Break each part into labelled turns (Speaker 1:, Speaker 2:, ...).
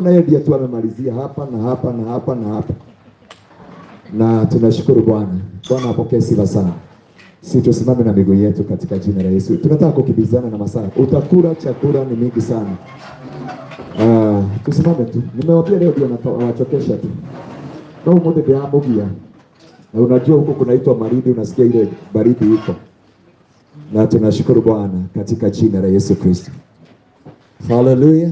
Speaker 1: Yeye ndiye tu amemalizia hapa na hapa na hapa na hapa, na tunashukuru Bwana. Bwana apokee sifa sana. Si tusimame na miguu yetu katika jina la Yesu. Tunataka kukimbizana na masaa. Utakula chakula ni mingi sana. Tusimame tu. Nimewambia leo ndio nawachokesha tu. No umuthi ndiramugia. Na unajua huko kunaitwa baridi, unasikia ile baridi iko. Na tunashukuru Bwana katika jina la Yesu Kristo. Haleluya.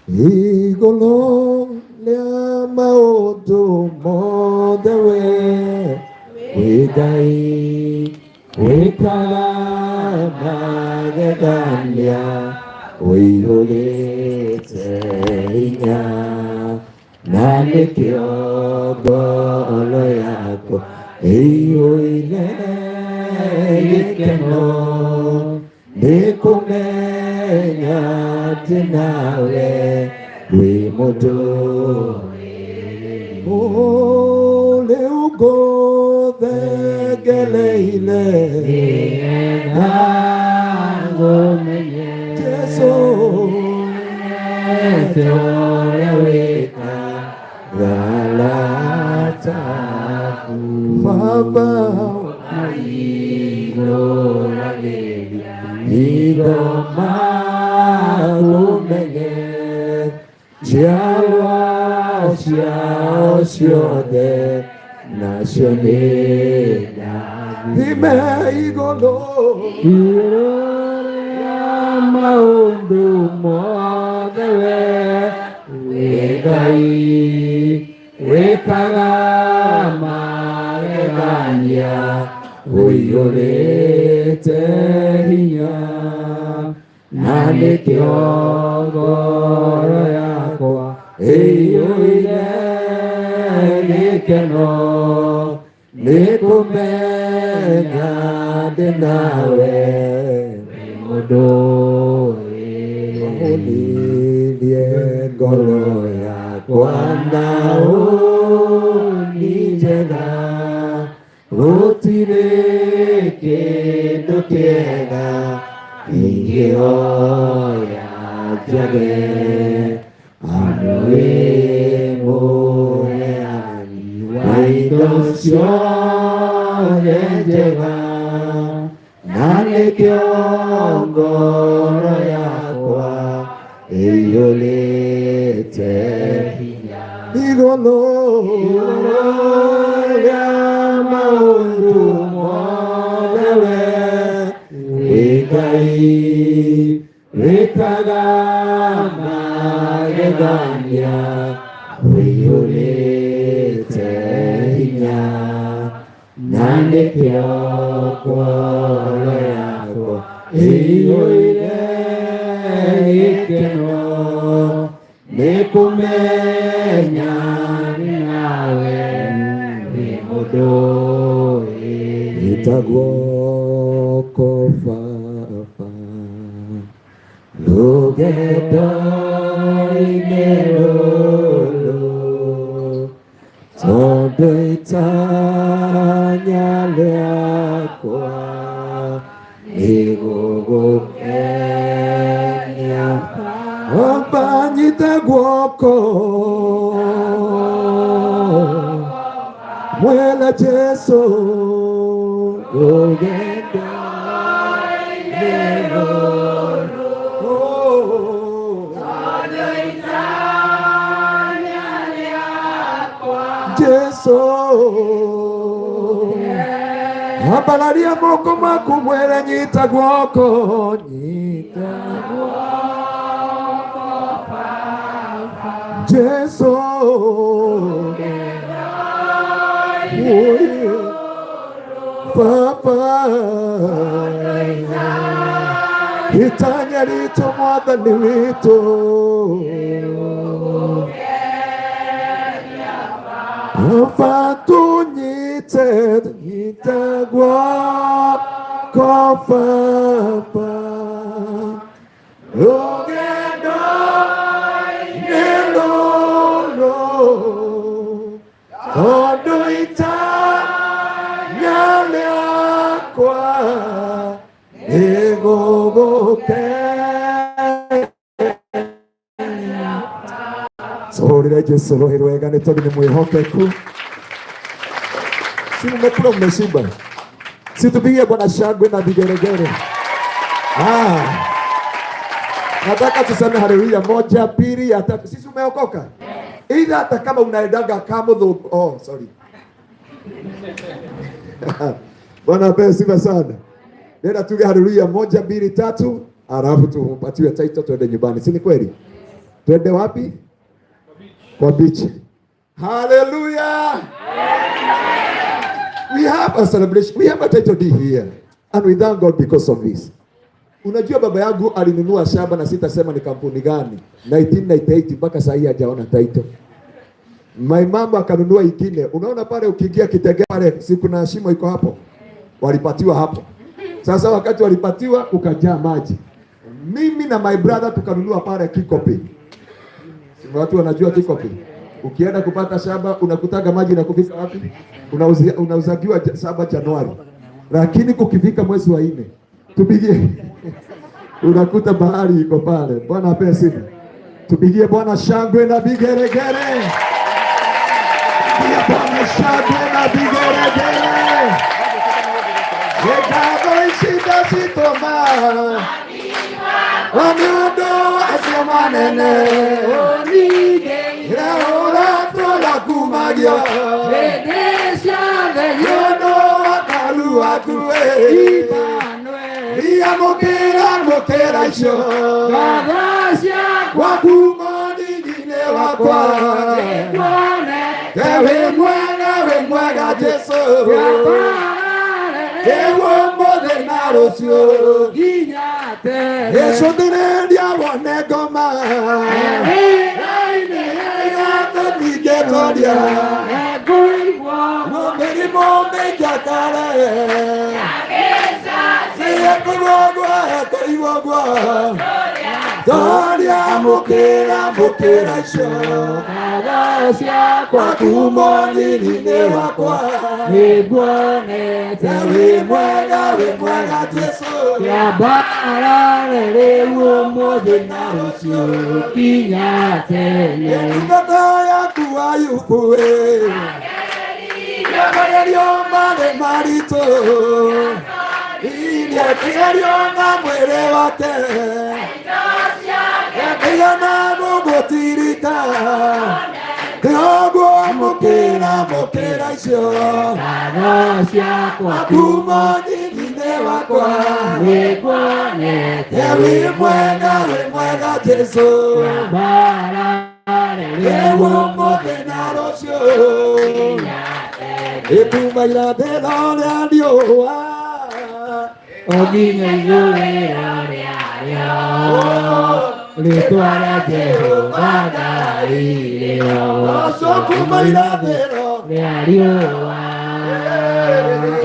Speaker 1: Igũrũ rĩa maũndũ mothe we wĩ Ngai wĩkaga magegania ũiyũrĩte hinya na nĩkĩo ngoro yakwa ĩiyũire gĩkeno nĩ kũmenya atĩ nawe wĩ mũndũ rĩu ngũthengereire
Speaker 2: Nĩgetha ngũmenye.
Speaker 1: Jesũ.
Speaker 2: Ete ũrĩa wĩkaga arata aku.
Speaker 1: Baba.
Speaker 2: Mahingũragĩria hitho makũmenye njiarwa ciao ciothe nacio nĩ
Speaker 1: Thime igũrũ
Speaker 2: igũrũ rĩa maũndũ mothe we wĩ Ngai wĩkaga magegania ũiyũrĩte hinya na nĩkĩo ngoro yakwa ĩiyũire gĩkeno nĩ kũmenya ndĩ nawe wĩ mũndũ
Speaker 1: ũnirie ngoro yakwa na ũni njega gũtirĩ kĩndũ kĩega ingĩhoya njage amu wĩ mũheani wa indo ciothe njega na nĩkĩo ngoro yakwa ĩiyũrĩte
Speaker 2: hinya
Speaker 1: igũrũ
Speaker 2: igũrũ rĩa maũndũ mothe we wĩ Ngai wĩkaga magegania ũiyũrĩte hinya na nĩkĩo ngoro yakwa ĩiyũire gĩkeno nĩ kũmenya ndĩ nawe wĩ mũndũ
Speaker 1: Ita guoko Baba rũgendo-inĩ rũrũ tondũ itanya rĩakwa nĩ gũgũkenia. Baba, nyita guoko mwela Jesu rũgendo-inĩ rũrũ. Oh. Jesu, ambararia moko maku mwere nyita guoko, nyita Jesu. Oi, Baba, itanya ritũ mwathani witũ. Baba, tunyite, nyita guoko Baba rũgendo nĩ rũrũ tondũ itanya rĩakwa nĩ gũgũkenia. Tũhũrĩre Jesu rũhĩ rwega nĩ tondũ nĩ mwĩhokeku. Si mmekula mmeshiba? Si tupigie Bwana shangwe na vigeregere. Ah. Nataka tuseme haleluya moja, pili, ya tatu. Sisi umeokoka? Ila hata kama unaendaga kama. Oh, sorry. Bwana apewe sifa sana. Nenda tuge haleluya moja, mbili, tatu, alafu tupatiwe title tuende nyumbani. Si ni kweli? Twende wapi? Kwa beach. Hallelujah. We have a celebration. We have a title deed here. And we thank God because of this. Unajua baba yangu alinunua shamba na sitasema ni kampuni gani. 1998 mpaka saa hii hajaona title. My mama akanunua ingine. Unaona pale ukiingia Kitegea pale, si kuna shimo iko hapo? Walipatiwa hapo. Sasa wakati walipatiwa ukajaa maji. Mimi na my brother tukanunua pale Kikopi. Si watu wanajua Kikopi? Ukienda kupata shamba unakutaga maji na kufika wapi? Unauzagiwa shamba Januari. Lakini kukifika mwezi wa 4 tupigie unakuta bahari iko pale. Bwana apewe sifa. Tupigie Bwana shangwe na vigeregere. Pigia Bwana shangwe na vigeregere. Ngatho ici ndacitũma nĩ ũndũ acio manene ũratũra kumagio nĩ ũndũ wa karu waku amũkĩra mũkĩra icio gwaku mũthingi-inĩ wakwa wĩ mwega Jesũ ĩguo mũthĩ na rũciũ ĩcũthĩrĩria wone ngoma tũtingĩtoria mĩrimũ mĩingĩ akare kũigua kũigua toria mũkĩra mũkĩra icio gwaku mũthingi-inĩ wakwa wĩ mwega Jesũ
Speaker 2: Ũmũthĩ na rũciũ nginya tene.
Speaker 1: Ndungata yaku Ayubu ĩ magerio marĩ maritũ iria na mwĩrĩ wake ĩigana gũgũtirika kĩoguo mũkĩra mũkĩra icio
Speaker 2: Ngatho ciakwa
Speaker 1: aku mũthingi-inĩ wakwa
Speaker 2: nĩnguonete
Speaker 1: wĩ mwega Jesũ ĩguo mũthĩ na rũciũ ĩkuma irathĩro rĩa riũa
Speaker 2: o nginya ithũĩro rĩarĩo rĩtwa rĩa Jehova Ngai
Speaker 1: rũciũ kuma irathĩro
Speaker 2: rĩa riũa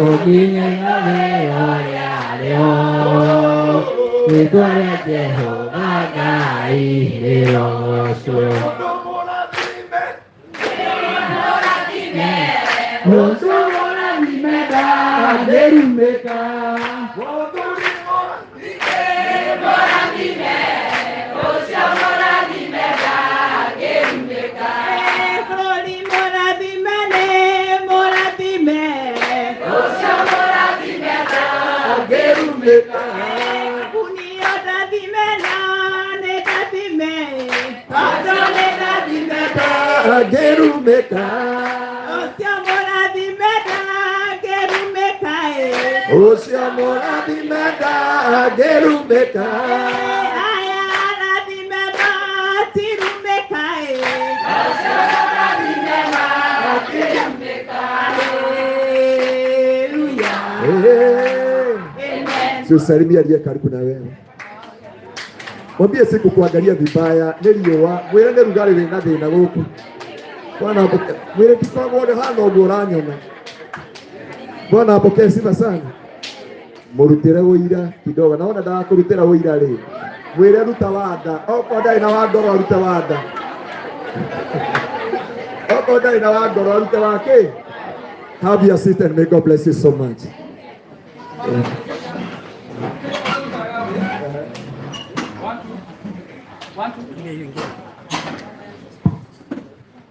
Speaker 2: o nginya irathĩro rĩarĩo rĩtwa rĩa Jehova Ngai rĩrogocwo. Ũcio mũrathime ndangĩrumĩka.
Speaker 3: Bũrũri mũrathime nĩ mũrathime.
Speaker 1: Ndangĩrumĩka.
Speaker 3: Kambuni ndathime na nĩ ndathime. Tondũ nĩ ndathime.
Speaker 1: Ndangĩrumĩka.
Speaker 3: Ũcio mũrathime ndangĩrumĩka ĩ.
Speaker 1: Ũcio mũrathime ndangĩrumĩka.
Speaker 3: Aya arathime matirumĩka ĩ. Hallelujah. Amen.
Speaker 1: Si usalimie aliye karibu na wewe. Mwambie siku kuangalia vibaya nĩ riũa mwĩre nĩ rugarĩ wĩna thĩna gũkũ. Bwana apokee. Mwĩre ndikoragwo hana ũguo ũranyona. Bwana apokee sifa sana. Mũrutĩre ũira kidogo. Naona ndakũrutĩra ũira rĩ. Mwĩre ruta wanda. Okorwo ndarĩ na wa ngoro arute wanda. Okorwo ndarĩ na wa ngoro arute wa kĩ? Have your seat and may God bless you so much. Yeah.
Speaker 4: One, two. One, two.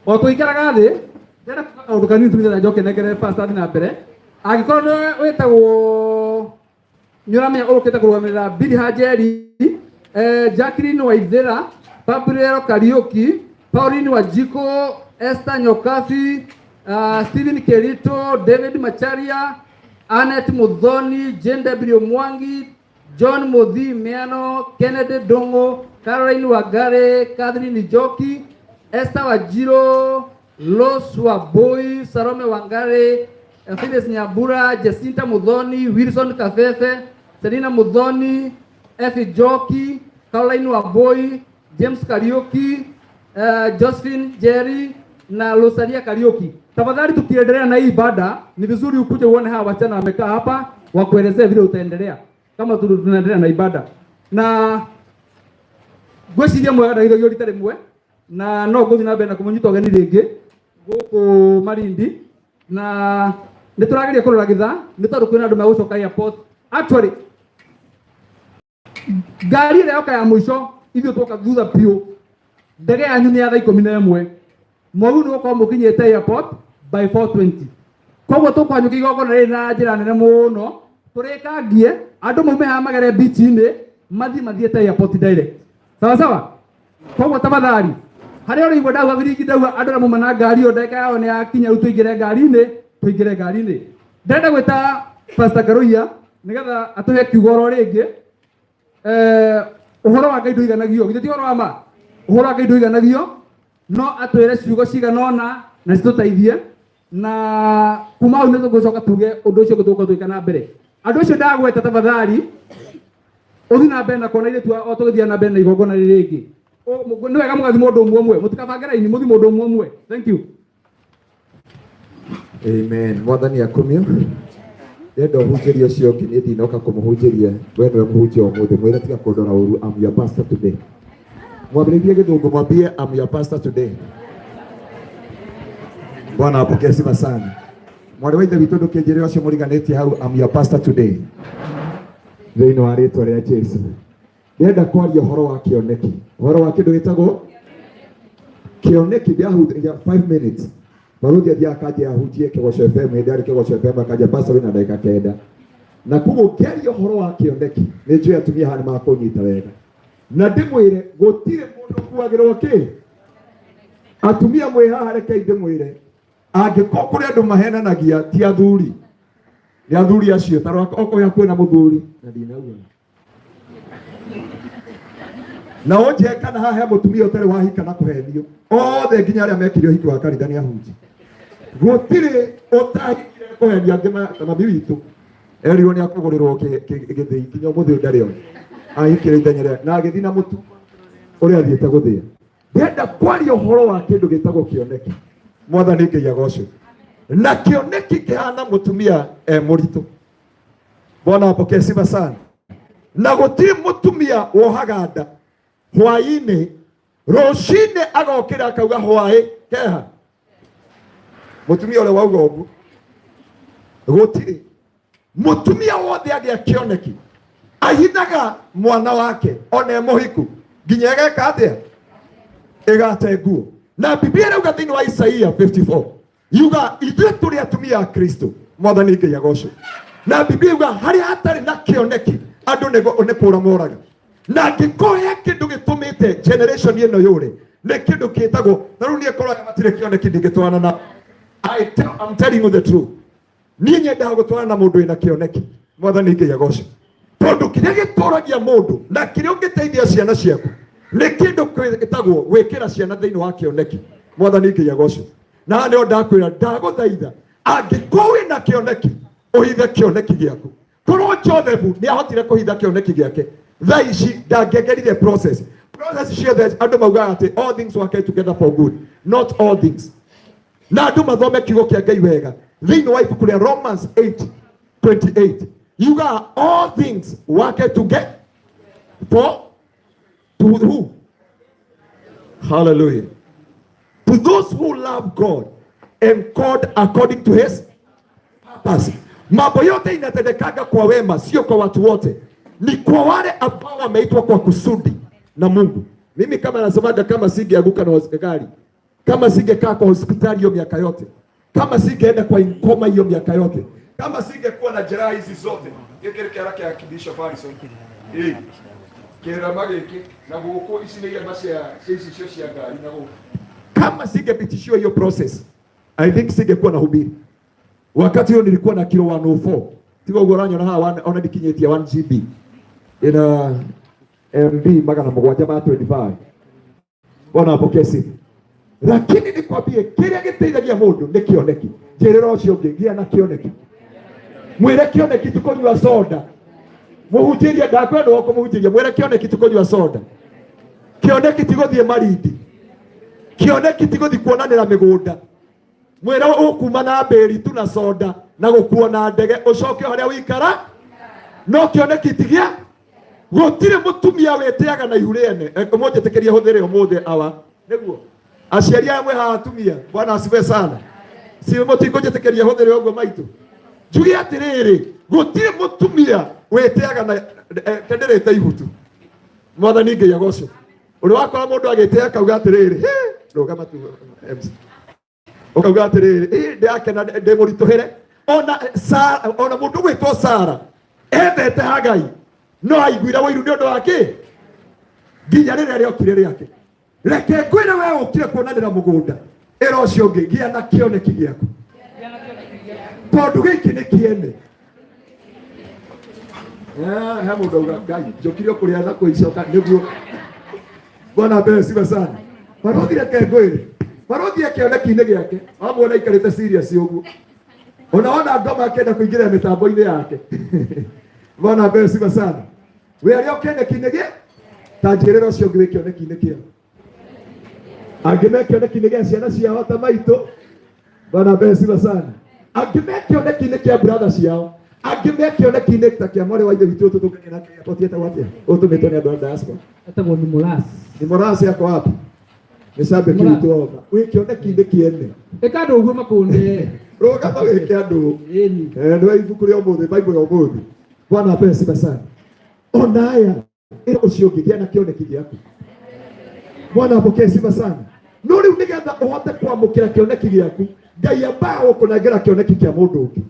Speaker 4: O tũikaraga thĩ, ndĩrenda kuga kaũndũ kanini tu nĩgetha njoke nengere pastor athiĩ na mbere. Angĩkorwo nĩwe wĩtagwo nĩ ũramenya ũrũkĩte kũrũgamĩrĩra Billy Hanjeri, Jacqueline Waithera, Gabriel Kariuki, Pauline Wanjikũ, Esther Nyokabi, Stephen Kerito, David Macharia, Annette Muthoni, Jane W Mwangi, John Muthi Miano, Kennedy Ndung'u, Caroline Wangari, Catherine Njoki, Esther Wanjiru, Rose Wambui, Salome Wangari, Phyllis Nyambura, Jacinta Muthoni, Wilson Kafefe, Selina Muthoni, Effie Njoki, Caroline Wambui, James Kariuki, Josephine Jerry na Rosalia Kariuki. Tafadhali tukiendelea na hii ibada, ni vizuri ukuje uone hawa wasichana wamekaa hapa wakuelezee vile utaendelea kama tunaendelea na ibada. Na ngwĩciria mwega ndagithagio rita rĩmwe na no ngũthiĩ na mbere na kũmũnyita ũgeni rĩngĩ gũkũ Malindi, na nĩ tũrageria kũrora gĩthaa nĩ tondũ kwĩna andũ megũcoka airport. Actually, ngari ĩrĩa yoka ya mũico ithuĩ twoka thutha biũ, ndege yanyu nĩ ya thaa 11, mwagu nĩ gũkorwo mũkinyĩte airport by 4:20. Koguo tũkũhanyũkia igongona rĩrĩ na njĩra nene mũno, tũrĩkangie andũ maume haha magere beach-inĩ mathiĩ mathiĩte airport direct, sawa sawa. Koguo tafadhali harĩa ũrĩigua ndauga biringi, ndauga andũ arĩa mauma na ngari ĩyo ndagĩka yao nĩ yakinya, rĩu tũingĩre ngari-inĩ, tũingĩre ngari-inĩ. Ndĩrenda gwĩta Pastor Karuiya nĩgetha atũhe kiugo oro rĩngĩ. Ũhoro wa Ngai ndũiganagio, githĩ ti ũhoro wa ma? Ũhoro wa Ngai ndũiganagio, no atwĩre ciugo cigana ũna na citũteithie, na kuma hau nĩ tũgũcoka tuge ũndũ ũcio ũngĩ tũgũkorwo tũgĩka na mbere. Andũ acio ndagweta, tafadhali ũthiĩ na mbere na kuona airĩtu o tũgĩthiĩ na mbere na igongona rĩrĩ rĩngĩ. Nĩ wega mũgathiĩ mũndũ ũmwe ũmwe, mũtikabange raini, mũthiĩ mũndũ ũmwe ũmwe. Thank you.
Speaker 1: Amen. Mwathani akumio. Ndenda ũhunjĩrie ũcio ũngĩ, niĩ ndinoka kũmũhunjĩria. We nĩwe mũhunjia ũmũthĩ. Mwĩre tiga kũndora ũru. I'm your pastor today. Mwambĩrĩrie gĩthũngũ, mwambie, "I'm your pastor today." Bwana apokee sifa sana. Mwarĩ wa ithe witũ, ndũkĩnjĩre ũcio mũriganĩtie hau, "I'm your pastor today." Thĩinĩ wa rĩtwa rĩa Jesu. Ndĩrenda kwaria ũhoro wa kĩoneki. Ũhoro wa kĩndũ gĩtagwo kĩoneki. Ndĩrahunjia 5 minutes. Baruthi athiaga akanja ahunjie Kĩgoco FM, hĩndĩ arĩ Kĩgoco FM akanja, "Pastor, wĩna ndagĩka 9." Na koguo ngĩaria ũhoro wa kĩoneki, nĩ njũĩ atumia haha nĩ makũnyita wega. Na ndĩmwĩre gũtirĩ mũndũ ũkuagĩrwo kĩ. Atumia mwĩ haha, rekei ndĩmwĩre, angĩkorwo kũrĩ andũ mahenanagia ti athuri, nĩ athuri acio. Ta rora okorwo hakuhĩ na mũthuri na ndinauga na ũnjĩhe kana haha he mũtumia ũtarĩ wahika na kũhenio. Othe nginya arĩa mekire ũhiki wa kanitha nĩ ahunji, gũtirĩ ũtahikire kũhenio. Angĩ ta mami witũ erirwo nĩ akũgũrĩrwo gĩthĩi, nginya ũmũthĩ ũyũ ndarĩ ona. Ahikire ithenya rĩa na agĩthiĩ na mũtu ũrĩa athiĩte gũthĩa. Ndĩrenda kwaria ũhoro wa kĩndũ gĩtagwo kĩoneki. Mwathani Ngai agocwo. Na kĩoneki kĩhana mũtumia e mũritũ. Bwana apokee sifa sana. Na gũtirĩ mũtumia wohaga nda hwaĩ-inĩ, rũcinĩ agokĩra akauga, "Hwaĩ keha?" Mũtumia ũrĩa wauga ũguo gũtirĩ. Mũtumia wothe agĩa kĩoneki ahithaga mwana wake ona e mũhiku nginya ĩgeka atĩa, ĩgate nguo. Na Biblia ĩrauga thĩinĩ wa Isaia 54, yuga ithuĩ tũrĩ atumia a Kristo. Mwathani Ngai agocwo. Na Biblia yuga harĩa hatarĩ na kĩoneki andũ nĩ kũra moraga. Na angĩkorwo he kĩndũ gĩtũmĩte generation ĩno yũre, nĩ kĩndũ kĩtagwo na rĩu niĩ korwo matirĩ kĩoneki ndingĩtwarana na I'm telling you the truth. Niĩ nyendaga gũtwarana na mũndũ wĩna kĩoneki. Mwathani Ngai agocwo, tondũ kĩrĩa gĩtũragia mũndũ na kĩrĩa ũngĩteithia ciana ciaku nĩ kĩndũ gĩtagwo gwĩkĩra ciana thĩinĩ wa kĩoneki. Mwathani Ngai agocwo. Na haha nĩho ndakwĩra, ndagũthaitha, angĩkorwo wĩna kĩoneki, ũhithe kĩoneki gĩaku. Korwo Joseph nĩ ahotire kũhitha kĩoneki gĩake, thaa ici ndangĩagerire process ciothe. Andũ maugaga atĩ all things work together for good. Not all things. Na andũ mathome kiugo kĩa Ngai wega. Thĩinĩ wa ibuku rĩa Romans 8:28 yugaga all things work together for to who? Hallelujah. To those who love God and called according to his purpose. Mambo yote inatendekaga kwa wema, sio kwa watu wote, ni kwa wale ambao wameitwa kwa kusudi na Mungu. Mimi kama nasemaga, kama singeanguka na gari. Kama singekaa kwa hospitali hiyo miaka yote, kama singeenda kwa koma hiyo miaka yote, kama singekuwa na jeraha hizi zote, gĩkĩ nĩ kĩara kĩa Bishop Harrison. Ĩ, kĩrama gĩkĩ na gũkũ, ici nĩ irema cia ici cio cia ngari na gũkũ. Kama singepitishiwa hiyo process, I think singekuwa nahubiri. Wakati huo nilikuwa na kilo 104. Tigo ũguo ũranyona haha ona ndikinyĩtie 1 GB. Ina MB 725. Bwana apokee sifa. Lakini nikwambie kĩrĩa gĩteithagia mũndũ nĩ kĩoneki. Njĩrĩra ũcio ũngĩ, gĩa na kĩoneki. Mwĩre kĩoneki ti kũnyua soda. Mũhunjĩrie, ndakwenda wa kũmũhunjĩria, mwĩre kĩoneki ti kũnyua soda. Kĩoneki ti gũthiĩ Malindi. Kĩoneki ti gũthiĩ kuonanĩra mĩgũnda. Mwĩre ũkuma na mbĩri tu na soda na gũkuo na ndege ũcoke o harĩa wĩikara. No kĩoneki ti gĩa gũtirĩ mũtumia wĩtĩaga na ihu rĩene. Mũnjĩtĩkĩrie hũthĩre ũmũthĩ awa nĩguo aciari aya mwĩ haha atumia, Bwana asifiwe sana. Si mũtikũnjĩtĩkĩria hũthĩre ũguo maitũ. Njuge atĩrĩrĩ, gũtirĩ mũtumia wĩtĩaga na kenderĩte ihutu. Mwathani Ngai agocwo. Ũrĩ wakora mũndũ agĩtĩa akauga atĩrĩrĩ, "Hĩ, rũgama tu MC." Ũkauga atĩrĩrĩ, "Ĩ, ndĩrakena ndĩ mũritũhĩre." Ona Sara, ona mũndũ gwĩtwo Sara endete Hagai no aiguire ũiru nĩ ũndũ wa kĩ? Nginya rĩrĩa rĩokire rĩake. Reke ngwĩre we ũkire kuonanĩra mũgũnda, ĩra ũcio ũngĩ gĩa na kĩoneki gĩaku, tondũ gĩkĩ nĩ kĩene. He mũndũ auga Ngai njũkire kũrĩa na kũicoka nĩguo. Bwana apewe sifa sana. Barothi reke ngwĩre, barothi e kĩoneki-inĩ gĩake, wamuona aikarĩte serious ũguo, ona wona ngoma akĩenda kũingĩrĩra mĩtambo-inĩ yake. Bwana apewe sifa sana. We arĩa kĩoneki-inĩ gĩ ta njĩrĩra ũcio ũngĩ wĩ kĩoneki-inĩ kĩao, angĩ me kĩoneki-inĩ gĩa ciana ciao ta maitũ. Bwana apewe sifa sana. Angĩ me kĩoneki-inĩ kĩa brother ciao, angĩ me kĩoneki-inĩ ta kĩa mwarĩ wa ithe witũ tũtũnganie nake airport etagwo atĩa, ũtũmĩtwo nĩ andũ a diaspora.
Speaker 2: Etagwo ni Mulas.
Speaker 1: Ni Morasi ako wapi? Nĩ cambĩki
Speaker 2: Morasi.
Speaker 1: witũ oka wĩ kĩoneki-inĩ kĩene.
Speaker 2: Ĩka andũ ũguo makũnde.
Speaker 1: Rũgama wĩke andũ.
Speaker 2: Ĩni.
Speaker 1: Nĩ ibuku rĩa ũmũthĩ, Bible ya ũmũthĩ. Bwana apewe sifa sana. Ona aya, ĩra ũcio ũngĩ gĩa na kĩoneki gĩaku. Bwana apokee sifa sana. No rĩu nĩgetha ũhote kwamũkĩra kĩoneki gĩaku, Ngai ambaga gũkũnengera kĩoneki kĩa mũndũ ũngĩ.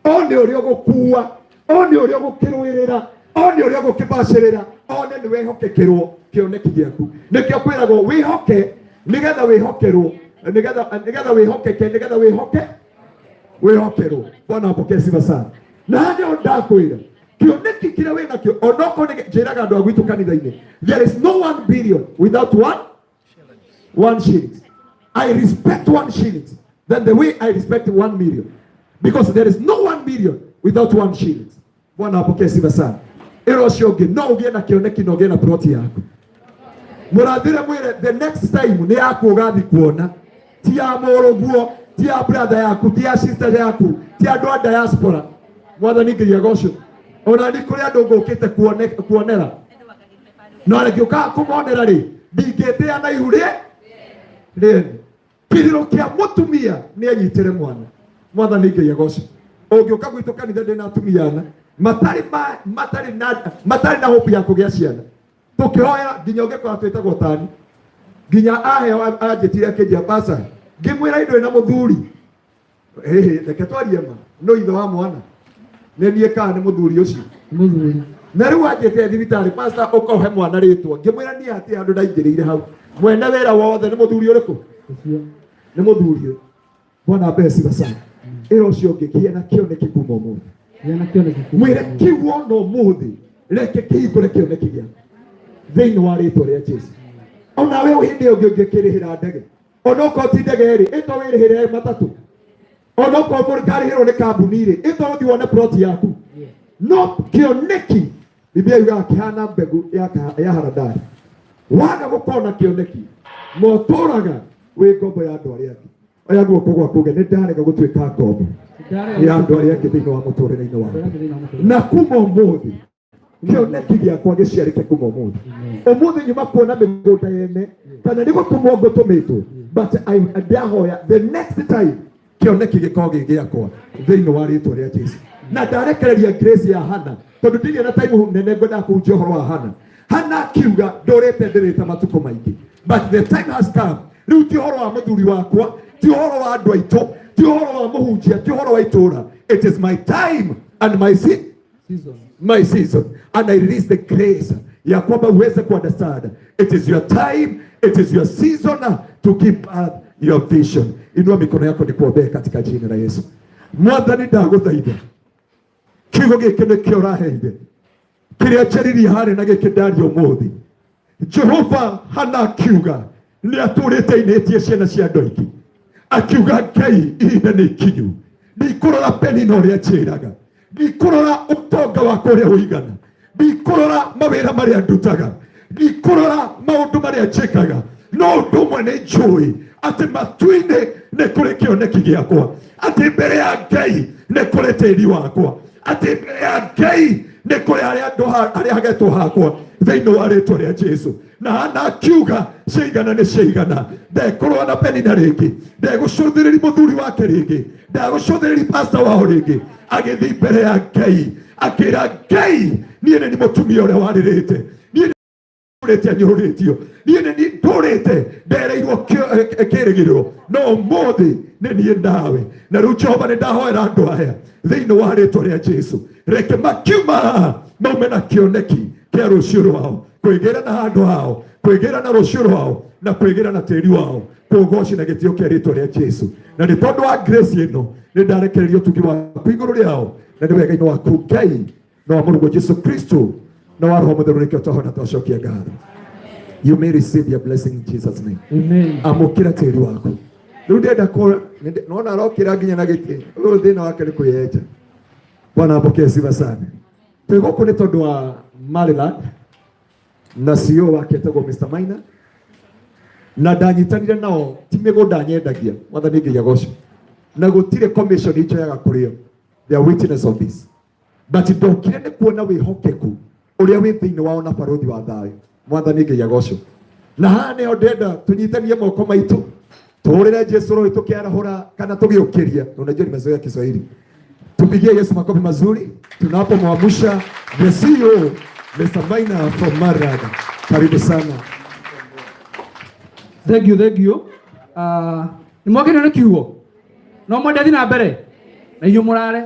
Speaker 1: One ũrĩa ũgũkua, one ũrĩa ũgũkĩrũĩrĩra, one ũrĩa ũgũkĩbacĩrĩra, one nĩ wehokekerwo kĩoneki gĩaku. Nĩkĩo kwĩragwo wĩhoke nĩgetha wĩhokerwo, nĩgetha wĩhokeke, nĩgetha wĩhoke wĩhokerwo. Bwana apokee sifa sana. Na nĩho ndakwĩra kĩoneki kĩrĩa wĩnakĩo, onokorwo nĩ njĩraga andũ a gwitũ kanitha-inĩ, there is no 1 billion without one shillings. I respect 1 shilling than the way I respect 1 million, because there is no 1 million without 1 shilling. Bwana apokee sifa sana. Ĩra ũcio ũngĩ no ũgĩe na kĩoneki na ũgĩe na plot yaku. Mũrathire mwĩre the next time nĩ yaku ũgathi kuona, ti ya mũrũguo, ti ya brother yaku, ti ya sister yaku, ti andũ a diaspora. Mwathani Ngai agocwo. Ona nĩ kũrĩ andũ ngũkĩte kuonera, no rĩngĩũkaga kũmonera rĩ, ndingĩtĩa na ihu rĩene. Kĩrĩro kĩa mũtumia nĩ anyitĩre mwana. Mwathani Ngai agocwo. Ũngĩũka gwitũ kanitha ndĩna atumia ana matarĩ na hope ya kũgĩa ciana, tũkĩhoya nginya ũngĩkora twĩtagwo tani, nginya aheo anjĩtire akĩnjĩra pasa, ngĩmwĩra indo ĩna mũthuri, hĩhĩ reke twarie ma, no ithe wa mwana nĩ niĩ kana nĩ mũthuri ũcio?
Speaker 2: Mũthuri.
Speaker 1: Na rĩu anjĩtire thibitarĩ, pasta ũkohe mwana rĩtwa, ngĩmwĩra niĩ hatirĩ handũ ndaingĩrĩire hau, mwene wĩra wothe nĩ mũthuri ũrĩkũ?
Speaker 2: Ũcio.
Speaker 1: Nĩ mũthuri ũyũ. Bwana apewe sifa sana. Ĩra ũcio ũngĩ gĩa na kĩoneki kuma ũmũthĩ.
Speaker 2: Gĩa na kĩoneki kuma
Speaker 1: Mwĩre
Speaker 2: ũmũthĩ.
Speaker 1: kĩu wona ũmũthĩ, reke kĩhingũre kĩoneki gĩaku thĩinĩ wa rĩtwa rĩa Jesu. Ona we hĩndĩ ĩyo ũngĩ ũngĩkĩrĩhĩra ndege, onokorwo ti ndege rĩ, ĩto wĩrĩhĩre matatũ, onokorwo mũkarĩhĩrwo nĩ kambuni rĩ, ĩto ũthiĩ wone plot yaku. No kĩoneki, Biblia yugaga kĩhana mbegũ ya haradali. Waga gũkorwo na kĩoneki, motũraga wĩ ngombo ya andũ arĩa angĩ. Oya guoko gwaku uge, nĩ ndarega gũtuĩka ngombo ya andũ arĩa angĩ thĩinĩ wa mũtũrĩre-inĩ wakwa. Na kuma ũmũthĩ kĩoneki gĩakwa gĩciarĩke kuma ũmũthĩ. Ũmũthĩ nyuma kuona mĩgũnda yene, kana nĩ gũtũmwo ngũtũmĩtwo, but ndahoya the next time kĩoneki gĩkorwo gĩ gĩakwa thĩinĩ wa rĩtwa rĩa Jesu. Na ndarekereria grace ya Hana, tondũ ndirĩ na time nene ngwendaga kũhunjia ũhoro wa Hana. Hana akiuga ndũrĩte ndĩrĩte matukũ maingĩ, but the time has come. Rĩu ti ũhoro wa mũthuri wakwa, ti ũhoro wa andũ aitũ, ti ũhoro wa mũhunjia, ti ũhoro wa itũũra. It is my time and my
Speaker 2: Season.
Speaker 1: my season, and I release the grace ya kwamba uweze kuunderstand it is your time, it is your season to give birth your vision. Inua mikono yako nikuombee katika jina la Yesu. Mwathani, ndagũthaitha kiugo gĩkĩ nĩkĩo ũraheire kĩrĩa njaririe harĩ na gĩkĩ ndaria ũmũthĩ. Jehova hana akiuga nĩ atũrĩte ainĩtie ciana cia andũ aingĩ, akiuga Ngai ihinda nĩ ikinyu, ndikũrora Penina ũrĩa njĩraga, ndikũrora ũtonga wakwa ũrĩa ũigana, ndikũrora mawĩra marĩa ndutaga, ndikũrora maũndũ marĩa njĩkaga, no ũndũ ũmwe nĩ njũĩ atĩ matu-inĩ nĩ kũrĩ kĩoneki gĩakwa, atĩ mbere ya Ngai nĩ kũrĩ tĩri wakwa, atĩ mbere ya Ngai nĩ kũrĩ harĩa andũ harĩa hagetwo hakwa thĩinĩ wa rĩtwa rĩa Jesu. Na Hana akiuga ciaigana nĩ ciaigana, ndekũrũa na Penina rĩngĩ, ndegũcũthĩrĩri mũthuri wake rĩngĩ, ndegũcũthĩrĩri pasta wao rĩngĩ. Agĩthiĩ mbere ya Ngai akĩra Ngai, niĩ nĩ niĩ mũtumia ũrĩa warĩrĩte, niĩ ndũrĩte anyũrũrĩtio, niĩ nĩ niĩ ndũrĩte ndereirwo kĩrĩgĩrĩro, no ũmũthĩ nĩ niĩ nawe. Na rĩu Jehova nĩ ndahoera andũ aya thĩinĩ wa rĩtwa rĩa Jesu, reke makiuma haha maume na kĩoneki kĩa rũciũ rwao, kwĩgĩra na handũ hao, kwĩgĩra na rũciũ rwao, na kwĩgĩra na tĩri wao, kũgoci na gĩtĩo kĩa rĩtwa rĩa Jesu. Na nĩ tondũ wa grace ĩno nĩ ndarekereria ũtugi waku igũrũ rĩao, na nĩ wega-inĩ waku Ngai na wa Mũrũguo Jesu Kristo na wa Roho Mũtheru nĩkĩo twahona twacokia ngatho. You may receive your blessing in Jesus' name.
Speaker 2: Amen.
Speaker 1: Amũkĩra tĩri waku. Rĩu ndĩrenda nona arokĩra nginya na gĩtĩ. Ũyũ thĩna wake nĩ kwĩyenja. Bwana apokee sifa sana. Twĩ gũkũ nĩ tondũ wa Maryland na CEO wake etagwo Mr. Maina, na ndanyitanire nao ti mĩgũnda nyendagia, Mwathani Ngai agocwo, na gũtirĩ commission njoyaga kũrĩ o. They are witness of this, but ndokire nĩ kuona wĩhokeku ũrĩa wĩ thĩinĩ wao na barũthi wa thayũ. Mwathani Ngai agocwo. Na haha nĩho ndĩrenda tũnyitanie moko maitũ tũhũrĩre Jesu rũĩ tũkĩarahũra kana tũgĩũkĩria. Unajua nimezoea Kiswahili. Tupigie Yesu makofi mazuri tunapomwamsha the CEO Mr. Maina from Maryland. Karibu sana.
Speaker 4: Thank you, thank you. Nĩ mwakenio nĩ kiugo? No mwende thiĩ na mbere na inyuĩ mũrare?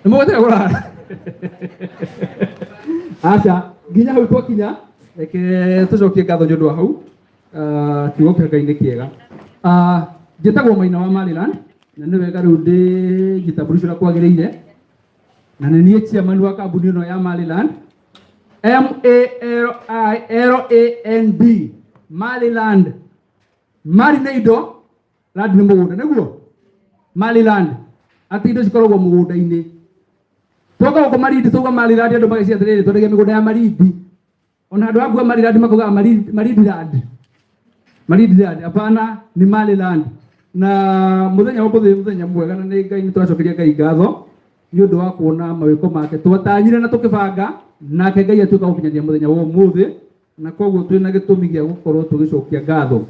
Speaker 4: Nĩ mũgũtire kũrara? Aca, nginya hau twakinya, reke tũcokie ngatho nĩ ũndũ wa hau. Kiugo kĩa Ngai nĩ kĩega. Njĩtagwo Maina wa Maryland, na nĩ wega rĩu ndĩ njitambulisho ũrĩa kwagĩrĩire, na nĩ niĩ chairman wa kambuni ĩno ya Maryland, M A L I L A N D, Maryland. Mari nĩ indo, land nĩ mũgũnda, nĩguo Maryland, atĩ indo cikoragwo mũgũnda-inĩ. Twoka gũkũ Malindi tuga Maryland, andũ mageciria atĩrĩrĩ, twendagia mĩgũnda ya Malindi. Ona andũ a kuga Maryland makugaga Malindi land. Malindi land, hapana, nĩ Maryland. Na mũthenya wa ũmũthĩ mũthenya mwega, na nĩ Ngai nĩ tũracokeria Ngai ngatho nĩ ũndũ wa kuona mawĩko make. Twatanyire na tũkĩbanga, nake Ngai atuĩka gũkinyanĩria mũthenya wa ũmũthĩ, na koguo twĩna gĩtũmi gĩa gũkorwo tũgĩcokia ngatho.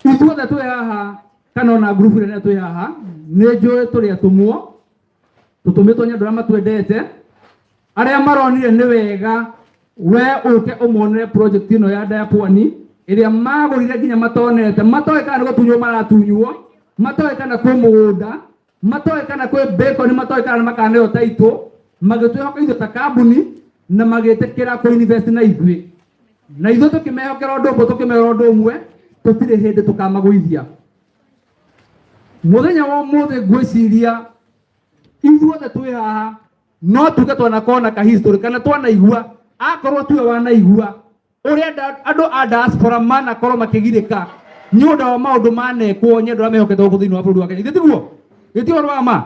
Speaker 4: Ithuothe twĩ haha kana ona ngurubu ĩrĩa twĩ haha, nĩ njũĩ tũrĩ atũmwo, tũtũmĩtwo nĩ andũ arĩa matwendete, arĩa maronire nĩ wega we ũke ũmonere project ĩno ya Nda ya Pwani ĩrĩa magũrire nginya matonete, matoĩ kana nĩ gũtunywo maratunywo, matoĩ kana kwĩ mũgũnda, matoĩ kana kwĩ bacon, matoĩ kana makaneo title, magĩtwĩhoka ithuĩ ta kambuni na magĩtĩkĩra kũ invest na ithuĩ, na ithuĩ tũkĩmehokera ũndũ ũmwe, tũkĩmera ũndũ ũmwe, tũtirĩ hĩndĩ tũkamagũithia. Mũthenya wa ũmũthĩ ngwĩciria ithuothe twĩ haha no tuge twanakona ka history kana twanaigua, akorwo tuwe wanaigua ũrĩa andũ a diaspora manakorwo makĩgirĩka nĩ ũndũ wa maũndũ manekwo nĩ andũ arĩa mehokete gũkũ thĩinĩ wa bũrũri wa Kenya. Githĩ tiguo? Githĩ ti ũhoro wa ma?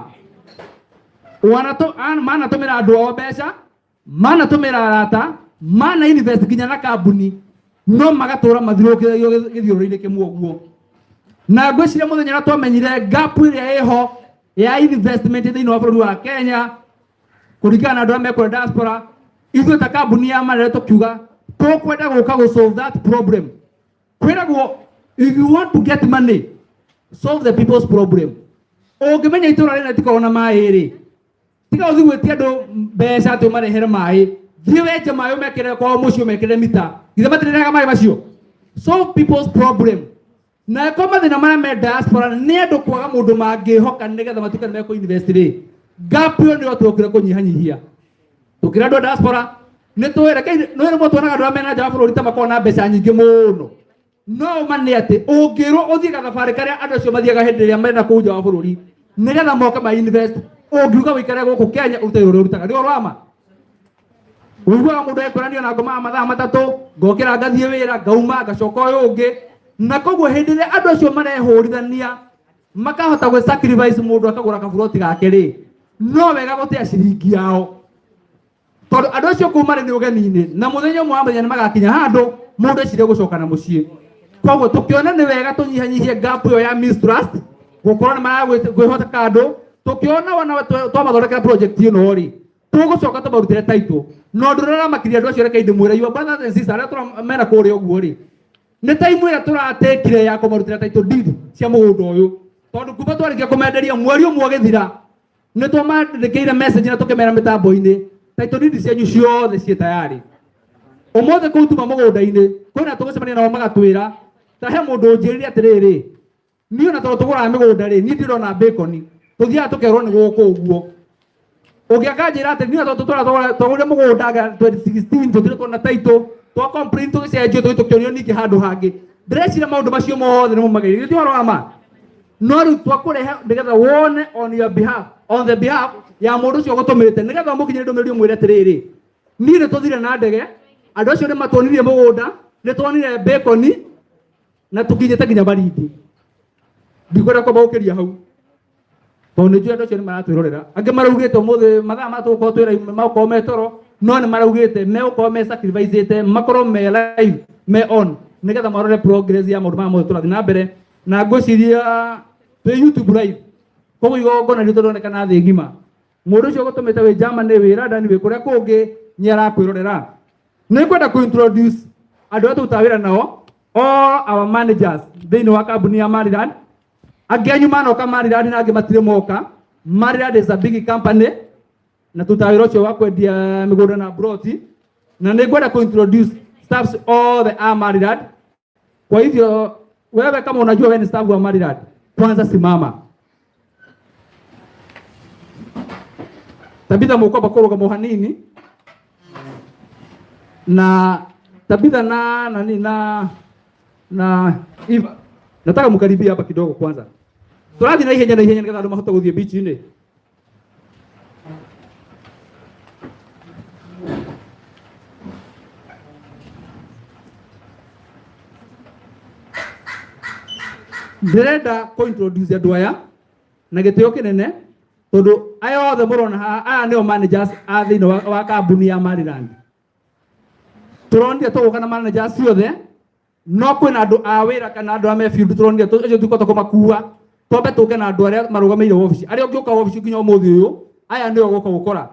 Speaker 4: Manatũmĩra andũ ao mbeca, manatũmĩra arata, mana invest nginya na kambuni, no magatũra mathiũrũrũkĩirio gĩthiũrũrĩ-inĩ kĩmwe ũguo. Na ngwĩciria mũthenya ũrĩa twamenyire gap ĩrĩa ĩho ya investment thĩinĩ wa bũrũri wa Kenya kũringana na andũ arĩa mekwenda diaspora, ithuĩ ta kambuni ya Marere tũkiuga tũkwenda gũka gũ solve that problem. Kwĩragwo if you want to get money, solve the people's problem. Ũngĩmenya itũra rĩrĩa rĩtikoragwo na maĩ rĩ, tiga ũthiĩ gwĩtia andũ mbeca atĩ ũmarehere maĩ, thiĩ wenje maĩ ũmekĩre kwao mũciĩ, ũmekĩre mita. Githĩ matirĩrehaga maĩ macio? Solve people's problem. Na ko mathĩna marĩa me diaspora nĩ andũ kwaga mũndũ mangĩhoka nĩgetha matuĩke nĩ mekũ invest rĩ, gap ĩyo nĩyo twokire kũnyihanyihia. Tũkĩra andũ a diaspora nĩ tũĩ reke nĩ rĩmwe tuonaga andũ arĩa mena nja wa bũrũri ta makoragwo na mbeca nyingĩ mũno, no ma nĩ atĩ ũngĩrwo ũthiĩ gathabarĩ karĩa andũ acio mathiaga hĩndĩ ĩrĩa mena kũu nja wa bũrũri nĩgetha moke ma invest, ũngiuga wĩikare gũkũ Kenya ũrute wĩra ũrĩa ũrutaga, nĩ ũhoro wa ma. Ũiguaga mũndũ ekũranio na ngomaga mathaa matatũ, ngokĩra ngathiĩ wĩra, ngauma ngacoka ũyũ ũngĩ. Na koguo hĩndĩ ĩrĩa andũ acio marehũrithania makahota gwĩ sacrifice mũndũ akagũra kaburoti gake rĩ, no wega gũtea ciringi yao, tondũ andũ acio kũu marĩ nĩ ũgeni-inĩ, na mũthenya ũmwe wa mũthenya nĩ magakinya handũ mũndũ ecirie gũcoka na mũciĩ. Koguo tũkĩona nĩ wega tũnyihanyihie gap ĩyo ya mistrust, gũkorwo nĩ marakwĩhoteka andũ. Tũkĩona wona twamathondekera project ĩno rĩ, tũgũcoka tũmarutĩre title. Na ũndũ ũrĩa ũramakirie andũ acio, reke ndĩmwĩre, your brothers and sisters arĩa mena kũrĩa ũguo rĩ, nĩ time ĩrĩa tũratekire ya kũmarutĩra title deed cia mũgũnda ũyũ, tondũ kuma twarĩkia kũmenderia mweri ũmwe ũgĩthira nĩ twamandĩkĩire message na tũkĩmera mĩtambo-inĩ title deed cianyu ciothe ciĩ tayari. Ũmũthĩ kũu tuma mũgũnda-inĩ kwĩna tũgũcemania nao magatwĩra ta he mũndũ ũnjĩrire atĩrĩrĩ, niĩ ona tondũ tũgũraga mĩgũnda rĩ, niĩ ndirona bacon, tũthiaga tũkerwo nĩ gũkũ ũguo. Ũngĩ akanjĩra atĩ niĩ tondũ twagũrire mũgũnda 2016 tũtirĩ tuona title, twa complain tũgĩcenjio tũgĩ tũkĩonio ningĩ handũ hangĩ. Ndĩreciria maũndũ macio mothe nĩmo magĩrĩire, ti ũhoro wa ma. No rĩu twakũrehe nĩgetha wone on your behalf, on the behalf ya mũndũ ũcio ũgũtũmĩte, nĩgetha ũmũkinyĩrie ndũmĩrĩri ũmwĩre atĩrĩrĩ, niĩ nĩ tũthire na ndege, andũ acio nĩ matuonirie mũgũnda, nĩ tuonire bacon na tũkinyĩte nginya Malindi. Ndikwenda kwamba gũkĩria hau tondũ nĩ njũĩ andũ acio nĩ maratwĩrorera. Angĩ maraugĩte ũmũthĩ mathaa ma tũgũkorwo twĩ live magũkorwo me toro, no nĩ maraugĩte megũkorwo me sacrificĩte makorwo me live me on nĩgetha marore progress ya maũndũ maya mothe tũrathiĩ na mbere. Na ngwĩciria twĩ YouTube live, koguo igongona ritũ rĩronekana thĩ ng'ima. Mũndũ ũcio ũgũtũmĩte wĩ Germany, wĩ London, wĩ kũrĩa kũngĩ, nĩ arakwĩrorera. Nĩ ngwenda kũ introduce andũ arĩa tũrutaga wĩra nao, all our managers thĩinĩ wa kambuni ya Maryland. Angĩ anyu manoka Maryland na angĩ matirĩ moka. Maryland is a big company na tũrutaga wĩra ũcio wa kwendia mĩgũnda na ploti, na nĩ ngwenda kũ introduce staffs othe a Maryland. Kwa hivyo wewe kama unajua wewe ni staff wa Maryland, kwanza simama. Tabitha mũkwamba kũrũgama hanini na Tabitha na nani na Eva, nataka mkaribia hapa kidogo kwanza. Tũrathiĩ na ihenya na ihenya nĩgetha andũ mahote gũthiĩ beach-inĩ. Ndĩrenda kũ introduce andũ aya na gĩtĩo kĩnene, tondũ aya othe mũrona haha, aya nĩo managers a thĩinĩ wa kambuni ya Maryland. Tũronire tũgũka na managers ciothe, no kwĩna andũ a wĩra kana andũ a me field tũronire acio tũkota kũmakua, twambe tũke na andũ arĩa marũgamĩire wabici, arĩa ũngĩũka wabici nginya ũmũthĩ ũyũ, aya nĩo ũgũka gũkora.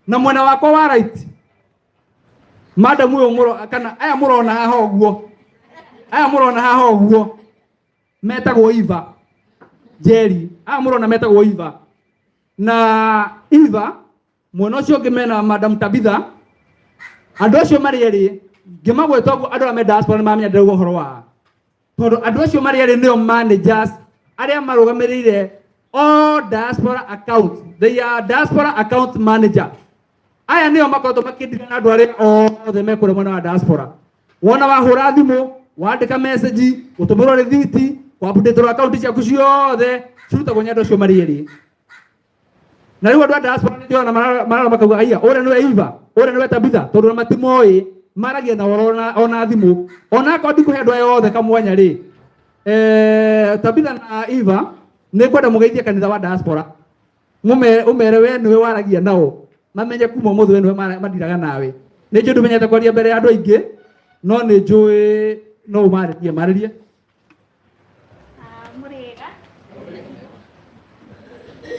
Speaker 4: Na mwena wakwa wa right, madam ũyũ mũro, kana aya mũrona haha ũguo, aya mũrona haha ũguo metagwo Eva Jerry, aya mũrona metagwo Eva na Eva. Mwena ũcio ũngĩ mena Madam Tabitha. Andũ acio marĩ erĩ ngĩmagweta ũguo, andũ arĩa me diaspora nĩ mamenya ndĩrauga ũhoro wa, tondũ andũ acio marĩ erĩ nĩo managers arĩa marũgamĩrĩire all diaspora accounts. They are diaspora account manager. Aya nĩo makoretwo makĩndira na andũ arĩa othe me kũrĩa mwena wa diaspora. Wona wahũra thimũ, wandĩka message, gũtũmĩrwo rĩthiti, kwa-update account ciaku ciothe cirutagwo nĩ andũ acio marĩ erĩ. Na rĩu andũ a diaspora nĩ ndĩrona marora makauga, aiya, ũrĩa nĩwe Eva, ũrĩa nĩwe Tabitha, tondũ matimoĩ, maragia na ona thimũ. Ona akorwo ndikũhe andũ aya othe kamwanya rĩ, Tabitha na Eva, nĩ ngwenda mũgeithie kanitha wa diaspora, ũmere we nĩwe waragia nao, mamenye kuma ũmũthĩ we nĩwe mandiraga nawe. Nĩ njũĩ ndũmenyete kwaria mbere ya andũ aingĩ, no nĩ njũĩ no ũmarĩrie, marĩrie.
Speaker 5: Mũrĩega.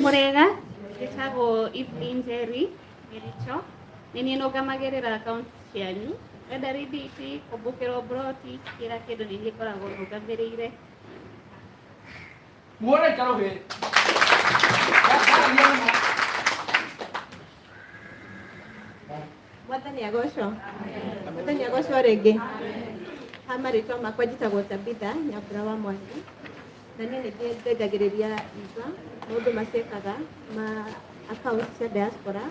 Speaker 5: Mũrĩega, njĩtagwo Evelyn Njeri Miricho. Nĩ niĩ nũgamagĩrĩra accounts cianyu. Wenda rithiti, kũmbũkĩrwo broti, kila kĩndũ nĩ niĩ ngoragwo nũgamĩrĩire.
Speaker 4: Muone ikaruhe.
Speaker 3: Mwathani agocwo. Mwathani agocwo rĩngĩ.
Speaker 6: Ha marĩtwa makwa njĩtagwo Tabitha Nyambura wa Mwangi, na niĩ nĩ ndeithagĩrĩria Eva maũndũ macio ekaga ma accounts cia diaspora,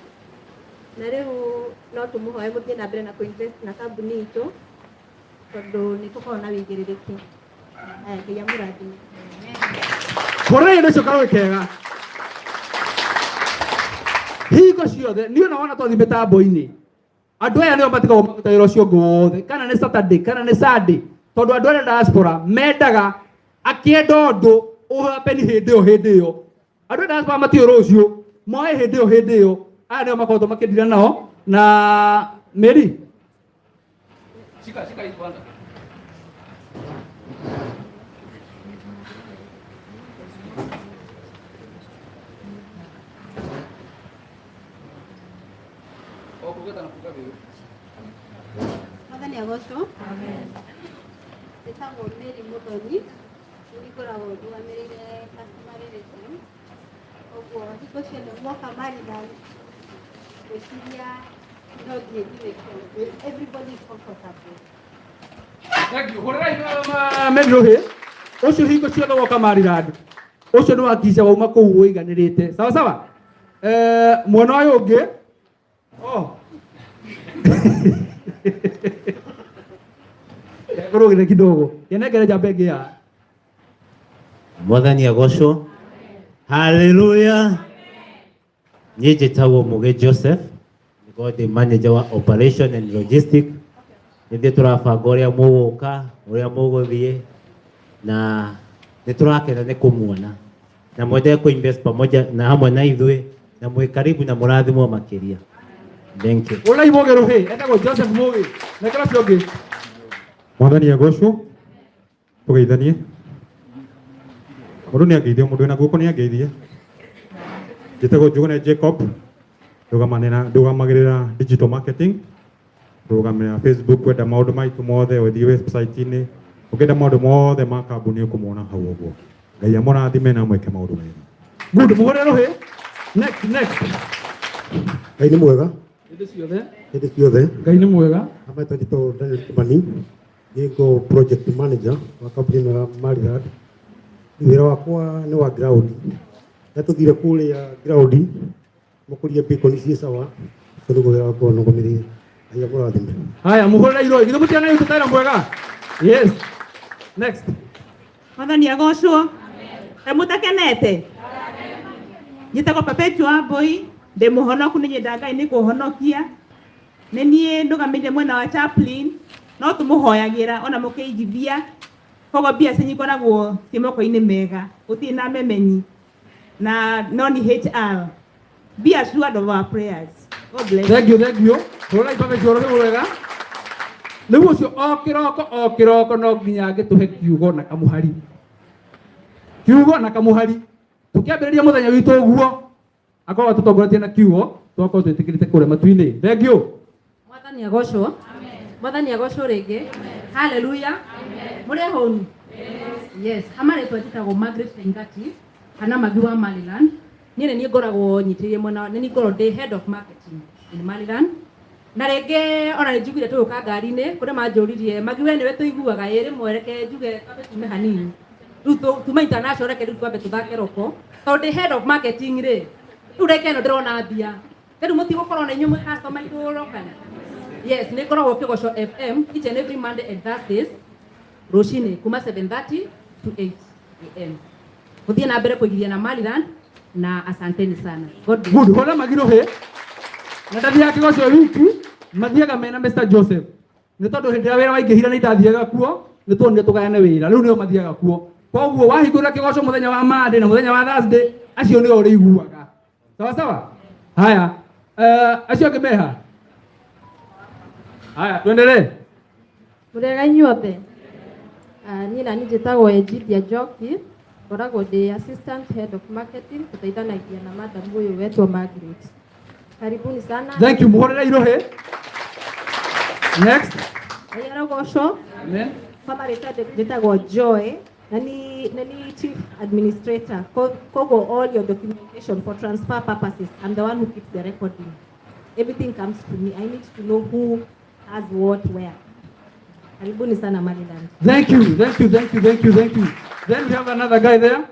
Speaker 6: na rĩu no tũmũhoe mũthiĩ na mbere na kũ-invest na kambuni itũ tondũ nĩ tũkoragwo na wĩigĩrĩrĩki. Aya, Ngai amũrathime.
Speaker 4: Hũrĩra indo icio karũĩ kega hingo ciothe. Niĩ ona wona twathi mĩtambo-inĩ, andũ aya nĩo matigagwo maruta wĩra ũcio ũngĩ wothe, kana nĩ Saturday kana nĩ Sunday, tondũ andũ arĩa diaspora mendaga akĩenda ũndũ ũhapeni hĩndĩ ĩyo hĩndĩ ĩyo. Andũ a diaspora matiũĩ rũciũ, moe hĩndĩ ĩyo hĩndĩ ĩyo. Aya nĩo makoretwo makĩndira nao na Mary. Shika, shika hii kwanza.
Speaker 6: Mwathani agocwo. Njĩtagwo Mary Mũthoni, nĩ ngoragwo ndũgamĩrĩire customer relations. Ũguo hingo ciothe muoka Maryland, ngwĩciria no nginya ngiuge everybody is comfortable.
Speaker 4: Thank you. Hũrĩrai Mary rũhĩ. Ũcio hingo ciothe woka Maryland, ũcio nĩ wakica wauma kũu ũiganĩrĩte. Sawa sawa. Eh, mwena ũyũ ũngĩ. Oh. Ngũrũgĩre kidogo. Yenengere njamba ĩngĩ ya.
Speaker 7: Mwathani agocwo. Haleluya. Niĩ njĩtagwo Mũgĩ Joseph, nĩkorwo ndĩ manager wa operation and logistic. Nĩthuĩ tũrabanga ũrĩa mũgũka, ũrĩa mũgũthiĩ, na nĩ tũrakena nĩ kũmuona na mwendee kũ-invest pamoja na hamwe na ithuĩ, na mwĩ karibu na mũrathimwo makĩria. Thank you.
Speaker 4: Hũrĩrai Mũgĩ rũhĩ. Etagwo Joseph Mũgĩ. Nengera ũcio ũngĩ.
Speaker 8: Mwathani agocwo. Tũgeithanie. Mũndũ nĩ angeithie, mũndũ wĩna guoko nĩ angeithie. Njĩtagwo Njugune Jacob, ndũgamagĩrĩra digital marketing, ndũgamĩrĩra Facebook, kwenda maũndũ maitũ mothe, ũthiĩ website-inĩ, ũngĩenda maũndũ mothe ma kambuni ũkũmona hau ũguo. Ngai amũrathime na amwĩke maũndũ mega.
Speaker 4: Good, mũhũre rũhĩ. Next, next.
Speaker 9: Ngai nĩ mwega.
Speaker 4: Hĩndĩ ciothe.
Speaker 9: Hĩndĩ ciothe.
Speaker 4: Ngai nĩ mwega.
Speaker 9: Ametwo njĩtagwo Daniel Kimani, nĩ project manager wa kambuni ĩno ya Maryland. Wĩra wakwa nĩ wa ground. Na tũthire kũrĩa ground mũkũrie bacon ciĩ sawa, ũcio nĩguo wĩra wakwa nũgamĩrĩire. Ngai amũrathime.
Speaker 4: Haya, mũhũrĩre irũĩ. Githĩ mũtiana yutũ taira mwega? Yes. Next.
Speaker 3: Mwathani agocwo. Kaĩ mũtakenete? Njĩtagwo Perpetua Mbui, ndĩ mũhonoku, nĩ nyenda Ngai nĩ kũhonokia. Nĩ niĩ ndũgamĩrĩire mwena wa chaplain, no tũmũhoyagĩra ona mũkĩigithia, koguo mbia cianyu ikoragwo ciĩ moko-inĩ mega, gũtirĩ na memenyi na no nĩ HR. Be assured of our prayers. God bless.
Speaker 4: Thank you, thank you. Hũrĩrai Perpetua rũhĩ wega. Rĩu ũcio o kĩroko o kĩroko no nginya angĩtũhe kiugo na kamũhari. Kiugo na kamũhari. Tũkĩambĩrĩria mũthenya witũ ũguo, akorwo atũtongoretie na kiugo, tũgakorwo twĩtĩkĩrĩte kũrĩa matu-inĩ. Thank you.
Speaker 10: Mwathani agocwo. Mwathani agocwo rĩngĩ. Haleluya. Mũrĩ ahũnu? Yes. Amarĩtwa njĩtagwo Margaret Ingati kana Magi wa Maryland. Niĩ nĩ niĩ ngoragwo nyitĩrĩire mwena, nĩ niĩ ngoragwo ndĩ head of marketing in Maryland. Na rĩngĩ ona nĩ njiguire tũgĩũka ngari-inĩ kũrĩa manjũririe, Magi we nĩwe tũiguaga, ĩ rĩmwe reke njuge twambe tume hanini. Rĩu tume international, reke rĩu twambe tũthake roko. Tondũ ndĩ head of marketing rĩ, rĩu reke ĩno ndĩrona mbia. Rĩu mũtigũkorwo na inyuĩ mwĩ customer aitũ locally. Yes, nĩ ngoragwo Kĩgoco FM each and every Monday and Thursdays rũcinĩ kuma 7:30 to 8 am. Mũthiĩ na mbere kũigithia na Maryland na asanteni sana. God bless.
Speaker 4: Good. Hũra Magi rũhĩ. Na ndathiaga Kĩgoco wiki, mathiaga mena Mr. Joseph. Nĩ tondũ hĩndĩ ĩrĩa wĩra waingĩhire nĩ ndathiaga kuo, nĩ tuonire tũgayane wĩra. Rĩu nĩo mathiaga kuo. Koguo wahingũra Kĩgoco mũthenya wa Monday na mũthenya wa Thursday, acio nĩo ũrĩiguaga. Sawa sawa. Haya. Acio angĩ meha? Haya, tuendelee.
Speaker 6: Mũrĩega inyuothe. Niĩ nani njĩtagwo Egidia Njoki, ngoragwo ndĩ assistant head of marketing, tũteithanagia na madam ũyũ wetwo Margaret. Karibuni sana.
Speaker 4: Thank you. Muhũrĩre irũhĩ. Next.
Speaker 6: Ngai arogocwo.
Speaker 4: Amen.
Speaker 6: Kwa marĩtwa njĩtagwo Joy na ni chief administrator. Koguo all your documentation for transfer purposes, I'm the one who keeps the recording. Everything comes to me. I need to know who has what where. Karibuni sana Maryland.
Speaker 4: Thank you, thank you, thank you, thank you, thank you. Then we have another guy there.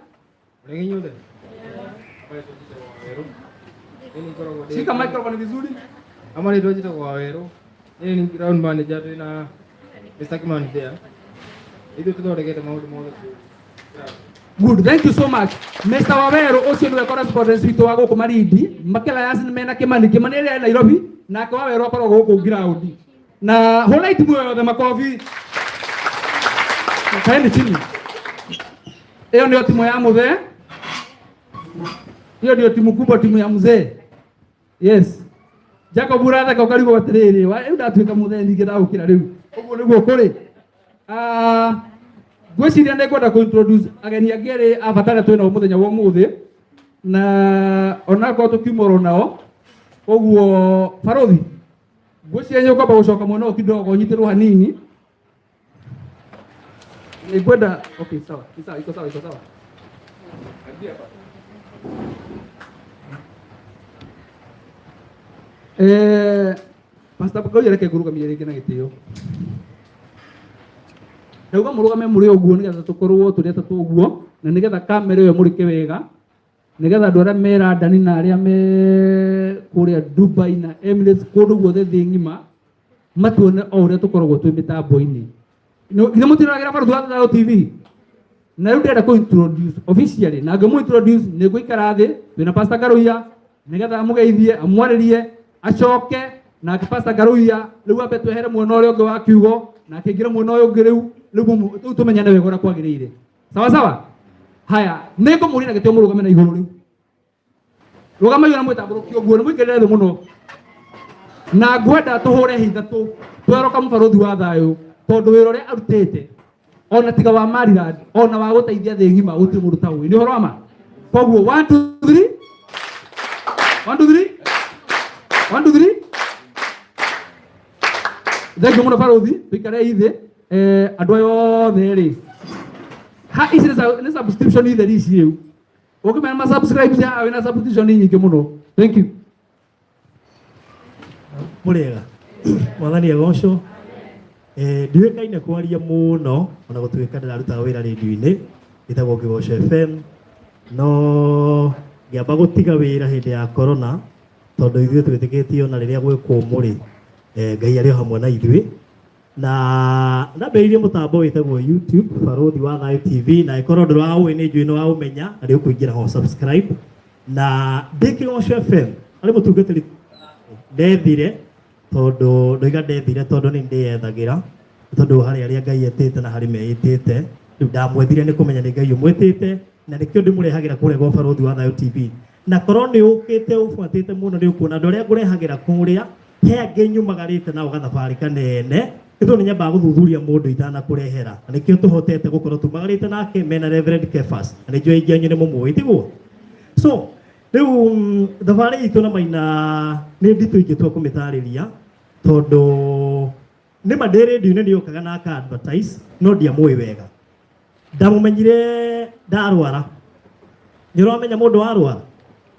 Speaker 4: Shika microphone vizuri.
Speaker 2: Ama nä njĩtagwo Wawerũ. Niĩ nĩ ground manager twĩ na Mr. Kimani there. Ithuĩ tũthondekete maũndũ mothe kũu.
Speaker 4: Good, thank you so much. Mr. Waweru ũcio nĩwe correspondent witũ wa gũkũ Malindi. Makelayas nĩ mena Kimani, Kimani ĩrĩa e Nairobi, nake Waweru akoragwo gũkũ ground. Na hũrai timu yothe makobi. Kaeni chini. Ĩyo nĩyo timu ya mũthee. Hiyo ndio timu kubwa, timu ya mzee. Yes. Jacob ũratheka ũkarigwo atĩrĩrĩ, rĩu ndatuĩka mũthee ningĩ ndagũkĩra rĩu. Ũguo nĩguo kũrĩ. Ah, ngwĩciria nĩ ngwenda kũ introduce ageni angĩ erĩ a bata arĩa twĩ nao mũthenya wa ũmũthĩ na onakorwo tũkiuma oro nao ũguo barothi ngwĩciria nĩ ũkwamba gũcoka mwena ũyũ kidogo ũnyitĩrwo hanini nĩ ngwenda okay sawa ni sawa iko sawa iko sawa. Eh, Pastor Ngoja reke ngũrũgamie rĩngĩ na gĩtĩo ndauga mũrũgame mũrĩ ũguo nĩgetha tũkorwo tũrĩ atatũ ũguo na nĩgetha kamera ĩyo mũrĩke wega nĩgetha andũ arĩa me London na arĩa me kũrĩa Dubai na Emirates kũndũ guothe thĩ ng'ima matuone o ũrĩa tũkoragwo twĩ mĩtambo-inĩ. Githĩ mũtiroragĩra Barũthi wa Thayũ TV? Na rĩu ndĩrenda kũ introduce officially na ngĩmũ introduce nĩ ngũikara thĩ twĩna Pastor Ngaruiya nĩgetha amũgeithie amwarĩrie acoke nake Pastor Ngaruiya rĩu ambe twehere mwena ũrĩa ũngĩ wa kiugo nake aingĩre mwena ũyũ ũngĩ rĩu rĩu tũmenyane wega ũrĩa kwagĩrĩire. Sawa sawa. Haya, nĩ ngũmũria na gĩtĩo mũrũgame na igũrũ rĩu. Rũgamai na mwĩtambũrũkie ũguo nĩ mũikarĩre thĩ mũno. Na ngwenda tũhũre hĩ ithatũ tweroka mũbarũthi wa thayũ tondũ wĩra ũrĩa arutĩte ona tiga wa Maryland ona wa gũteithia thĩ ng'ima gũtirĩ mũndũ ta ũyũ. Nĩ ũhoro wa ma? Koguo 1 2 3 1 2 3 1 2 3. Thank you mũno barũthi, tũikare thĩ. Eh, andũ aya othe rĩ ha ici nĩ subscription itheri ici rĩu ũkĩmenya ma subscribe cia wĩna subscription nyingĩ mũno. Thank you.
Speaker 11: Mũrĩega mwathani agocwo. Eh, ndiũĩkaine kwaria mũno ona gũtuĩka ndĩrarutaga wĩra rĩndiũ-inĩ ĩtagwo Kĩgoco FM no ngĩamba gũtiga wĩra hĩndĩ ya corona tondũ ithuĩ twĩtĩkĩtie ona rĩrĩa gwĩ kũmũ rĩ Ngai arĩ o hamwe na ithuĩ na ndambĩrĩirie mũtambo wĩtagwo YouTube Barũthi wa Thayũ TV na ĩkorwo ndũraũĩ nĩ njũĩ nĩ waũmenya na nĩ ũkũingĩra ho subscribe na ndĩ Kĩgoco FM arĩ mũtungatĩri ndethire tondũ ndoiga ndethire tondũ nĩ ndĩyethagĩra tondũ harĩ arĩa Ngai etĩte na harĩ meĩtĩte rĩu ndamwethire nĩ kũmenya nĩ Ngai ũmwĩtĩte na nĩkĩo ndĩmũrehagĩra kũrĩa gwa Barũthi wa Thayũ TV na korwo nĩ ũkĩte ũbuatĩte mũno nĩ ũkuona andũ arĩa ngũrehagĩra kũrĩa he angĩ nyumagarĩte nao gathabarĩ kanene nĩ tondũ nĩ nyambaga gũthuthuria mũndũ itanakũrehera na nĩkĩo tũhotete gũkorwo tumagarĩte nake mena Reverend Kefas na nĩ njũĩ aingĩ anyu nĩ mũmũĩ tiguo. So rĩu thabarĩ itũ na Maina nĩ nditũ ingĩtua kũmĩtarĩria tondũ nĩ ma ndĩ rĩndiũ-inĩ nĩ okaga na aka advertise no ndiamũĩ wega. Ndamũmenyire ndarwara. Nĩ ũramenya mũndũ warwara?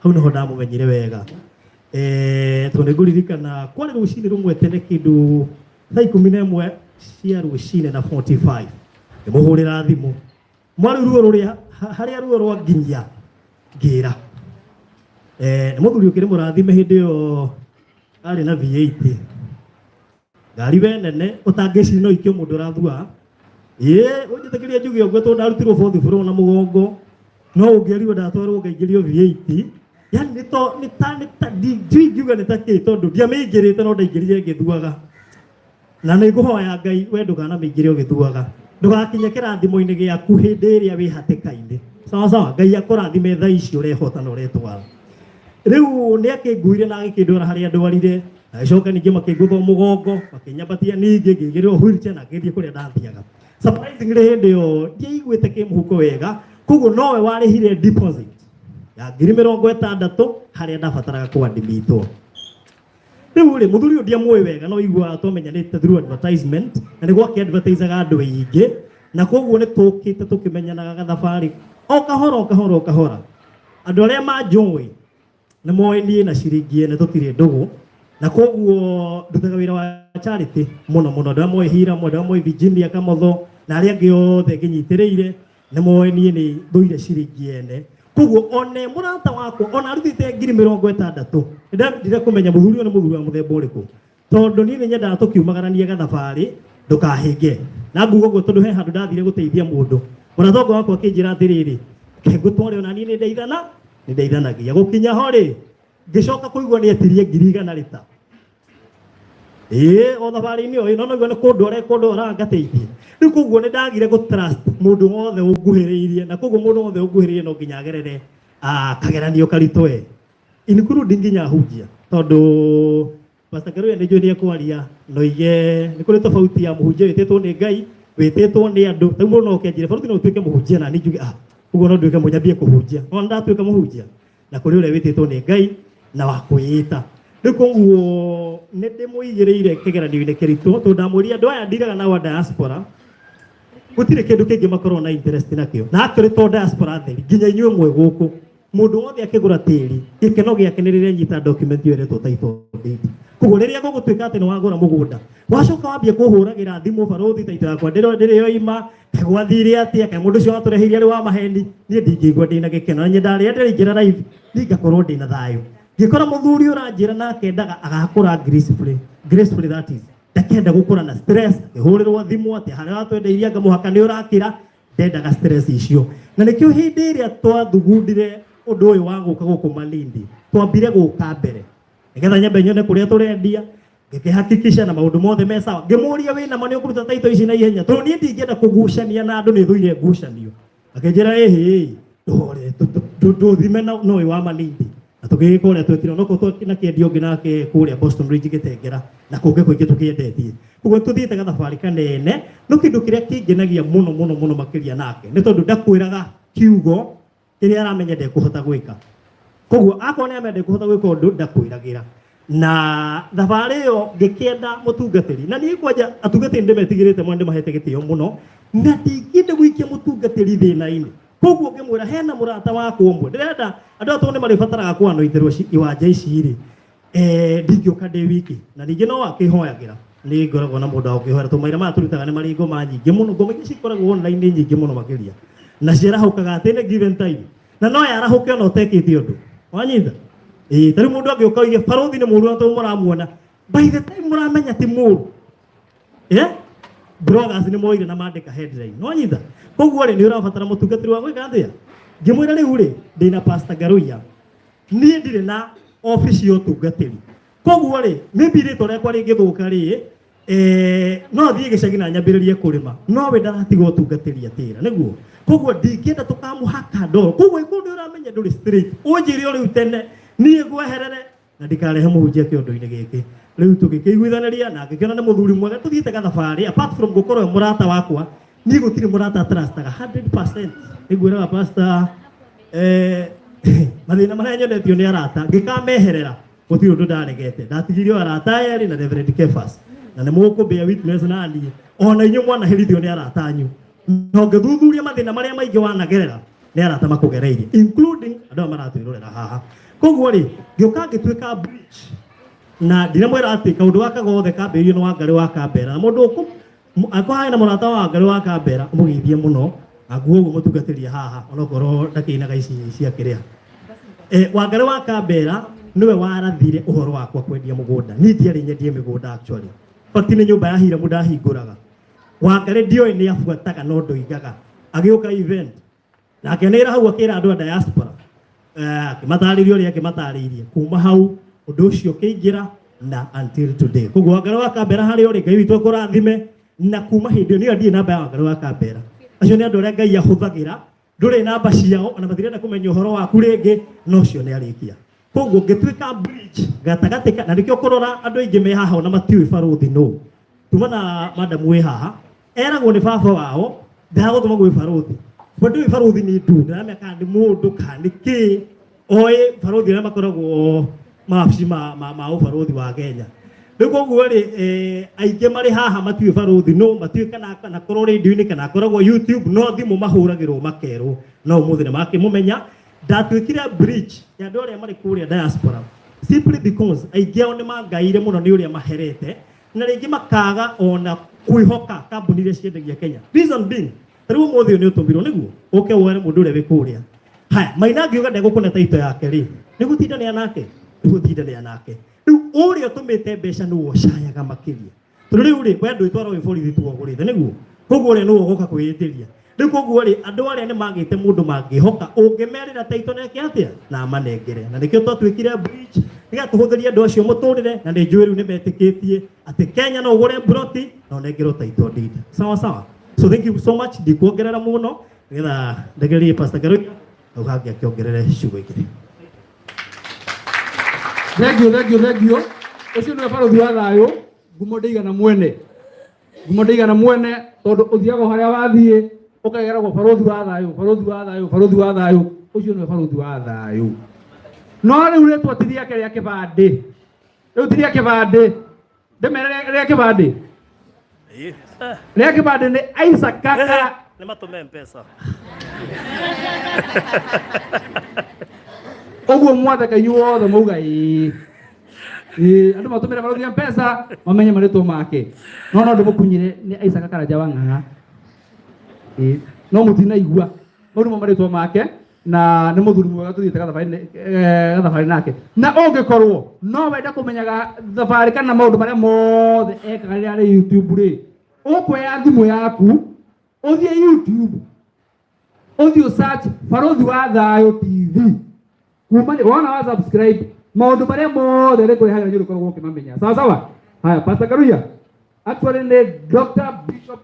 Speaker 11: Hau nĩho ndamũmenyire wega. Eh, tondũ nĩ ngũririkana kwarĩ rũcinĩ rũmwe tene kĩndũ thaa 11 cia rũcinĩ na 45 ngĩmũhũrĩra thimũ mwarĩ ruo rũrĩa harĩa ruo rwa nginya ngĩra eh, nĩ mũthuri ũkĩrĩ mũrathime hĩndĩ ĩyo arĩ na V8 ngari we nene ũtangĩciri no ikio mũndũ ũrathua ĩĩ ũnjĩtĩkĩrie njuge ũguo tondũ ndarutirwo fourth floor na mũgongo no ũngĩerirwo ndatwarwo ngaingĩrio V8 yani nĩ to nĩ ta nĩ ta ndiũĩ ingiuga nĩ ta kĩ tondũ ndiamĩingĩrĩte no ndaingĩrire ngĩthuaga na nĩ ngũhoya Ngai we ndũkanamĩingĩre ũgĩthuaga ndũgakinye kĩrathimo-inĩ gĩaku hĩndĩ ĩrĩa wĩ hatĩka-inĩ sawa sawa Ngai akũrathime thaa ici ũrehota na ũretwara rĩu nĩ akĩnguire na agĩkĩndwara harĩa ndwarire agĩcoka ningĩ makĩngũtha mũgongo makĩnyambatia ningĩ ngĩigĩrĩrwo wheelchair na ngĩthiĩ kũrĩa ndathiaga surprisingly hĩndĩ ĩyo ndiaiguĩte kĩmũhuko wega koguo nowe warĩhire deposit ya 60,000 harĩa ndabataraga kũandimitwo rĩu rĩ mũthuri ũyũ ndiamũĩ wega no iguaga twamenyanĩte through advertisement na nĩ gwake advertisaga andũ aingĩ na koguo nĩ tũkĩte tũkĩmenyanaga gathabarĩ o kahora o kahora o kahora andũ arĩa manjũĩ nĩ moĩ niĩ na ciringi ene tũtirĩ ndũgũ Na koguo ndutaga wĩra wa charity mũno mũno. Andũ arĩa moĩ Hiram, andũ arĩa moĩ Virginia Kamotho na arĩa angĩ othe ngĩnyitĩrĩire nĩ moĩ niĩ nĩ thũire ciringi ene. Koguo one mũrata wakwa ona arutĩte 60,000, nĩndambire kũmenya mũthuri ũyũ nĩ mũthuri wa mũthemba ũrĩkũ, tondũ niĩ nĩ nyendaga tũkiumagaranie gathabarĩ ndũkahĩnge. Na nguga ũguo tondũ he handũ ndathire gũteithia mũndũ, mũrata ũngĩ wakwa akĩnjĩra atĩrĩrĩ, "Reke ngũtware ona niĩ nĩ nĩndeithanagia." Gũkinya ho rĩ, ngĩcoka kũigua nĩ etirie 100,000 rĩta ĩĩ o thabarĩ-inĩ o ĩno, noguo nĩ kũndwara kũndwara ngateithie. Rĩu koguo nĩ ndagire gũ trust mũndũ wothe ũnguhĩrĩirie, na koguo mũndũ wothe ũnguhĩrĩirie no nginya agerere kageranio karitũ e including nginya hunjia, tondũ Pastor Ngaruiya nĩ njũĩ nĩ ekwaria no ige nĩ kũrĩ tofauti ya mũhunjia wĩtĩtwo nĩ Ngai, wĩtĩtwo nĩ andũ. Rĩu mũndũ no oke anjĩre, "Baruthi, no ũtuĩke mũhunjia?" Na niĩ njuge, "Ah, ũguo no nduĩke mũnyambie kũhunjia." No ndatuĩka mũhunjia na kũrĩ ũrĩa wĩtĩtwo nĩ Ngai na wa kwĩĩta. Rĩu koguo nĩ ndĩmũigĩrĩire kĩgeranio-inĩ kĩritũ, tondũ ndamwĩrire andũ aya ndiraga nao a diaspora gũtirĩ kĩndũ kĩngĩ makoragwo na interest nakĩo, na actually to diaspora theri, nginya inyuĩ mwĩ gũkũ, mũndũ wothe akĩgũra tĩri, gĩkeno gĩake nĩ rĩrĩa anyita document ĩyo ĩretwo title deed. Koguo rĩrĩa gũgũtuĩka atĩ nĩ wagũra mũgũnda, wacoka wambia kũhũragĩra thimũ, "Barũthi, title yakwa ndĩrĩ yoima, kaĩ gwathire atĩa? Kaĩ mũndũ ũcio watũreheire arĩ wa maheni?" Niĩ ndingĩigua ndĩna gĩkeno, na nyendaga rĩrĩa ndĩraingĩra live niĩ ngakorwo ndĩna thayũ. Ngĩkora mũthuri ũranjĩra nake endaga agakũra gracefully, gracefully, that is, ndakenda gũkũra na stress, akĩhũrĩrwo thimũ atĩ harĩa watwendeirie anga mũhaka nĩ ũrakĩra. Ndendaga stress icio, na nĩkĩo hĩndĩ ĩrĩa twathugundire ũndũ ũyũ wa gũka gũkũ Malindi, twambire gũka mbere nĩgetha nyambe nyone kũrĩa tũrendia, ngĩkĩhakikisha na maũndũ mothe me sawa. Ngĩmũria, "Wĩna ma nĩ ũkũruta taito ici na ihenya? Tondũ niĩ ndingĩenda kũgucania na andũ, nĩ thũire ngucanio." Akĩnjĩra, "Ĩhĩ, ndũhore ndũthime na ũyũ wa Malindi." Na tũgĩgĩka ũrĩa twekire, onokorwo na kĩendio ũngĩ nake kũrĩa Boston Ridge gĩtengera na kũngĩ kũingĩ tũkĩendetie. Ũguo tũthiĩte gathabarĩ kanene, no kĩndũ kĩrĩa kĩngenagia mũno mũno mũno makĩria nake nĩ tondũ ndakwĩraga kiugo kĩrĩa aramenya ndekũhota gwĩka. Koguo akorwo nĩ amenya ndekũhota gwĩka ũndũ, ndakwĩragĩra. Na thabarĩ ĩyo ngĩkĩenda mũtungatĩri, na niĩ kwanja atungatĩri ndĩmetigĩrĩte mũno, ndĩmahete gĩtĩo mũno, na ndingĩenda gũikia mũtungatĩri thĩna-inĩ. Koguo ngĩmwĩra hena mũrata wakwa ũmwe ndĩrenda, andũ aya tondũ nĩ marĩbataraga kũanoitĩrwo iwanja ici rĩ, ndingĩũka ndĩ wiki. Na ningĩ no akĩhoyagĩra, nĩ ngoragwo na mũndũ wa gũkĩhoera, tondũ maira maya tũrutaga nĩ marĩ ngoma nyingĩ mũno. Ngoma iria cikoragwo online nĩ nyingĩ mũno makĩria, na ciarahũkaga atĩ any given time, na no yarahũke ona ũtekĩte ũndũ. Wanyita? Ĩĩ, ta rĩu mũndũ angĩũka oige barũthi nĩ mũũru, tondũ mũramuona, by the time mũramenya ti mũũru, bloggers nĩ moire na mandĩka headline. Wanyita? Koguo rĩ, nĩ ũrabatara mũtungatĩri wa gwĩka atĩa? Ngĩmwĩra, "Rĩu rĩ, ndĩna Pastor Ngaruiya, niĩ ndirĩ na obici ya ũtungatĩri. Koguo rĩ, maybe rĩtwa rĩakwa rĩngĩthũka rĩ, no thiĩ gĩcagi na nyambĩrĩrie kũrĩma, no we ndaratiga ũtungatĩri atĩra nĩguo. Koguo ndingĩenda tũkamũhaka ndoro. Koguo ĩkorwo nĩ ũramenya ndũrĩ straight, ũnjĩre o rĩu tene, niĩ ngweherere na ndikarehe mũhunjia kĩondo-inĩ gĩkĩ." Rĩu tũgĩkĩiguithanĩria na ngĩkĩona nĩ mũthuri mwega tũthiĩte gathabarĩ. Apart from gũkorwo e mũrata wakwa, niĩ gũtirĩ mũrata trustaga 100%. Nĩngwĩraga pastor, mathĩna marĩa nyonetio nĩ arata ngĩkameherera, gũtirĩ ũndũ ndaregete. Ndatigirio arata erĩ na Reverend Kefas, na nĩ mũkũmbĩa witness na niĩ ona inyuĩ mwanaherithio nĩ arata anyu, na ũngĩthuthuria mathĩna marĩa maingĩ wanagerera nĩ arata makũgereirie, including andũ aya maratwĩrorera haha. Koguo rĩ, ngĩũka ngĩtuĩka bridge, na ndinamwĩra atĩ kaũndũ gaka gothe kambĩrĩirio nĩ Wangarĩ wa Kambera. Na mũndũ ũkũ akorwo hena mũrata wa Wangarĩ wa Kambera, mũgeithie mũno, na nguo ũguo mũtungatĩrie haha, onokorwo ndakĩinaga ici cia kĩrĩa. Wangarĩ wa Kambera nĩwe warathire ũhoro wakwa kwendia mũgũnda. Niĩ ndiarĩ nyendie mĩgũnda, actually. Fact, nĩ nyũmba ya Hiramu ndahingũraga. Wangarĩ ndioĩ nĩ abuataga, no ndoigaga. Agĩũka event na akĩanĩrĩra hau, akĩra andũ a diaspora, akĩmatarĩria ũrĩa akĩmatarĩirie. Kuma hau ũndũ ũcio ũkĩingĩra na until today. Koguo Wangarĩ wa Kambera, harĩa ũrĩ, Ngai witũ akũrathime. Na kuma hĩndĩ ĩyo niyo ndirĩ namba ya Wangarĩ wa Kambera. Acio nĩ andũ arĩa Ngai ahũthagĩra, ndũrĩ namba ciao ona matirenda kũmenya ũhoro waku rĩngĩ, no ũcio nĩ arĩkia. Koguo ngĩtuĩka bridge gatagatĩ ka, na nĩkĩo kũrora andũ aingĩ me haha ona matiũĩ barũthi nũ. Tuma na madam wĩ haha, eragwo nĩ baba wao ndagũtũma gwĩ barũthi, we ndũĩ barũthi nĩ ndu, ndaramenya kana nĩ mũndũ kana nĩ kĩ. Oĩ barũthi arĩa makoragwo mawabici ma ũbarũthi wa Kenya. Rĩu koguo rĩ, aingĩ marĩ haha matiũĩ barũthi no matiũĩ kana akorwo radio-inĩ kana akoragwo YouTube, no thimũ mahũragĩrwo makerwo. No ũmũthĩ nĩ makĩmũmenya. Ndatuĩkire bridge ya andũ arĩa marĩ kũrĩa diaspora. Simply because aingĩ ao nĩ mangaire mũno nĩ ũrĩa maherete na rĩngĩ makaga ona kwĩhoka kambuni iria ciendagia Kenya. Reason being, ta rĩu ũmũthĩ ũyũ nĩ ũtũmirwo nĩguo ũke wore mũndũ ũrĩa wĩ kũrĩa. Haya, Maina angiuga ndegũkũne taito yake rĩ, nĩ gũtindanĩra nake? Nĩ gũtindanĩra nake. Rĩu ũrĩa ũtũmĩte mbeca nĩwe ũcayaga makĩria. Tondũ rĩu rĩ, we ndwĩtwara wĩ borithi tu wagũrĩte nĩguo? Koguo ũrĩa nĩwe ũgoka kwĩĩtĩria. Rĩu koguo rĩ, andũ arĩa nĩ magĩte mũndũ mangĩhoka, ũngĩmerĩra taito neke atĩa? Na amanengere. Na nĩkĩo twatuĩkire bridge, nĩgetha tũhũthĩrie andũ acio mũtũrĩre, na nĩ njũĩ rĩu nĩ metĩkĩtie atĩ Kenya no ũgũre mburoti na ũnengerwo title deed. Sawa sawa. So thank you so much, ndikuongerera mũno, nĩgetha ndegererie Pastor Ngaruiya, hau hangĩ akĩongerere ciugo ingĩ.
Speaker 4: Thank you, thank you, thank you. Ũcio nĩwe barũthi wa thayũ, ngumo ndĩigana mwene. Ngumo ndĩigana mwene tondũ ũthiaga o harĩa wathiĩ ũkageragwo barũthi wa thayũ, barũthi wa thayũ, barũthi wa thayũ. Ũcio nĩwe barũthi wa thayũ. No rĩu rĩtwa ti rĩake rĩa kĩbandĩ. Rĩu ti rĩa kĩbandĩ. Ndĩmere rĩa kĩbandĩ. Rĩa kĩbandĩ nĩ Isaac Kaka.
Speaker 11: Nĩ matũme mpesa.
Speaker 4: Ũguo mwatheka inyuothe mwauga ĩĩ. Ĩĩ, andũ matũmĩre barũthi ya mpesa mamenye marĩtwa make. No no ndĩmũkunyire nĩ Isaac Karanja wa Ng'ang'a. Ĩĩ, no mũtinaigua. Mau nĩmo marĩtwa make na nĩ mũthuri mwega tũthiĩte gathabarĩ nake. Na ũngĩkorwo no wende kũmenyaga thabarĩ kana maũndũ marĩa mothe ekaga rĩrĩa arĩ YouTube rĩ, ũkuoya thimũ yaku ũthiĩ YouTube ũthiĩ ũ search Barũthi wa Thayũ TV. Kuma wona wa subscribe maũndũ marĩa mothe rĩkũrehagĩra nĩ ũrĩkoragwo ũkĩmamenya. Sawa sawa. Haya, Pastor Karuya. Actually nĩ Dr. Bishop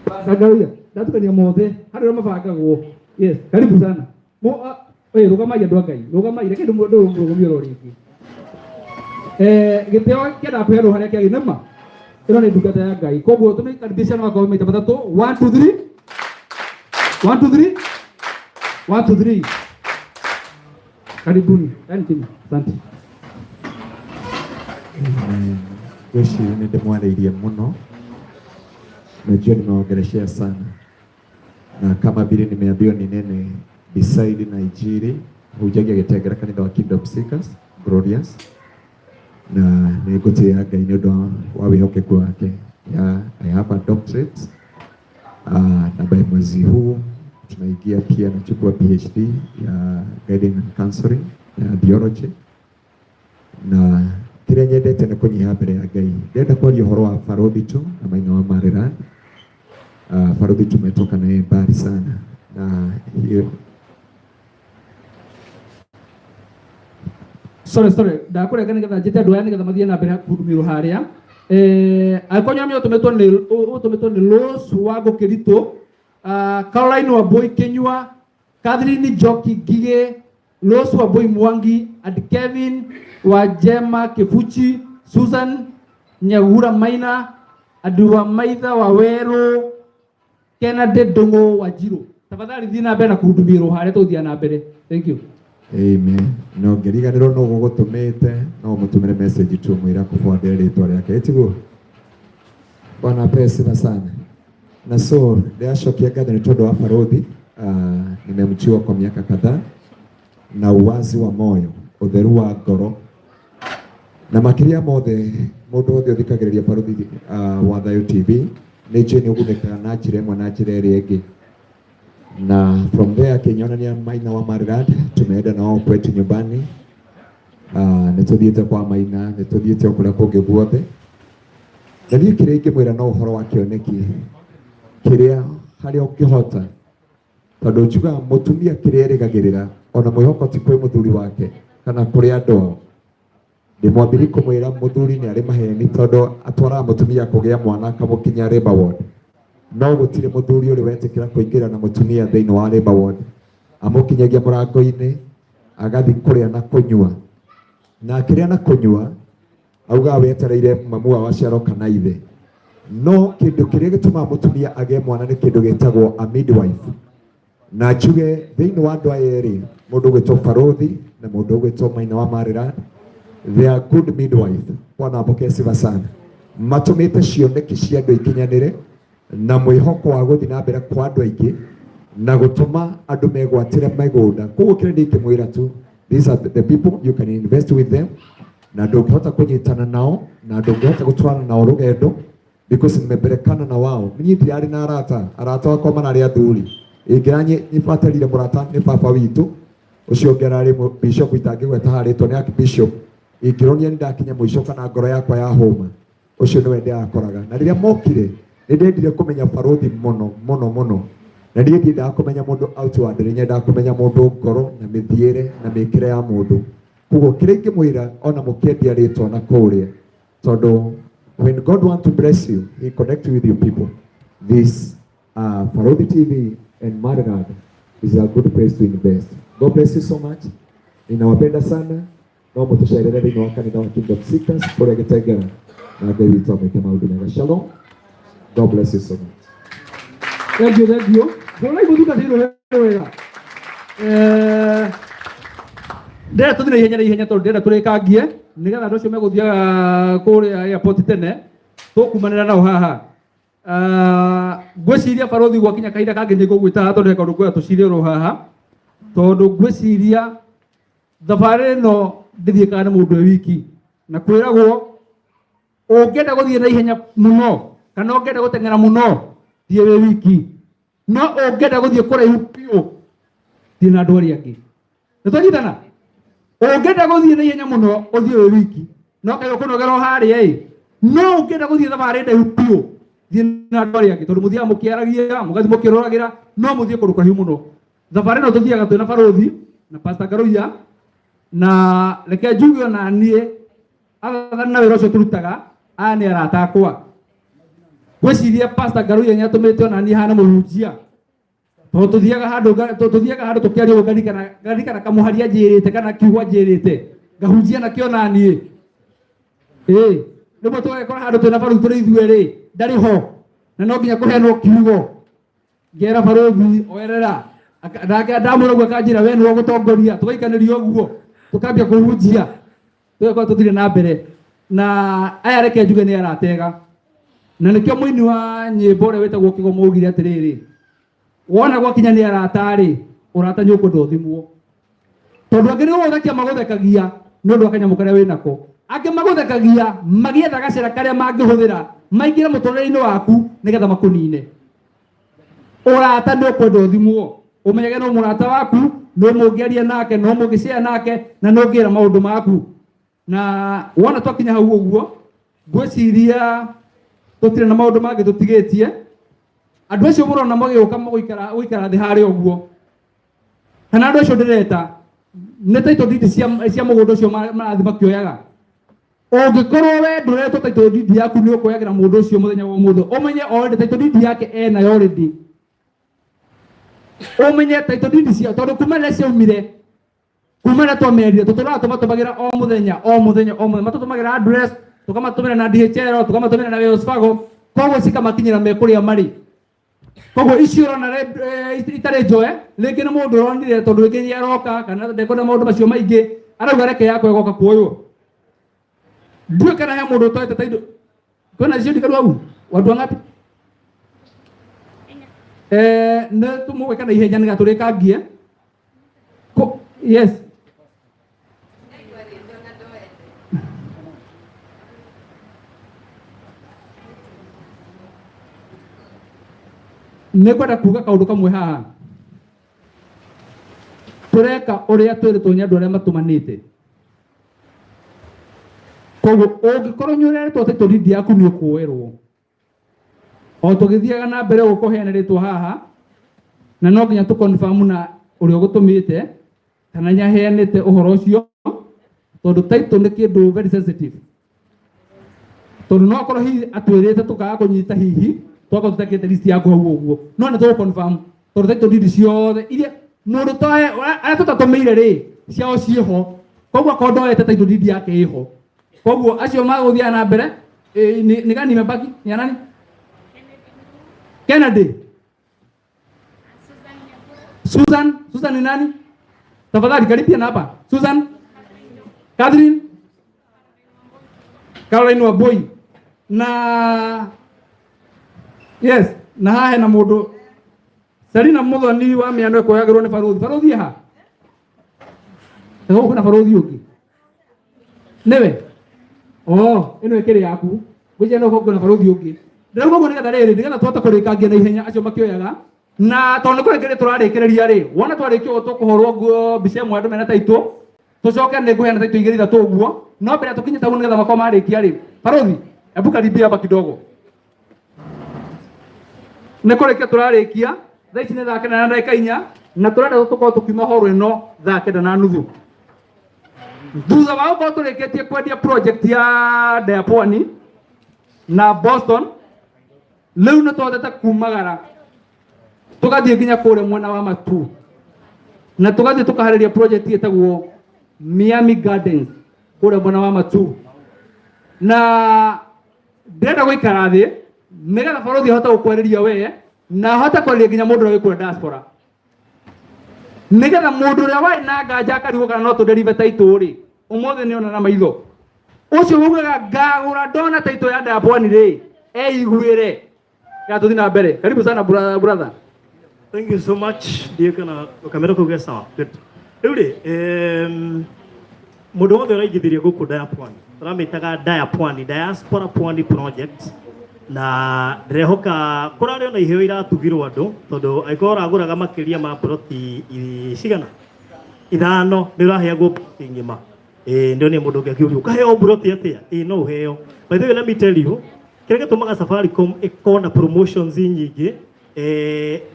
Speaker 4: Pastor Karuya. Ndatukania mothe harĩ ũrĩa mabangagwo. Yes, karibu sana. Mo eh rũgamai andũ a Ngai. Rũgamai reke ndũmũrũgamie oro rĩngĩ. Eh gĩtĩo kĩendaga kũheanwo harĩa kĩagĩrĩire nĩ ma. Ĩno nĩ ndungata ya Ngai. Koguo tũmĩkaribisha na makobi maita matatũ. 1 2 3. 1 2 3. 1 2 3. Karibuni. Yaani chini. Asante.
Speaker 1: Ngwĩciria nĩ ndĩmwarĩirie mũno, najua nimewaongeleshea sana, na kama vile nimeambiwa ni nene beside Nigeria hunjagia gĩtengera kanitha wa Kingdom Seekers Glorious, na nĩ ngũtĩĩa Ngai nĩ ũndũ wa wĩhokeku wake. Yeah, I have a doctorate na by mwezi huu tunaingia pia nachukua PhD ya guiding and counseling ya theology na kĩrĩa nyendete nĩ kũnyiha mbere ya Ngai. Ndĩrenda kwaria ũhoro wa barũthi tu na maina wa Maryland. Barũthi tumetoka naye mbali sana na hiyo
Speaker 4: Sorry, sorry, ndakũrenga nĩgetha njĩte andũ aya nĩgetha mathiĩ na mbere kũhudumirwo harĩa. Eh, angĩkorwo nĩũramenya ũtũmĩtwo nĩ ũtũmĩtwo nĩ Rose wa Ngũkĩritũ, Caroline Wambui Kĩnyua, Catherine Njoki Ngigĩ, Rose Wambui Mwangi and Kevin Wajema Kibuchi, Susan Nyagura Maina, and Wamaitha Wawerũ, Kennedy Ndung'u Wanjiru. Tafadhali thiĩ na mbere na kũhudumirwo harĩa tũgũthiĩ na mbere. Thank you.
Speaker 1: Amen. Na ũngĩriganĩrwo nũ ũgũgũtũmĩte no ũmũtũmĩre message tu ũmwĩre akũbwandĩre rĩtwa rĩake ĩtiguo. Bwana apewe sifa sana. Na so ndĩracokia ngatho nĩ tondũ wa barũthi nimemjua kwa miaka kadhaa na uwazi wa moyo, ũtheru wa ngoro na makĩria mothe mũndũ wothe ũthikagĩrĩria barũthi wa Thayũ TV nĩ njũĩ nĩ ũgunĩkaga na njĩra ĩmwe na njĩra ĩrĩa ĩngĩ na from there akĩnyonania Maina wa Maryland tumeenda nao kwetu nyumbani nĩ tũthiĩte kwa Maina nĩ tũthiĩte o kũrĩa kũngĩ guothe na niĩ kĩrĩa ingĩmwĩra no ũhoro wa kĩoneki kĩrĩa harĩa ũngĩhota tondũ njugaga mũtumia kĩrĩa erĩgagĩrĩra ona mwĩhoko ti kwĩ mũthuri wake kana kũrĩ andũ ao ndĩmwambiri kũmwĩra mũthuri nĩ arĩ maheni tondũ atwaraga mũtumia kũgĩa mwana akamũkinya labour ward no gũtirĩ mũthuri ũrĩ wetĩkĩra kũingĩra na mũtumia thĩinĩ wa labour ward amũkinyagia mũrango-inĩ agathiĩ kũrĩa na kũnyua na akĩrĩa na kũnyua augaga wetereire mamu wao aciarwo kana ithe no kĩndũ kĩrĩa gĩtũmaga mũtumia agĩe mwana nĩ kĩndũ gĩtagwo a midwife na njuge thĩinĩ wa andũ aya erĩ mũndũ ũgwĩtwo barũthi na mũndũ ũgwĩtwo Maina wa Maryland they are good midwife. Bwana apokee sifa sana. Matũmĩte cioneki cia andũ ikinyanĩre na mwĩhoko wa gũthiĩ na mbere kwa andũ aingĩ na gũtũma andũ megwatĩre mĩgũnda. Koguo kĩrĩa ndingĩmwĩra tu These are the people you can invest with them, na ndũngĩhota kũnyitana nao na ndũngĩhota gũtwarana nao rũgendo because nimepelekana na wao. Niĩ ndirarĩ na arata, arata akwa mararĩ athuri. Ingĩranyibatarire mũrata nĩ baba witũ, ũcio ũngĩ ararĩ bishop itangĩgweta harĩtwo nĩ archbishop. Ingĩronio nĩ ndakinya mũico kana ngoro yakwa ya hũma, ũcio nĩwe ndĩrakoraga. Na rĩrĩa mokire nĩ ndendire kũmenya barothi mũno mũno mũno, na niĩ ndiendaga kũmenya mũndũ outward, nĩ nyendaga kũmenya mũndũ ngoro na mĩthiĩre na mĩkĩre ya mũndũ. Koguo kĩrĩa ingĩmwĩra ona mũkĩendia rĩtwa na kũrĩa, tondũ when God want to bless you, he connect with you people. This Barũthi TV and Maryland is a good place to invest. God bless you so much. Ninawapenda sana. No mũtũcerere thĩinĩ wa kanitha wa Kingdom Seekers kũrĩa Gĩtengera, na Ngai witũ amwĩke maũndũ mega. Shalom. God bless you so much.
Speaker 4: Thank you, thank you. Ndona igũthuka thĩinĩ wega. Ndĩrenda tũthiĩ na ihenya na ihenya tondũ ndĩrenda tũrĩkangie nĩgetha andũ acio megũthiaga kũrĩa airport tene tũkumanĩra nao haha. Ngwĩciria barothi gwakinya kahinda kangĩ nĩ ngũgwĩta haha tondũ he kaũndũ ngwenda tũcire oro haha, tondũ ngwĩciria thabarĩ ĩno ndĩthiĩkaga nĩ mũndũ e wiki, na kwĩragwo ũngĩenda gũthiĩ na ihenya mũno kana ũngĩenda gũteng'era mũno thiĩ wĩ wiki, no ũngĩenda gũthiĩ kũraihu biũ thiĩ na andũ arĩa angĩ. Nĩ twanyitana? Ũngĩenda gũthiĩ na ihenya mũno ũthiĩ wĩ wiki, no kaĩ ũkũnogera o harĩa ĩ, no ũngĩenda gũthiĩ thabarĩ ndaihu biũ thiĩ na andũ arĩa angĩ, tondũ mũthiaga mũkĩaragia, mũgathiĩ mũkĩroragĩra, no mũthiĩ kũndũ kũraihu mũno. Thabarĩ ĩno tũthiaga twĩna barothi na Pastor Ngaruiya, na reke njuge ona niĩ other na wĩra ũcio tũrutaga, aya nĩ arata akwa. Ngwĩciria Pastor Ngaruiya nĩ atũmĩte ona niĩ hana mũhunjia, tondũ tũthiaga handũ tũthiaga handũ tũkĩaria ũguo, ngarikana kamũhari anjĩrĩte kana kiugo anjĩrĩte, ngahunjia nakĩo na niĩ. Rĩmwe tũgagĩkora handũ twĩna barothi tũrĩ ithuerĩ, ndarĩ ho, na no nginya kũheanwo kiugo. Ngera barothi oerera, nake ndamwĩra ũguo akanjĩra we nĩwe ũgũtongoria, tũgaikanĩria ũguo, tũkambia kũhunjia, tũgakorwo tũthire na mbere. Na aya reke njuge nĩ aratega, na nĩkĩo mũini wa nyĩmbo ũrĩa wĩtagwo Kĩgomo augire atĩrĩrĩ, wona gwakinya nĩ arata-rĩ, ũrata nĩ ũkwenda ũthimwo, tondũ angĩ nĩ gũgũthekia magũthekagia nĩ ũndũ wa kanyamũ karĩa wĩnako, angĩ magũthekagia magĩetha gacĩra karĩa mangĩhũthĩra maingĩre mũtũrĩre-inĩ waku nĩgetha makũnine. Ũrata nĩ ũkwenda ũthimwo, ũmenyage no mũrata waku, no mũngĩaria nake, no mũngĩcea nake, na no ũngĩra maũndũ maku. Na wona twakinya hau ũguo, ngwĩciria tũtirĩ na maũndũ mangĩ tũtigĩtie. Andũ acio mũrona magĩũka gũikara thĩ harĩa ũguo, kana andũ acio ndĩreta nĩ title deed cia mũgũnda ũcio marathiĩ makĩoyaga. Ũngĩkorwo we ndũretwo title deed yaku nĩ ũkũoyagĩra mũndũ ũcio mũthenya wa ũmũthĩ, ũmenye already title deed yake enayo already. Ũmenye title deed cia, tondũ kuma rĩrĩa ciaumire, kuma rĩrĩa twamerire, tũtũraga tũmatũmagĩra o mũthenya, o mũthenya, o mũthenya. Matũtũmagĩra address, tũkamatũmĩra na DHL, tũkamatũmĩra na Wells Fargo, koguo cikamakinyĩra me kũrĩa marĩ. Koguo icio ũrona itarĩ njoe, rĩngĩ nĩ mũndũ ũronire tondũ rĩngĩ nĩ aroka kana ndekwenda maũndũ macio maingĩ, arauga reke yakwa ĩgoka kuoywo. Ndiũĩ kana he mũndũ ũtoete ta indo. Kwĩna icio ndikaru hau? Watu wangapi? Nĩ tũmũgwĩka na ihenya nĩgetha tũrĩkangie. Yes. Nĩ ngwenda kuga kaũndũ kamwe haha. Tũreka ũrĩa twĩrĩtwo nĩ andũ arĩa matũmanĩte. Koguo ũngĩkorwo nĩ ũreretwo title deed yaku nĩ ũkuoerwo. O tũgĩthiaga na mbere ũguo kũheana rĩtwa haha, na no nginya tũ confirm na ũrĩa ũgũtũmĩte kana nĩ aheanĩte ũhoro ũcio, tondũ title nĩ kĩndũ very sensitive. Tondũ no akorwo hihi atwĩrĩte tũkaga kũnyita, hihi twakorwo tũtekĩte list yaku hau ũguo, no nĩ tũgũ confirm tondũ title deed ciothe iria mũndũ toe arĩa tũtatũmĩire rĩ, ciao ciĩho. Koguo akorwo ndoete title deed yake ĩho. Koguo acio magũthiaga na mbere, nĩ gani imebaki? Ni ya nani? Kennedy. Susan, Susan ni nani? Tafadhali karibia na hapa. Susan. Catherine. Caroline Wambui. Na yes, na haha hena mũndũ Selina Muthoni wa mĩano ĩkuoyagĩrwo nĩ barothi. Barothi ha? Gũkũ kwĩna barũthi ũngĩ nĩwe oh ĩno ĩkĩrĩ yaku ngwĩciria no kwĩna barũthi ũngĩ ndĩrauga ũguo nĩgetha rĩrĩ nĩgetha tũhote kũrĩkangia na ihenya acio makĩoyaga na tondũ nĩ kũrĩkĩrĩria tũrarĩkĩrĩria rĩ wona twarĩkia ũguo tũkũhũrwo nguo mbica ĩmwe andũ mena taitũ tũcoke nĩ ngũheana taitũ igĩrĩ ithatũ ũguo no mbere ya tũkinyĩte hau nĩgetha makorwo marĩkia rĩ barũthi hebu karibia hapa kidogo nĩ kũrĩkia tũrarĩkia thaa ici nĩ thaa kenda na ndagĩka inya na tũrenda tũkorwo tũkiuma horo ĩno thaa kenda na nuthu thutha wa gũkorwo tũrĩkĩtie kwendia project ya Diapwani na Boston rĩu nĩ tũhotete kumagara tũgathiĩ nginya kũrĩa mwena wa Matu na tũgathiĩ tũkaharĩria project ĩtagwo Miami Gardens kũrĩa mwena wa Matu na ndĩrenda gũikara thĩ nĩgetha barũthi ahote gũkwarĩria we na ahote kwarĩria nginya mũndũ ũrĩa wĩ kũrĩa diaspora nĩgetha mũndũ ũrĩa warĩ na nganja akarigwo kana no tũderive taitũ rĩ ũmũthĩ nĩ ona na maitho ũcio ugaga ngagũra ndona taitũ ya ndambwani rĩ eiguĩre ya tũthiĩ na mbere karibu sana brother.
Speaker 11: Thank you so much. Ndiũ kana kamera kau ge sawa. Good. Rĩu rĩ, mũndũ wothe ũraingithĩria gũkũ Diapwani, tũramĩtaga Diapwani, Diaspora Pwani Project, na ndĩrehoka kũrarĩ ona iheo iratugirwo andũ, tondũ angĩkorwo ũragũraga makĩria ma mburoti cigana ithano nĩ ũraheagwo mburoti ng'ima. Ĩĩ ndĩronire mũndũ ũngĩ akĩũria ũkaheo mburoti atĩa? Ĩĩ no ũheo. By the way, let me tell you, kĩrĩa gĩtũmaga Safaricom ĩkorwo na promotions nyingĩ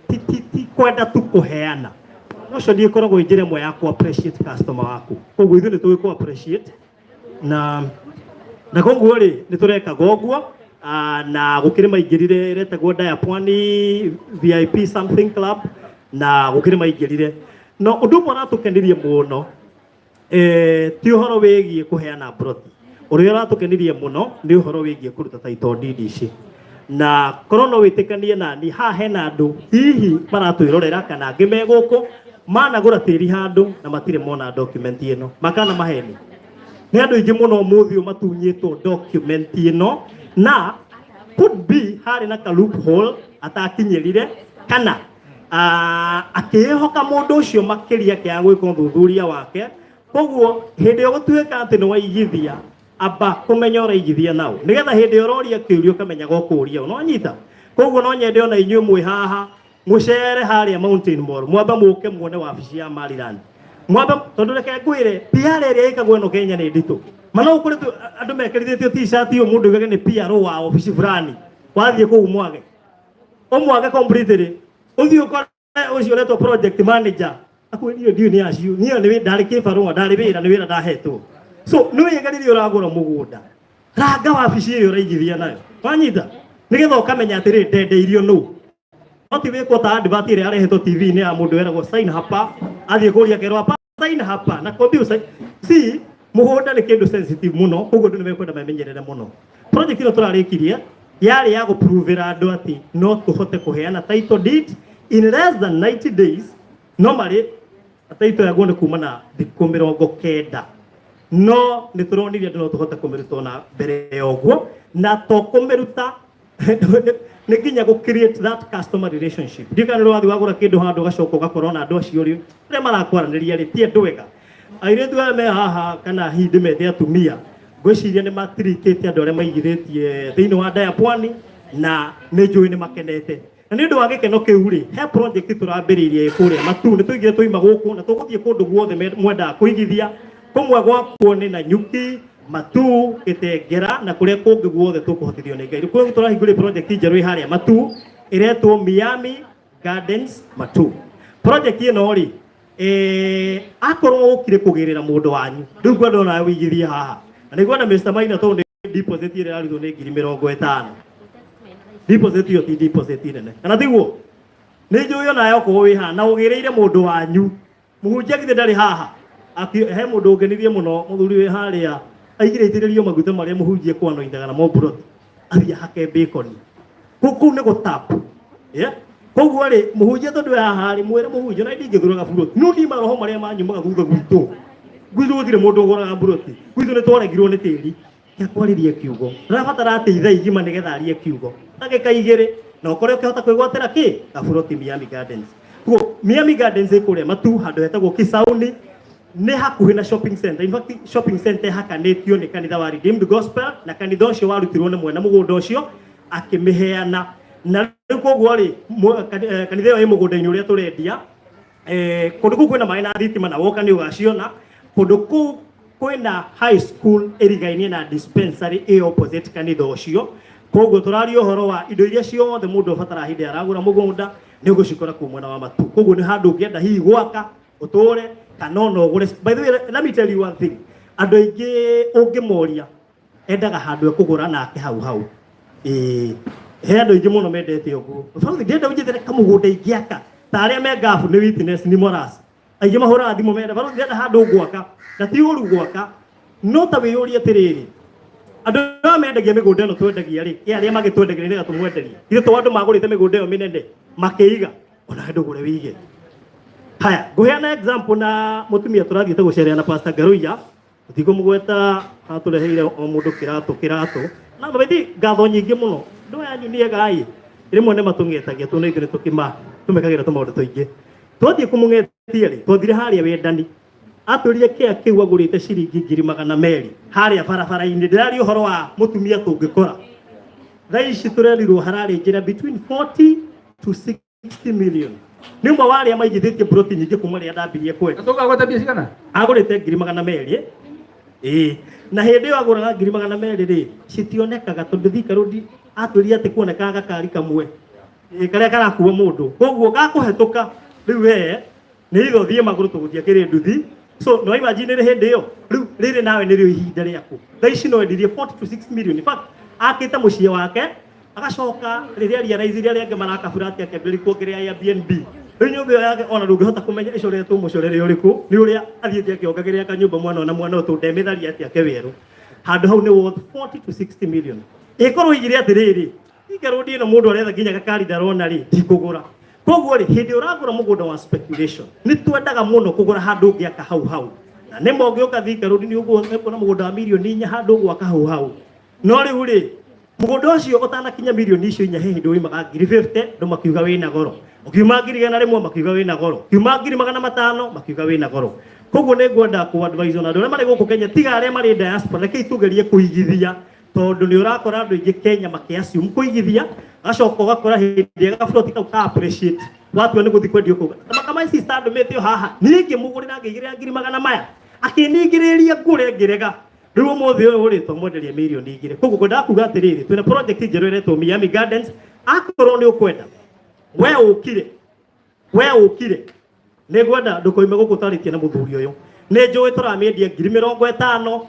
Speaker 11: ti, ti, ti kwenda tu kũheana. Promotion ĩkoragwo ĩ njĩra ĩmwe ya kũ appreciate customer waku. Koguo ithuĩ nĩ tũĩ kũ appreciate na koguo rĩ nĩ tũrekaga ũguo na gũkĩrĩ maingĩrire ĩretagwo Diapwani VIP something club na gũkĩrĩ maingĩrire. No ũndũ ũmwe ũratũkenirie mũno ti ũhoro wĩgiĩ kũheana mburoti ũrĩa ũratũkenirie mũno nĩ ũhoro wĩgiĩ kũruta title deed ici na korwo no wĩtĩkanie nani haha hena andũ hihi maratwĩrorera kana angĩ me gũkũ managũra tĩri handũ na matirĩ mona document ĩno makana maheni nĩ andũ aingĩ mũno ũmũthĩ ũyũ matunyĩtwo document ĩno na could be harĩ na ka loophole atakinyĩrire kana akĩĩhoka mũndũ ũcio makĩria akĩaga gwĩka ũthuthuria wake koguo hĩndĩ ĩyo gũtuĩka atĩ nĩ waigithia amba kũmenya ũraigithia naũ nĩgetha hĩndĩ ĩyo ũroria kĩũria ũkamenyaga ũkũria ũ nĩwanyita koguo no nyende ona inyuĩ mwĩ haha mũcere harĩa Mountain Mall mwambe mũke muone wabici ya Maryland mwambe tondũ reke ngwĩre PR ĩrĩa ĩkagwo ĩno Kenya nĩ nditũ mana gũkũ andũ mekĩrithĩtio t-shirt ũyũ mũndũ augage nĩ PR wa obici fulani wathiĩ kũu mwage ũmwage completely ũthiĩ ũkore ũcio ũretwo project manager akwĩrie ndiũĩ nĩ acio niĩ nĩ ndarĩ kĩbarũa ndarĩ wĩra nĩ wĩra ndahetwo so nĩ wega rĩrĩa ũragũra mũgũnda ranga wabici ĩrĩa ũraigithia nayo wanyita nĩgetha ũkamenya atĩrĩ ndendeirio nũ no ti wĩkwo ta advert ĩrĩa yarehetwo TV-inĩ ya mũndũ weragwo sign hapa athiĩ kũria akerwo hapa sign hapa na kwambia usa si mũgũnda nĩ kĩndũ sensitive mũno koguo andũ nĩ mekwenda memenyerere mũno project ĩno tũrarĩkirie yarĩ ya gũpruvĩra andũ atĩ no tũhote kũheana title deed in less than 90 days normally title yagwo nĩ kuma na thikũ mĩrongo kenda no nĩ tũronire andũ no tũhote kũmĩruta ona mbere ya ũguo na to kũmĩruta nĩ nginya gũ create that customer relationship ndiũ kana nĩ wathiĩ wagũra kĩndũ handũ ũgacoka ũgakora ona andũ acio rĩ arĩa marakwaranĩria rĩ ti andũ ega airĩtu aya me haha kana hihi ndĩmete atumia ngwĩciria nĩ matiritĩte andũ arĩa maigithĩtie thĩinĩ wa Daya Pwani na nĩ njũĩ nĩ makenete na nĩ ũndũ wa gĩkeno kĩu rĩ he project tũrambĩrĩirie kũrĩa Matu nĩ tũigire twaima gũkũ na tũgũthiĩ kũndũ guothe mwendaga kũigithia kũmwe gwakuo nĩ Nanyuki Matu Gĩtengera na kũrĩa kũngĩ guothe tũkũhotithio nĩ Ngai rĩu tũrahingũrire project njerũ ĩ harĩa Matu ĩretwo Miami Gardens Matu project ĩno rĩ akorwo ũkire kũgĩrĩra mũndũ wanyu rĩu ngwenda onawe wĩigithie haha na nĩngwenda Mr. Maina tondũ nĩ deposit ĩrĩa ĩrarutwo nĩ ngiri mĩrongo ĩtano deposit ĩyo ti deposit nene kana tiguo nĩ njũĩ onawe okorwo wĩ haha na ũgĩrĩire mũndũ wanyu mũhunjia githĩ ndarĩ haha he mũndũ ũngenirie mũno mũthuri wĩ harĩa aigire itĩrĩrio maguta marĩa mũhunjia kwanoindaga namo mburoti athiĩ ahake bacon kũu nĩ gũtap yeah? Koguo rĩ mũhunjia tondũ wĩ haha rĩ mwĩre mũhunjia na ndingĩthuraga buroti no niĩ maroho marĩa manyumaga thutha gwitũ gwitũ gũtirĩ mũndũ ũgũraga buroti gwitũ nĩ twaregirwo nĩ tĩri kwarĩrie kiugo ndĩrabatara atĩ ithaa igima nĩgetha arie kiugo ndagĩka igĩrĩ na ũkore ũkĩhota kwĩgwatĩra kĩ gaburoti Miami Gardens. Koguo Miami Gardens ĩ kũrĩa Matu handũ hetagwo Kisauni. Nĩ hakuhĩ na shopping center. In fact, shopping center ĩhakanĩtio nĩ kanitha wa Redeemed Gospel, na kanitha ũcio warutirwo nĩ mwene mũgũnda ũcio akĩmĩheana. Na rĩu koguo rĩ, kanitha ĩyo ĩ mũgũnda-inĩ ũrĩa tũrendia. Kũndũ kũu kwĩna maĩ na thitima, na woka nĩ ũgaciona. Kũndũ kũu kwĩna high school ĩrigainie na dispensary ĩ opposite kanitha ũcio. Koguo tũraria ũhoro wa indo iria ciothe mũndũ abataraga hĩndĩ ĩrĩa aragũra mũgũnda, nĩ ũgũcikora kũu mwena wa Matu. Koguo nĩ handũ ũngĩenda hihi gwaka ũtũre kana ona ũgũre. By the way, let me tell you one thing, andũ aingĩ ũngĩmoria endaga handũ ekũgũra nake hau hau. Ĩĩ, he andũ aingĩ mũno mendete ũguo. Barothi, ndĩrenda ũnjethere kamũgũnda ingĩaka ta arĩa me ngabu nĩ witness nĩ moras. Aingĩ mahũraga thimũ menda, barothi, ndĩrenda handũ ngwaka, na ti ũru gwaka, no ta wĩyũrie atĩrĩrĩ, andũ aya mendagia mĩgũnda ĩno twendagia rĩ, ĩ arĩa magĩtwendagia nĩgetha tũmwenderie, ithuĩ to andũ magũrĩte mĩgũnda ĩyo mĩnene makĩiga, ona ndũgũre wĩige. Haya, ngũheana example na mũtumia tũrathiĩte gũcerera na Pastor Ngaruiya, tũtikũmũgweta, atũreheire o mũndũ kĩratũ kĩratũ na mabethi ngatho nyingĩ mũno. Andũ aya anyu nĩ ega ĩ, rĩmwe nĩ matũng'etagia tondũ ithuĩ nĩ tũkĩma tũmekagĩra tũmaũndũ tũingĩ. Twathiĩ kũmũng'etia rĩ, twathire harĩa wendani, atwĩrire kĩa kĩu agũrĩte ciringi 200,000 harĩa barabara-inĩ. Ndĩraria ũhoro wa mũtumia tũngĩkora thaa ici tũrerirwo hararĩ njĩra between 40 to 60 million. Nĩ ũmwe wa arĩa maigithĩtie mburoti nyingĩ kuma rĩrĩa ndambirie kwendia.
Speaker 4: Tũkagweta mbia cigana?
Speaker 11: Agũrĩte 200,000. Ĩĩ, na hĩndĩ ĩyo agũraga 200,000 rĩ, citionekaga, tondũ Thika Road atwĩrire atĩ kuonekaga gakari kamwe, ĩĩ, karĩa karakua mũndũ, koguo gakũhetũka rĩu we nĩ itho thiĩ magũrũ tũgũthiĩ akĩrĩ nduthi. So no imagine rĩ hĩndĩ ĩyo rĩu rĩrĩ nawe nĩrĩo ihinda rĩaku. Thaa ici no endirie 40 to 6 million. In fact, akĩte mũciĩ wake, agacoka rĩrĩa realize rĩrĩa angĩ maraka burati akĩambĩrĩria kuongerera Airbnb. Rĩu nyũmba ĩyo yake ona ndũngĩhota kũmenya ĩcoretwo mũcorere ũrĩkũ, nĩ ũrĩa athiĩte akĩongagĩrĩra kanyũmba mwana na mwana ũyũ, tondũ ndemĩtharia atĩ ake werũ. Handũ hau nĩ worth 40 to 60 million. Ĩkorwo igire atĩrĩrĩ, Thika Road ĩno mũndũ aretha nginya gakari ndarona rĩ, ndikũgũra. Koguo rĩ, hĩndĩ ũragũra mũgũnda wa speculation, nĩ twendaga mũno kũgũra handũ ũngĩaka hau hau. Na nĩma ũngĩũka Thika Road nĩ ũkuona mũgũnda wa 4 million handũ ũgwaka hau hau. No rĩu rĩ, mũgũnda ũcio ũtanakinya 4 million icio he hĩndĩ ũimaga 50,000, andũ makiuga wĩna goro. Ũkiuma 100,000 makiuga wĩna goro. Ũkiuma 500,000 makiuga wĩna goro. Koguo nĩ ngwenda kũ advise ona andũ arĩa marĩ gũkũ Kenya, tiga arĩa marĩ diaspora, rekei tũgerie kũigithia, tondũ nĩ ũrakora andũ aingĩ Kenya makĩ assume kũigithia, agacoka ũgakora hĩndĩ ĩrĩa gaburoti kau ka appreciate watua nĩ gũthiĩ kwendio kũu. Kama my sister andũmĩte o haha, niĩ ngĩmũgũrĩra ngĩigĩrĩra ngiri magana maya, akĩningĩrĩria ngũre ngĩrega. Rĩu ũmũthĩ ũyũ rĩ, twamwenderia 2 million. Koguo ngwendaga kuga atĩrĩrĩ, twĩna project njerũ ĩretwo Miami Gardens. Akorwo nĩ ũkwenda, we ũkire, we ũkire, nĩ ngwenda ndũkoime gũkũ ũtarĩtie na mũthuri ũyũ. Nĩ njũĩ tũramĩendia 50,000,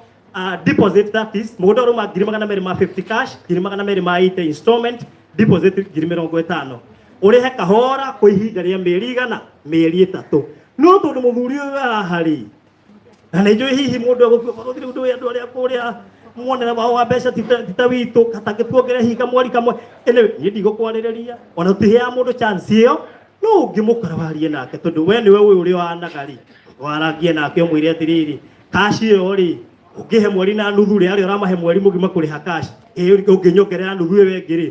Speaker 11: deposit, that is mũgũnda ũrauma 250,000 cash, 280,000 installment, deposit 50,000, ũrĩhe kahora kwa ihinda rĩa mĩeri igana, mĩeri 3. No tondũ mũthuri ũyũ haha rĩ, na nĩ njũĩ hihi mũndũ egũkua barothi, rĩu ndũĩ andũ arĩa kũrĩa muonere wao wa mbeca ti ta witũ, katangĩtuongerera hihi kamweri kamwe. Anyway, niĩ ndigũkwarĩrĩria, ona tũtiheaga mũndũ chance ĩyo, no ũngĩmũkora warie nake, tondũ we nĩwe ũĩ ũrĩa wanaga rĩ, warangie nake ũmwĩre atĩrĩrĩ, cash ĩyo rĩ, ũngĩhe mweri na nuthu rĩ, arĩa ũramahe mweri mũgima kũrĩha cash, ĩ ũngĩnyongerera nuthu ĩyo ĩngĩ rĩ,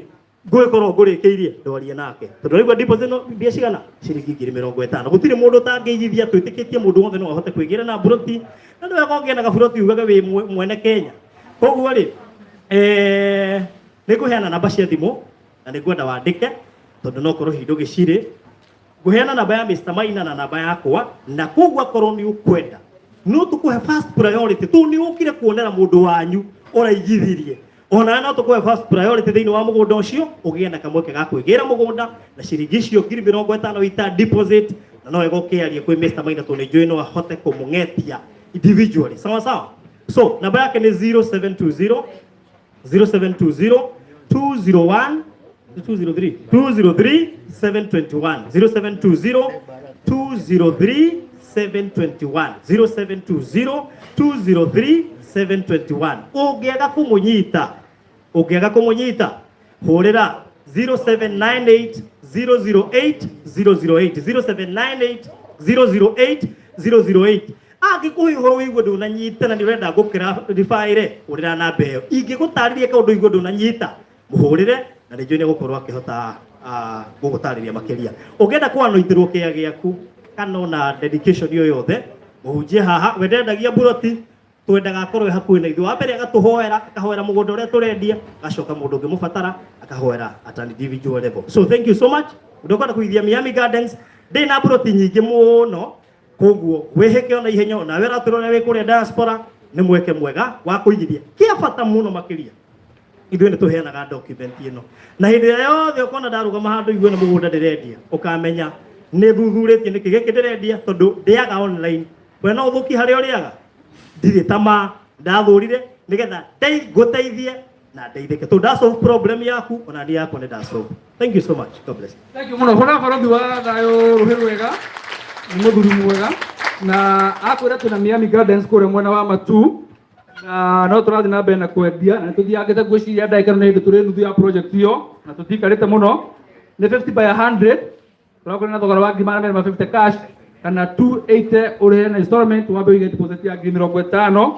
Speaker 11: ngũgĩkorwo ngũrĩkĩirie. Ndwarie nake, tondũ raigua deposit no mbia cigana? Ciringi 50,000. Gũtirĩ mũndũ ũtangĩigithia, twĩtĩkĩtie mũndũ wothe no ahote kwĩgĩra na mburoti, na nĩ wega ũngĩona gaburoti ugage wĩ mwene Kenya. Koguo rĩ, nĩ ngũheana namba cia thimũ na nĩ ngwenda wandĩke, tondũ no korwo hihi ndũgĩcirĩ. Ngũheana namba ya Mr. Maina na namba yakwa, na koguo akorwo nĩ ũkwenda, no tũkũhe first priority, tondũ nĩ ũkire kuonera mũndũ wanyu ũraigithirie, ona no tũkũhe first priority thĩinĩ wa mũgũnda ũcio, ũgĩe na kamweke ga kwĩgĩra mũgũnda na ciringi icio 50,000 ita deposit. Na no wega ũkĩaria kwĩ Mr. Maina, tondũ nĩ njũĩ no ahote kũmũng'etia individually. Sawa sawa. So namba yake nĩ 0720, 0720 201, 203, 203 721, 0720 203 721, 0720 203 721. Ũngĩaga kũmũnyita, ũngĩaga kũmũnyita, hũrĩra 0798 008 008, 0798 008 008. Angĩkũhe ũhoro wĩigue ndũnanyita na nĩ ũrenda ngũkĩra ribaĩre, hũrĩra namba ĩyo. Ingĩgũtarĩria kaũndũ igue ndũnanyita, mũhũrĩre, na nĩ njũĩ nĩ gũkorwo akĩhota gũgũtarĩria makĩria. Ũngĩenda kũanoitĩrwo kĩa gĩaku kana ona dedication o yothe, Mũhunjia haha we ndendagia mburoti, twendaga akorwo e hakuhĩ na ithuĩ. Wa mbere agatũhoera, akahoera mũgũnda ũrĩa tũrendia, agacoka mũndũ ũngĩmũbatara akahoera at an individual level. So thank you so much. Mũndũ ũkwenda kũigithia Miami Gardens, ndĩ na mburoti nyingĩ mũno, koguo wĩhĩke ona ihenya, onawe ũratũrora wĩ kũrĩa diaspora, nĩ mweke mwega wa kũigithia. Kĩa bata mũno makĩria, ithuĩ nĩ tũheanaga document ĩno, na hĩndĩ ĩrĩa yothe ũkona ndarũgama handũ igue nĩ mũgũnda ndĩrendia, ũkamenya nĩ thuthurĩtie nĩkĩ gĩkĩ ndĩrendia, tondũ ndĩaga online. We no ũthũkie harĩa ũrĩaga, ndirĩ tamaa, ndathũrire nĩgetha ngũteithie na ndeithĩke, tondũ nda solve problem yaku ona niĩ yakwa nĩ nda solve. Thank you so much. God bless you.
Speaker 4: Thank you muno. Hũra barothi wa thayũ rũhĩ rwega, nĩ mũthuri mwega na akwĩra twĩna Miami Gardens kũrĩa mwena wa Matu na no tũrathiĩ na mbere na kwendia na nĩtũthiangĩte ngwĩciria ndagĩka ĩno nĩ hĩndĩ tũrĩ nuthu ya project ĩyo na tũtiikarĩte mũno. Nĩ 50 by 100, tũrakwĩra na thogora wa 250,000 cash kana 280 ũrĩhe na installment, wambe ũige deposit ya 50,000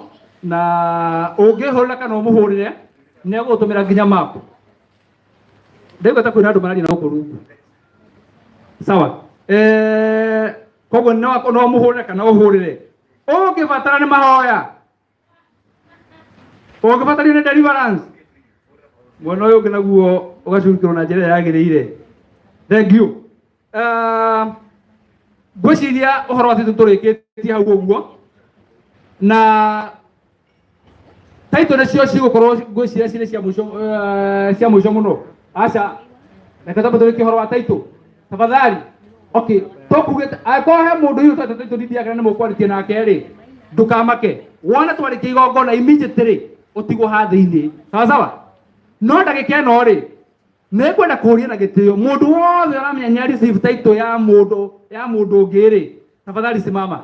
Speaker 4: na ũngĩhũrĩra kana ũmũhũrĩre nĩ egũgũtũmĩra nginya map. Ndaigua ta kwĩna andũ mararia na gũkũ rungu. Sawa. Koguo no mũhũrĩre kana ũhũrĩre. Ũngĩbatara nĩ mahoya, ũngĩbatario nĩ deliverance, mwena ũyũ ũngĩ naguo ũgacukĩrwo na njĩra ĩrĩa yagĩrĩire. Thank you. Ngwĩciria ũhoro wa title tũrĩkĩtie hau ũguo, na title nĩcio cigũkorwo ngwĩciria cirĩ cia mũico, cia mũico mũno. Aca, reke twambe tũrĩkie ũhoro wa title tafadhali. Okay, tũkugĩte angĩkorwo he mũndũ hihi ũtete title deed yake na nĩ mũkwarĩtie nake rĩ, ndũkamake. Wona twarĩkia igongona immediately ũtigwo ha thĩinĩ, sawa sawa. No ndagĩka ĩno rĩ, nĩ ngwenda kũũria na gĩtĩo mũndũ wothe ũramenya nĩ receive title ya mũndũ ya mũndũ ũngĩ rĩ, tafadhali simama.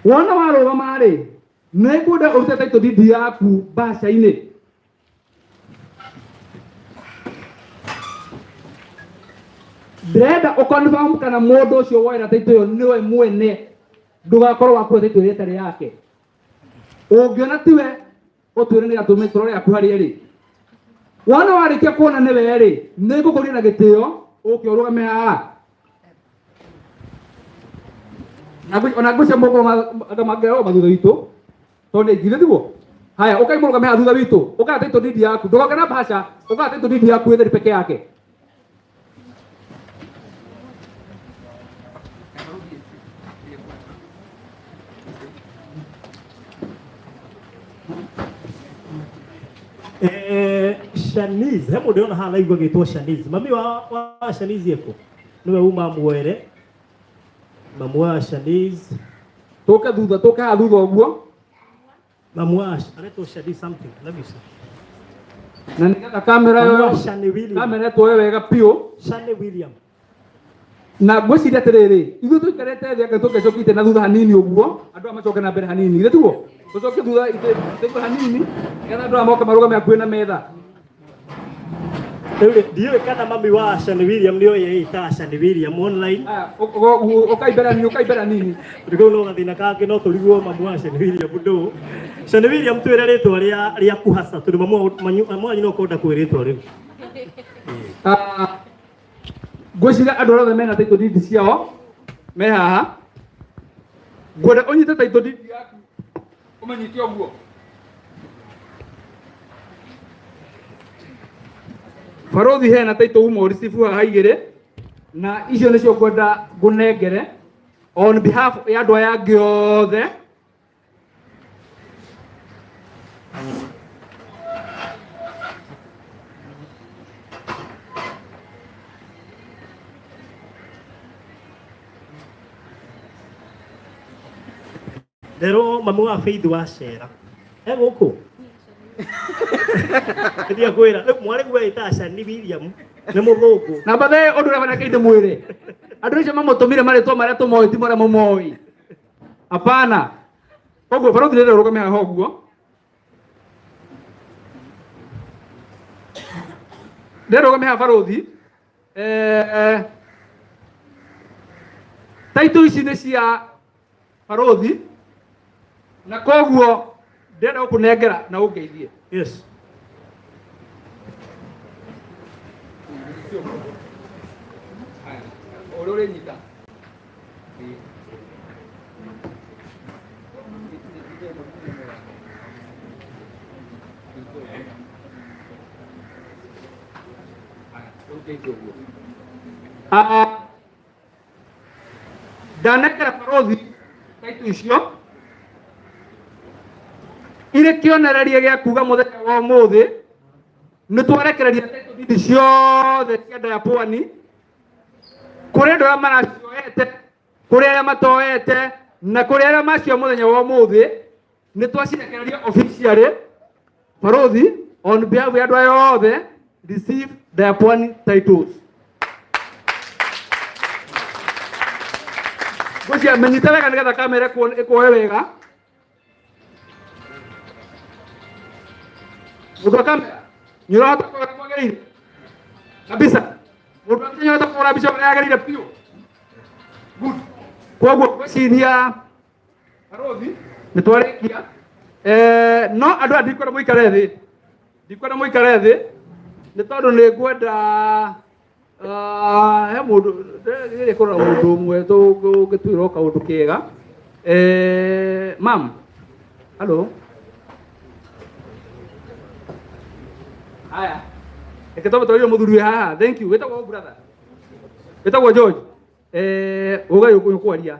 Speaker 4: Wona warũgama rĩ, nĩ ngwenda ũrute title deed yaku mbaca-inĩ. Ndĩrenda ũconfirm kana mũndũ ũcio woera title ĩyo nĩwe mwene, ndũgakorwo wakua title ĩrĩa ĩtarĩ yake. Ũngĩona tiwe, ũtwĩre nĩgetha tũme tũrore yaku harĩa ĩrĩ. Wona warĩkia kuona nĩwe rĩ, nĩ ngũkũria na gĩtĩo ũke ũrũgame haha. Ona ngwĩciria mũkũrũ andũ mangĩrũgama thutha witũ tondũ nĩ aingĩ tiguo. Haya, ũkai mũrũgame haha thutha witũ, ũkaya title deed yaku, ndũgoke na bahasha, ũkaya title deed yaku ĩtheri peke yake.
Speaker 11: Shanice, he mũndũ ũrona haha naigua agĩtwo Shanice. Mami wa Shanice ekũ? Nĩwe uma muoere. Mamu wa Shanice.
Speaker 4: Tũke thutha, tũke haha thutha ũguo.
Speaker 11: Mamu wa aretwo Shanice something. Love you sir.
Speaker 4: Na nĩgetha kamera
Speaker 11: Mamu wa
Speaker 4: ĩyo
Speaker 11: Shani William.
Speaker 4: kamera ĩtuoe wega biũ.
Speaker 11: Shani William.
Speaker 4: Na ngwĩciria atĩrĩrĩ, ithuĩ tũikarĩte thĩ anga tũngĩcokite na thutha hanini ũguo, andũ aya macoke na mbere hanini, githĩ tiguo? Tũcoke thutha ithe hanini nĩgetha andũ aya moke marũgame hakuhĩ na metha.
Speaker 11: Rĩu rĩ, ndiũĩ kana mami wa Shani William nĩ oĩ ĩtaga Shani William online.
Speaker 4: Ũkai mbere hanini, ũkai mbere hanini.
Speaker 11: Tondũ kau no gathĩna kangĩ no tũrigwo mamu wa Shani William ndũ. Shani William twĩre rĩtwa rĩaku hasa tondũ mamu wanyu no kwenda kwĩ rĩtwa rĩu.
Speaker 4: Ngwĩciria andũ arĩa othe mena title deed ciao me haha, ngwenda ũnyite title deed yaku ũmĩnyite ũguo. Barothi hena title uma ũricibu haha igĩrĩ, na icio nĩcio ngwenda ngũnengere on behalf ya andũ aya angĩ othe.
Speaker 11: Nderwo mamu wa Faith wa Cera e gũkũ Ndia kwĩra rĩu mwarĩ guo ĩtaga Shani William nĩ mũthũngũ.
Speaker 4: Na bathe ũndũ ũrĩa banake ndĩmwĩre, andũ acio mamũtũmire marĩtwa marĩa tũmoĩ ti marĩa mũmoĩ. Hapana. Koguo barothi rĩrĩ ũrũgame haha ũguo. Ndĩrenda ũrũgame haha barothi. Taitũ ici nĩ cia barothi na koguo ndĩrenda gũkũnengera na ũngeithie.
Speaker 11: Yes.
Speaker 4: Ũrĩa ũrĩnyita. Ah, ndanengera barothi taitu icio irĩ kĩonereria gĩa kuga mũthenya wa ũmũthĩ nĩ twarekereria title deed ciothe cia andũ aya pwani kũrĩ andũ arĩa maracioete kũrĩ arĩa matoete na kũrĩ arĩa macio mũthenya wa ũmũthĩ nĩ twacirekereria officially. Barothi, on behalf ya andũ aya othe, receive their pwani titles. Ngwĩciria menyite wega nĩgetha kamera ĩkuoe wega. Mũndũ wa kamera, nĩ ũrahota kuona kwagĩrĩire kabisa. Mũndũ wa mbica nĩ ũrahota kuona mbica ũrĩa yagĩrĩire biũ. Good. Koguo ngwĩciria barothi nĩ twarĩkia. Eh, no andũ aya ndikwenda mũikare thĩ, ndikwenda mũikare thĩ nĩ tondũ nĩ ngwenda, ah, he mũndũ ndĩrĩ kũrora mũndũ ũmwe ũngĩtwĩra o kaũndũ kega. Eh, mam, hello. Haya, reke twambe twarĩrie mũthuri wĩ haha. Thank you. Wĩtagwo brother? Wĩtagwo George. Eh, uga ũkwaria.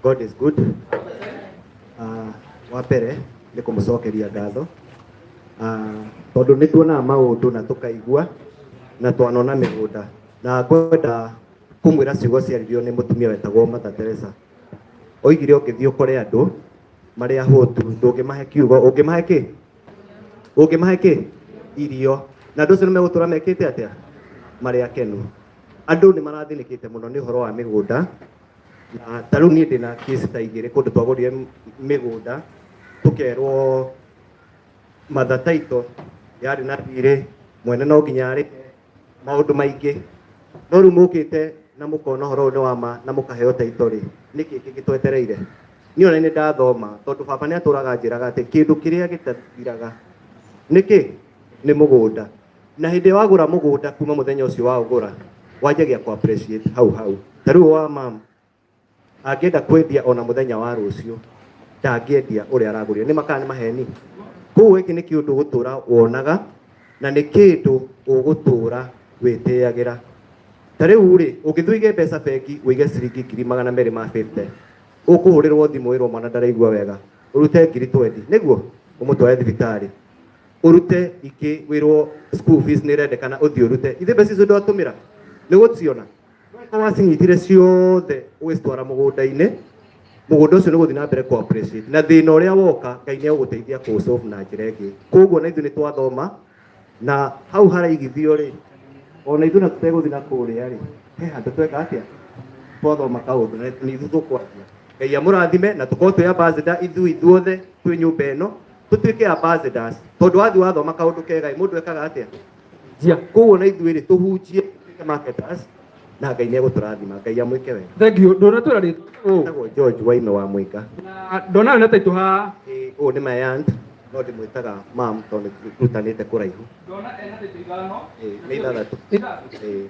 Speaker 12: God is good. Wa mbere nĩ kũmũcokeria ngatho, tondũ nĩ tuonaga maũndũ na tũkaigua na twanona mĩgũnda, na ngwenda kũmwĩra ciugo ciaririo nĩ mũtumia wetagwo Mother Teresa. Oigire ũngĩthiĩ ũkore andũ marĩ ahũtu ndũngĩmahe kiugo, ũngĩmahe kĩ? Ũngĩmahe kĩ? Irio. Na andũ acio nĩ megũtũra mekĩte atĩa? Marĩ akenu. Andũ nĩ marathĩnĩkĩte mũno nĩ ũhoro wa mĩgũnda, na ta rĩu niĩ ndĩna case ta igĩrĩ kũndũ twagũrire mĩgũnda tũkerwo mother title yarĩ na thirĩ, mwene no nginya arĩhe maũndũ maingĩ. No rĩu mũkĩte na mũkona ũhoro ũyũ nĩ wa ma na mũkaheo title rĩ, nĩkĩ kĩngĩ twetereire? Niĩ ona nĩ ndathoma tondũ baba nĩ atũraga anjĩraga atĩ kĩndũ kĩrĩa gĩtathiraga nĩ kĩ? Nĩ mũgũnda. Na hĩndĩ ĩrĩa wagũra mũgũnda kuma mũthenya ũcio waũgũra wanjagia kũ appreciate hau hau. Ta rĩu wa mam angĩenda kwendia ona mũthenya wa rũciũ ndangĩendia ũrĩa aragũrire. Nĩ ma kana nĩ maheni? Koguo gĩkĩ nĩ kĩũndũ ũgũtũra wonaga na nĩ kĩndũ ũgũtũra wĩtĩagĩra. Ta rĩu rĩ, ũngĩthiĩ ũige mbeca bengi ũige ciringi ngiri magana merĩ ma 50, ũkũhũrĩrwo thimũ wĩrwo mwana ndaraigua wega, ũrute ngiri 20 nĩguo ũmũtware thibitarĩ, ũrute ingĩ wĩrwo school fees nĩ ĩrendekana ũthiĩ ũrute. Ithe mbeca icio ndwatũmĩra nĩ ũgũciona. Angĩkorwo wacinyitire ciothe ũgĩcitwara mũgũnda-inĩ, mũgũnda ũcio nĩ ũgũthiĩ na mbere kũ appreciate, na thĩna ũrĩa woka Ngai nĩ egũgũteithia kũ solve na njĩra ĩngĩ. Koguo na ithuĩ nĩ twathoma na hau haraigithio rĩ, ona ithuĩ na tũtegũthiĩ na kũrĩa rĩ, he handũ tweka atĩa, twathoma kaũndũ na nĩ ithuĩ tũkwanjia. Ngai amũrathime na tũkorwo twĩ ambassador ithuĩ ithuothe twĩ nyũmba ĩno, tũtuĩke ambassadors, tondũ wathiĩ wathoma kaũndũ kega ĩ, mũndũ ekaga atĩa? Njia. Koguo na ithuĩ rĩ, tũhunjie, tũtuĩke marketers na Ngai nĩ egũtũrathima. Ngai amwĩke wega.
Speaker 4: Thank you. Ndũnatwĩra rĩtwa.
Speaker 12: Etagwo George Waime wa Mwĩnga.
Speaker 4: Na ndona wĩna taitũ haha.
Speaker 12: Ĩĩ, ũyũ nĩ my aunt, no ndĩmwĩtaga mam tondũ nĩ tũrutanĩte kũraihu.
Speaker 4: Ndona ena taitũ ithano.
Speaker 12: Ĩĩ, nĩ ithathatũ.
Speaker 4: Ithathatũ.
Speaker 12: Ĩĩ.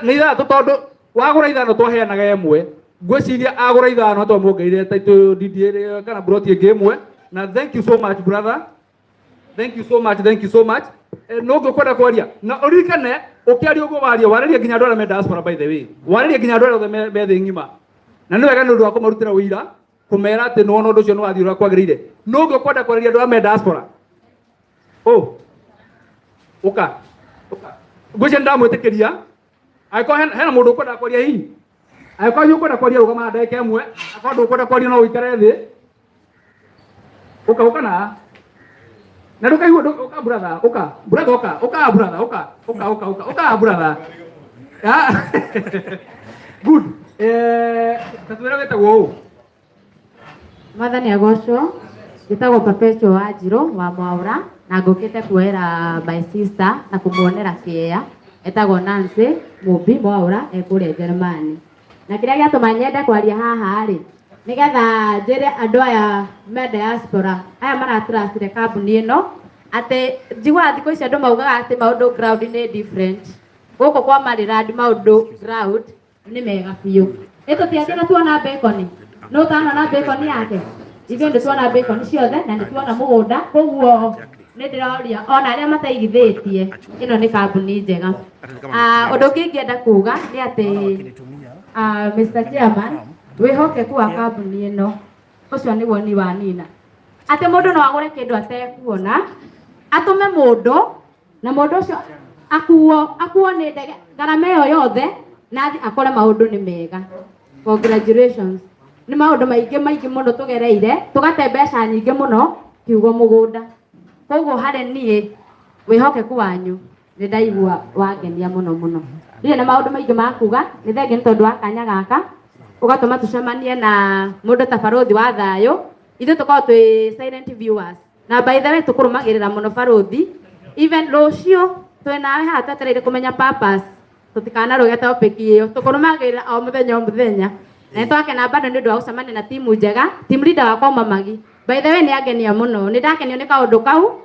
Speaker 4: Nĩ ithathatũ tondũ wagũra ithano twaheanaga ĩmwe. Ngwĩciria agũra ithano twamuongereire taitũ ndindi ĩrĩa kana buroti ĩngĩ ĩmwe. Na thank you so much brother. Thank you so much, thank you so much. Eh, no ngũkwenda kwaria na ũririkane ũkĩaria ũguo waria warĩrie nginya andũ arĩa me diaspora, by the way, warĩrie nginya andũ arĩa othe me thĩ ng'ima, na nĩ wega nĩ ũndũ wa kũmarutĩra ũira kũmera atĩ nĩwona ũndũ ũcio nĩ wathiĩ ũrĩa kwagĩrĩire. No ngũkwenda kwarĩria andũ arĩa me diaspora. Oh, ũka ũka, ngwĩciria nĩ ndamwĩtĩkĩria. Angĩkorwo hena mũndũ ũkwenda kwaria hihi, angĩkorwo hihi ũkwenda kwaria, rũgama ndagĩka ĩmwe. Angĩkorwo ndũkwenda kwaria no ũikare thĩ. Ũka, ũka na na ndũkaigua ũka brother, ũka brother, ũka, ũka brother, ũka, ũka, ũka, ũka, ũka brother. Ah, good. Eh, tatwĩra wĩtagwo ũ?
Speaker 13: Mwathani agocwo. Njĩtagwo Perpetual Wanjirũ wa Mwaũra na ngũkĩte kuoera my sister na kũmuonera kĩea. Etagwo Nancy Mũmbi Mwaũra, e kũrĩa Njerumani. Na kĩrĩa gĩatũma nyende kwaria haha rĩ, nĩgetha njĩre andũ aya me diaspora, aya maratrustire kambuni ĩno, atĩ njiguaga thikũ ici andũ maugaga atĩ maũndũ ground nĩ different. Gũkũ kwa Maryland maũndũ ground Nĩ mega biũ. Ĩ tũtiathire tuona bacon. No ũtanona bacon yake? Ithuĩ nĩ tuona bacon ciothe na nĩ tuona mũgũnda, koguo nĩ ndĩroria ona arĩa mataigithĩtie, ĩno nĩ kambuni njega. Ah, ũndũ ũngĩ ingĩenda kuga nĩ atĩ ah, Mr. Chairman, wĩhokeku wa kambuni ĩno ũcio nĩ woni wa Nina, atĩ mũndũ no agũre kĩndũ atekuona, atũme mũndũ na mũndũ ũcio akuo akuo nĩ ndege ngarama ĩyo yothe na athiĩ akore maũndũ nĩ mega. Congratulations. Nĩ maũndũ maingĩ maingĩ mũno tũgereire, tũgate mbeca nyingĩ mũno kiugo mũgũnda. Koguo harĩ niĩ wĩhokeku wanyu nĩ ndaigua wangenia mũno mũno. Ndirĩ na maũndũ maingĩ ma kuga, nĩ thengiũ nĩ tondũ wa kanya gaka, ũgatũma tũcemanie na mũndũ ta barũthi wa thayũ. Ithuĩ tũkoragwo twĩ silent viewers. Na by the way tũkũrũmagĩrĩra mũno barũthi. Even rũciũ twĩ nawe haha twetereire kũmenya purpose. Tũtikanarũge topic ĩyo. Tũkũrũmagĩrĩra o mũthenya o mũthenya. Na nĩ twakena bado nĩ ũndũ wa gũcemania na timu njega. Team leader wakwa auma Magi. By the way nĩ angenia mũno. Nĩ ndakenio nĩ kaũndũ kau,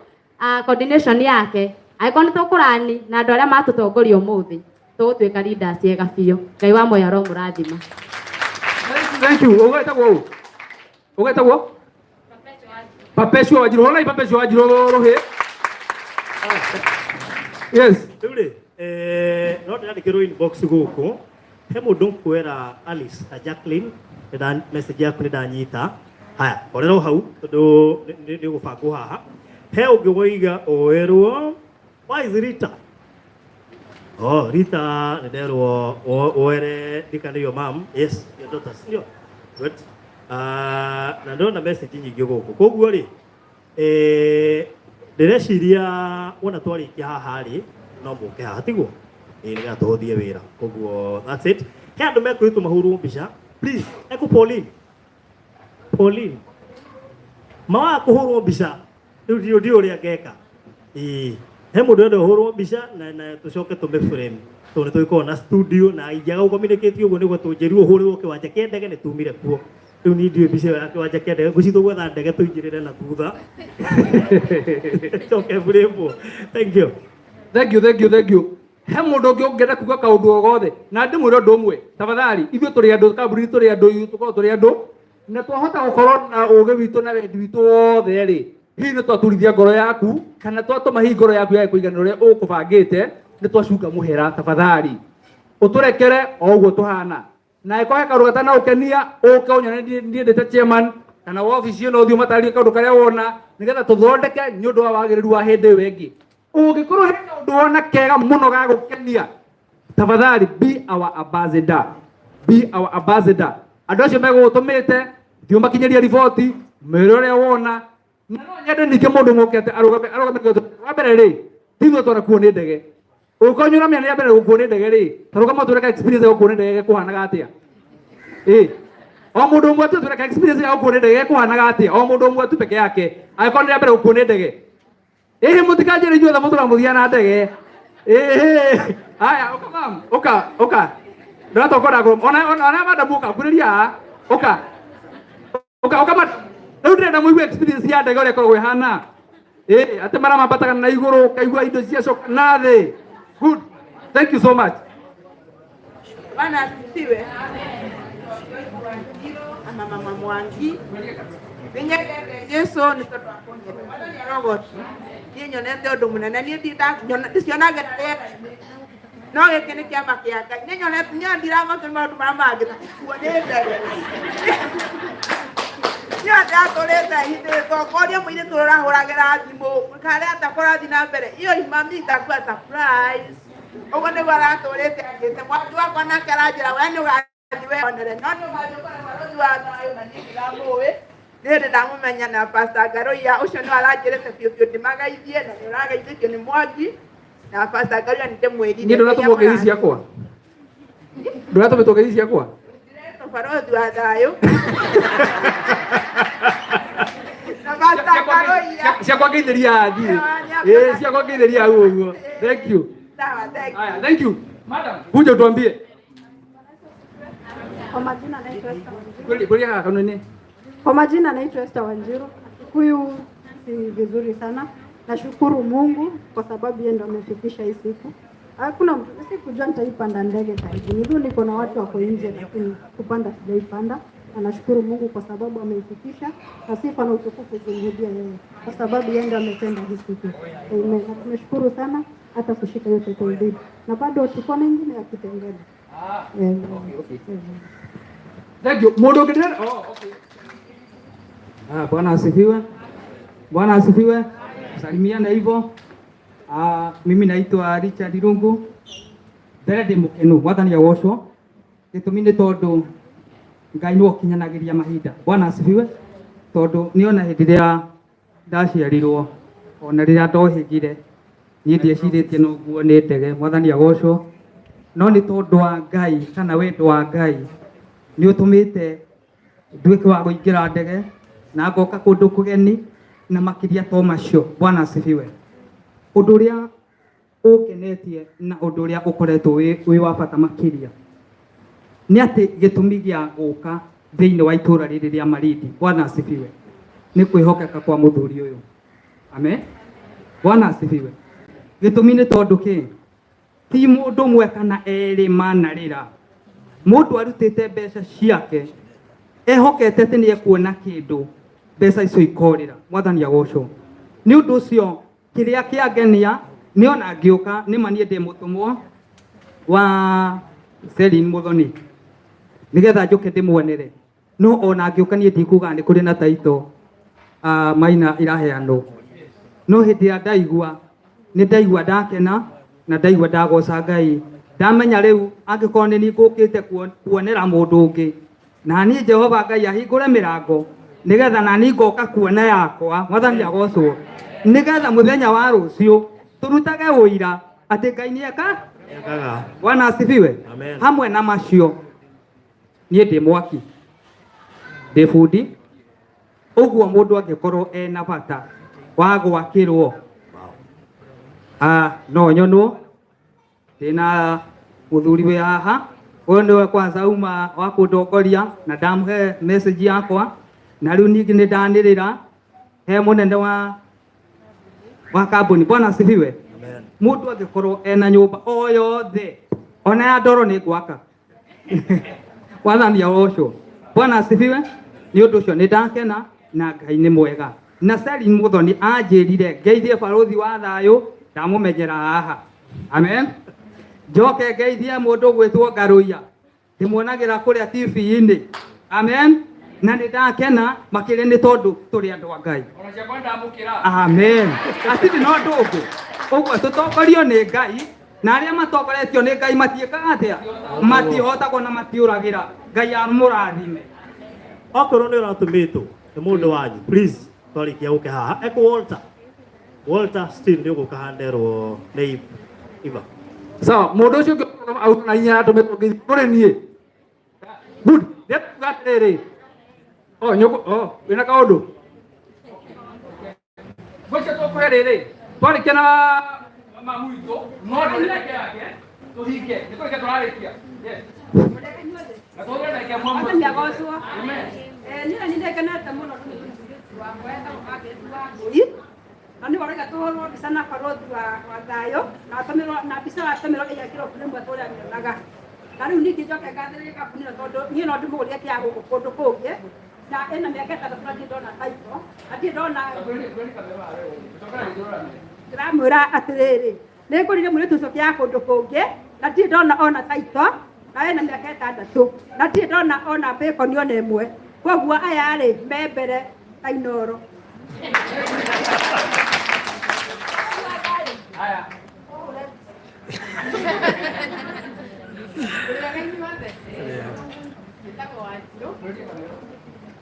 Speaker 13: coordination yake. Angĩkorwo nĩ tũkũrani na andũ arĩa matũtongoria ũmũthĩ, tũgũtuĩka leaders ega biũ. Ngai wa muoyo aromũrathima.
Speaker 4: Thank you. Ũgetagwo ũ? Ũgetagwo? Perpetua Wanjiru. Honai Perpetua Wanjiru rũhĩ. Yes.
Speaker 11: Rĩu rĩ, no ndĩrandĩkĩrwo inbox gũkũ he mũndũ nkwera Alice na Jacqueline nĩnda message yaku nĩndanyita. Haya, horera o hau tondũ nĩ ũgũbangwo haha. He ũngĩ woiga oerwo why is Rita? Oh, Rita nĩnderwo woere ndikanĩrio mam. Yes, your daughter. Ndio. Good. Na ndĩrona message nyingĩ gũkũ. Koguo rĩ, ndĩreciria wona twarĩkia haha rĩ, no mũke haha tiguo? Ĩĩ, nĩgetha tũhũthie wĩra. Koguo that's it. He andũ mekwĩrĩtwo mahũrwo mbica. Please, eku Pauline. Pauline. Mawaga kũhũrwo mbica, rĩu ndiũ ndiũ ũrĩa ngeka. Ĩĩ, he mũndũ ũrenda ũhũrwo mbica na tũcoke tũmĩ frame. Tondũ nĩ tũgĩkoragwo na studio na ingĩaga gũcommunicate ũguo nĩguo tũnjĩrirwo ũhũrĩrwo kĩwanja kĩa ndege nĩ tumire kuo. Rĩu niĩ ndiũĩ mbica ĩyo ya kĩwanja kĩa ndege, ngwĩciria tũgwetha ndege tũingĩrĩre na thutha. Coke frame. Thank you.
Speaker 4: Thank you, thank you, thank you. He mũndũ ũngĩ ũngĩenda kuga kaũndũ o gothe na ndĩmwĩre ũndũ ũmwe, tafadhali, ithuĩ tũrĩ andũ kambuni, tũrĩ andũ, tũkoragwo tũrĩ andũ na twahota gũkorwo na ũgĩ witũ na wendi witũ wothe rĩ, hihi nĩ twaturithia ngoro yaku kana twatũma hihi ngoro yaku yage kũiganĩra ũrĩa ũkũbangĩte, nĩ twacunga mũhera. Tafadhali ũtũrekere o ũguo tũhana, na angĩkorwo he kaũndũ gatanaũkenia ũke ũnyone niĩ ndĩ ta chairman kana wabici ĩno, ũthiĩ ũmatarĩrie kaũndũ karĩa wona nĩgetha tũthondeke nĩ ũndũ wa wagĩrĩru wa hĩndĩ ĩyo ĩngĩ. Ũngĩkorwo he kaũndũ wona kega mũno ga gũkenia, tafadhali be our ambassador, be our ambassador. Andũ acio megũgũtũmĩte, thiĩ ũmakinyĩrie riboti, mwĩre ũrĩa wona. Na no nyende ningĩ mũndũ mũke arũgame arũgame. Wa mbere rĩ, ti ithuĩ twanakuo nĩ ndege. Ũngĩkorwo nĩ ũramenya nĩ ya mbere gũkuo nĩ ndege rĩ, ta rũgama ũtwĩre ka experience ya gũkuo nĩ ndege kũhanaga atĩa. Ĩ o mũndũ ũmwe tu atwĩre ka experience ya gũkuo nĩ ndege kũhanaga atĩa, o mũndũ ũmwe tu peke yake, angĩkorwo nĩ ya mbere gũkuo nĩ ndege. Ĩhĩ, mũtikanjĩre inyuothe mũtũra mũthia na ndege. Ĩhĩ, haya, ũka mam, ũka ũka, ndĩratokora ona madam, ũka ngurĩria haha, ũka ũka ũka madam. Rĩu ndĩrenda mũigue experience ya ndege ũrĩa ĩkoragwo ĩhana. Ĩ atĩ marĩa mambataga na igũrũ, ũkaigua indo ciacoka na thĩ. Good, thank you so much.
Speaker 3: Bwana asifiwe. Ama mama Mwangi. Nĩnyendete Jesu nĩ tondũ wa kũnyenda. Mwathani arogocwo. Niĩ nyonete ũndũ mũnene. Niĩ ndicionagĩra rĩera-inĩ. No gĩkĩ nĩ kĩama kĩa Ngai. Niĩ nyonete, niĩ ndiramakio nĩ maũndũ marĩa mangĩ ta gũkuo nĩ ndege. Niĩ ndatũrĩte ihinda ngoria mũirĩtu ũrĩa ũrahũragĩra thimũ karĩa atakũrathiĩ na mbere. Hiyo mami itakuwa surprise. Ũguo nĩguo aratũrĩte angĩte. Mwangi wakwa nake aranjĩra we nĩ ũgathiĩ weyonere. No nĩ ũgathiĩ ũkore barũthi wa thayũ na niĩ ndiramũĩ. Nĩ hĩndĩ ndamũmenya na Pastor Ngaruiya ũcio nĩwe aranjĩrĩte biũ biũ ndĩmageithie na nĩ ũrageithĩtio nĩ Mwangi na Pastor Ngaruiya nĩ ndĩmwĩrire.
Speaker 4: Niĩ ndũratũmwo ngeithi ciakwa, ndũratũmĩtwo ngeithi ciakwa.
Speaker 3: Ndĩretwo barũthi wa thayũ. Na Pastor Ngaruiya.
Speaker 4: Ciakwa ngeithĩria thiĩ. Ĩ ciakwa ngeithĩria hau ũguo. Thank you.
Speaker 3: Sawa, thank you.
Speaker 4: Haya, thank you. Madam, kuja utuambie.
Speaker 14: Kwa majina naitwa Esther Wanjiru.
Speaker 4: Kweli kweli haha kanuni.
Speaker 14: Kwa majina naitwa Esther Wanjiru. Kikuyu si vizuri sana. Nashukuru Mungu kwa sababu yeye ndo amefikisha hii siku. Hakuna mtu, sikujua nitaipanda ndege karibuni. Hivyo niko na watu wako nje, lakini kupanda sijaipanda. Na nashukuru Mungu kwa sababu ameifikisha, na sifa na utukufu zimrudie yeye, kwa sababu yeye ndiye ametenda hii siku. Amen. Na tumeshukuru sana hata kushika hiyo title deed, na bado tuko na ingine ya Kitengela. Amen.
Speaker 4: Thank you. Mũndũ ũngĩ ndĩrenda. Oh, okay. Ah, Bwana asifiwe. Bwana asifiwe. Salimiana hivyo. Ah, mimi naitwa Richard Rungu. Mbere ndĩ mũkenu Mwathani agocwo. Gĩtũmi nĩ tondũ Ngai nĩwe ũkinyanagĩria mahinda. Bwana asifiwe. Tondũ nĩ ona hĩndĩ ĩrĩa ndaciarirwo ona rĩrĩa ndohĩgire niĩ ndiecirĩtie no nguo nĩ ndege. Mwathani agocwo. No nĩ tondũ wa Ngai kana wendo wa Ngai nĩ ũtũmĩte nduĩke wa kũingĩra ndege na ngoka kũndũ kũgeni na makĩria to macio. Bwana asifiwe. Ũndũ ũrĩa ũngenetie na ũndũ ũrĩa ũkoretwo wĩ wa bata makĩria nĩ atĩ gĩtũmi gĩa gũka thĩinĩ wa itũra rĩrĩ rĩa Malindi, Bwana asifiwe, nĩ kwĩhokeka kwa mũthuri ũyũ. Amen. Bwana asifiwe. Gĩtũmi nĩ tondũ kĩ ti mũndũ ũmwe kana erĩ manarĩra, mũndũ arutĩte mbeca ciake ehokete atĩ nĩ ekuona kĩndũ, mbeca icio ikorĩra. Mwathani agocwo. Nĩ ũndũ ũcio kĩrĩa kĩangenia nĩ ona ngĩũka nĩ ma niĩ ndĩ mũtũmwo wa Celine Muthoni nĩgetha njũke ndĩmuonere, no ona ngĩũka niĩ ndikuga nĩ kũrĩ na taito maina iraheanwo, no hĩndĩ ĩrĩa ndaigua nĩ ndaigua ndakena na ndaigua ndagoca Ngai, ndamenya rĩu angĩkorwo nĩ niĩ ngũkĩte kuonera mũndũ ũngĩ, na niĩ Jehova Ngai ahingũre mĩrango nĩgetha na niĩ ngoka kuona yakwa. Mwathani agocwo. Nĩgetha mũthenya wa rũciũ tũrutage ũira atĩ Ngai nĩeka. Bwana asifiwe.
Speaker 11: Amen.
Speaker 4: Hamwe na macio niĩ ndĩ mwaki, ndĩ bundi, ũguo mũndũ angĩkorwo ena bata wa gwakĩrwo no nyonwo ndĩna mũthuri wĩ haha, ũyũ nĩwe kwanza uma wa kũndongoria na ndamũhe message yakwa, na rĩu ningĩ nĩ ndanĩrĩra he mũnene wa kambuni. Bwana asifiwe. Mũndũ angĩkorwo ena nyũmba o yothe ona ya ndoro nĩ ngwaka. Wathani agocwo. Bwana asifiwe. Nĩ ũndũ ũcio nĩ ndakena na Ngai nĩ mwega. Na Celine Muthoni anjĩrire ngeithie barũthi wa thayũ, ndamũmenyera haha. Amen. Njoke ngeithie mũndũ ũgwĩtwo Ngarũiya, ndĩmuonagĩra kũrĩa TV-inĩ. Amen. Na nĩ ndakena makĩria nĩ tondũ tũrĩ andũ a Ngai. Amen. Hatirĩ na ũndũ ũngĩ. Ũguo tũtongorio nĩ Ngai, na arĩa matongoretio nĩ Ngai matiĩkaga atĩa? Matihotagwo na matiũragĩra. Ngai amũrathime.
Speaker 11: Okorwo nĩ ũratũmĩtwo nĩ mũndũ wanyu, please twarĩkia gũke haha. Eko Walter. Walter still nĩ ũgũka handerwo nĩ Iva.
Speaker 4: Sawa, mũndũ ũcio ũngĩ auma na hinya atũmĩtwo ngeithi kũrĩ niĩ. Good. Ndĩrauga atĩrĩrĩ. Oh, nyũkũ, oh, wĩna kaũndũ. Ngwĩciria tũkũhe rĩrĩ, twarĩkia na mamu witũ, no ndũrĩke yake, tũhinge, nĩ kũrĩkia tũrarĩkia. Yes. Na tũhũthĩre ndagĩka ĩmwe
Speaker 14: Mwathani agocwo. Niĩ nĩ ndengenete mũno nĩ mũirĩtu wakwa etagwo Margaret Wangũi, na nĩwe ũrauga tũhũrwo mbica na barũthi wa thayũ, na atũmĩrwo na mbica atũmĩrwo ĩgekĩrwo frame tũrĩa mĩonaga. Na rĩu ningĩ njoke ngathĩrĩrie kambuni ĩno tondũ niĩ no ndĩmũgũrire kĩa gũkũ kũndũ kũngĩ, na ĩna mĩaka 6 na ndirĩ ndona title, na ndirĩ ndona. Ndĩramwĩra atĩrĩrĩ, nĩ ngũrire mũirĩtu ũcio kĩa kũndũ kũngĩ, na ndirĩ ndona ona title, na ena mĩaka 6, na ndirĩ ndona ona bacon ona ĩmwe. Koguo aya rĩ me mbere ta Inooro.
Speaker 4: Haya.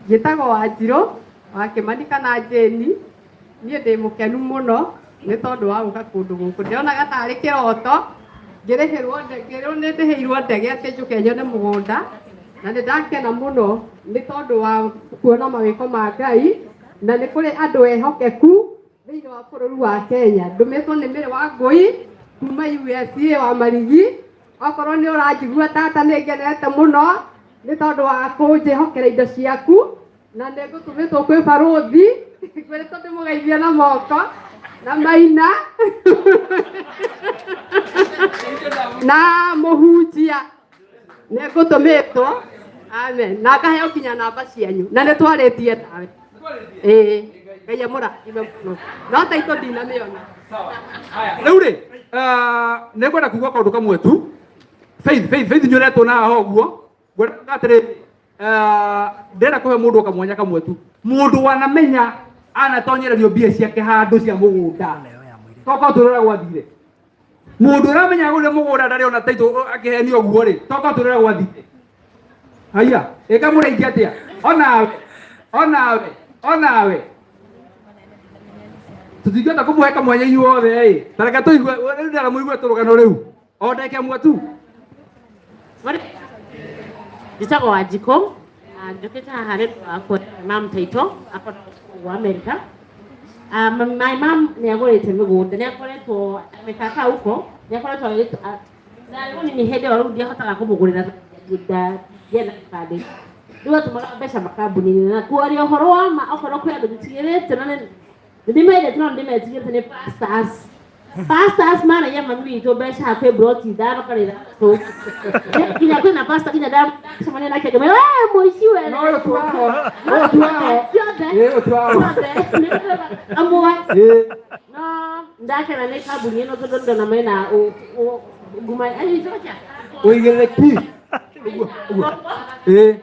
Speaker 14: Njĩtagwo Wanjirũ wa Kĩmani kana Jane. Niĩ ndĩ mũkenu mũno nĩ tondũ wa gũka kũndũ gũkũ. Ndĩronaga tarĩ kĩroto ngĩrĩhĩrwo ngĩrwo nĩ ndĩhĩirwo ndege atĩ njũke nyone mũgũnda, na nĩ ndakena mũno nĩ tondũ wa kuona mawĩko ma Ngai, na nĩ kũrĩ andũ ehokeku thĩinĩ wa bũrũri wa Kenya. Ndũmĩtwo nĩ Mary Wangũi kuma USA wa Marigi. Okorwo nĩ ũranjigua tata, nĩ ngenete mũno nĩ tondũ wa kũnjĩhokera indo ciaku, na nĩ ngũtũmĩtwo kwĩ barũthi ngwĩrĩtwo ndĩmũgeithie na moko na maina. Na mũhunjia nĩ ngũtũmĩtwo. Amen. Na ngaheo nginya namba cianyu. Na nĩ twarĩtie nawe. Ĩĩ. Ngai amũrathime mũno. No taitũ ndinamĩona.
Speaker 4: Rĩu rĩ, nĩ ngwenda kuga kaũndũ kamwe tu. Faith, Faith, Faith nyoretwo na haha ũguo. Ngwenda kuga atĩrĩ, ndĩrenda kũhe mũndũ kamwanya kamwe tu. Mũndũ wanamenya anatonyererio mbia ciake handũ cia mũgũnda. Toka ũtũrĩra gwathire. Mũndũ ũramenya agũrire mũgũnda ndarĩ ona taitũ akĩhenio ũguo rĩ, toka ũtũrĩra gwathire. Haiya, ĩka mũrĩithi atĩa? Onawe, onawe, onawe. Tũtingĩhota kũmũhe kamwanya inyuothe ĩ. Ta reke tũigue, rĩu ndĩrenda mũigue tũrũgano rĩu. O ndagĩka ĩmwe tu.
Speaker 15: Njĩtagwo Wanjikũ na njũkĩte haha nĩ ũndũ wa kuona mam taitũ akoragwo kũu Amerika. Ah, my mom nĩ agũrĩte mĩgũnda, nĩ akoretwo amekaka huko, nĩ akoretwo ndarĩ mũnini hĩndĩ ĩyo rĩu ndiahotaga kũmũgũrĩra ndingĩenda kĩbandĩ. Rĩu atũmaga mbeca makambuni-inĩ na kwaria ũhoro wa ma okorwo kwĩ andũ njĩtigĩrĩte na nĩ ndĩmendete no nĩndĩmetigĩrĩte nĩ pastors. Pastors maraia mami witũ mbeca hakuhĩ mburoti ithano kana ithathatũ. Nginya kwĩna pastor nginya ndacemania nake ngĩmwĩra we mũici we.
Speaker 4: No ũyũ ti wao. Ũyũ ti wao.
Speaker 15: Ciothe.
Speaker 4: Ĩĩ, ũyũ ti wao.
Speaker 15: Ciothe. Amwe.
Speaker 4: Ĩĩ.
Speaker 15: No ndakena nĩ kambuni ĩno tondũ ndona mena nguma
Speaker 4: Ũigĩrĩrĩki. Ũguo, ũguo. Ĩĩ.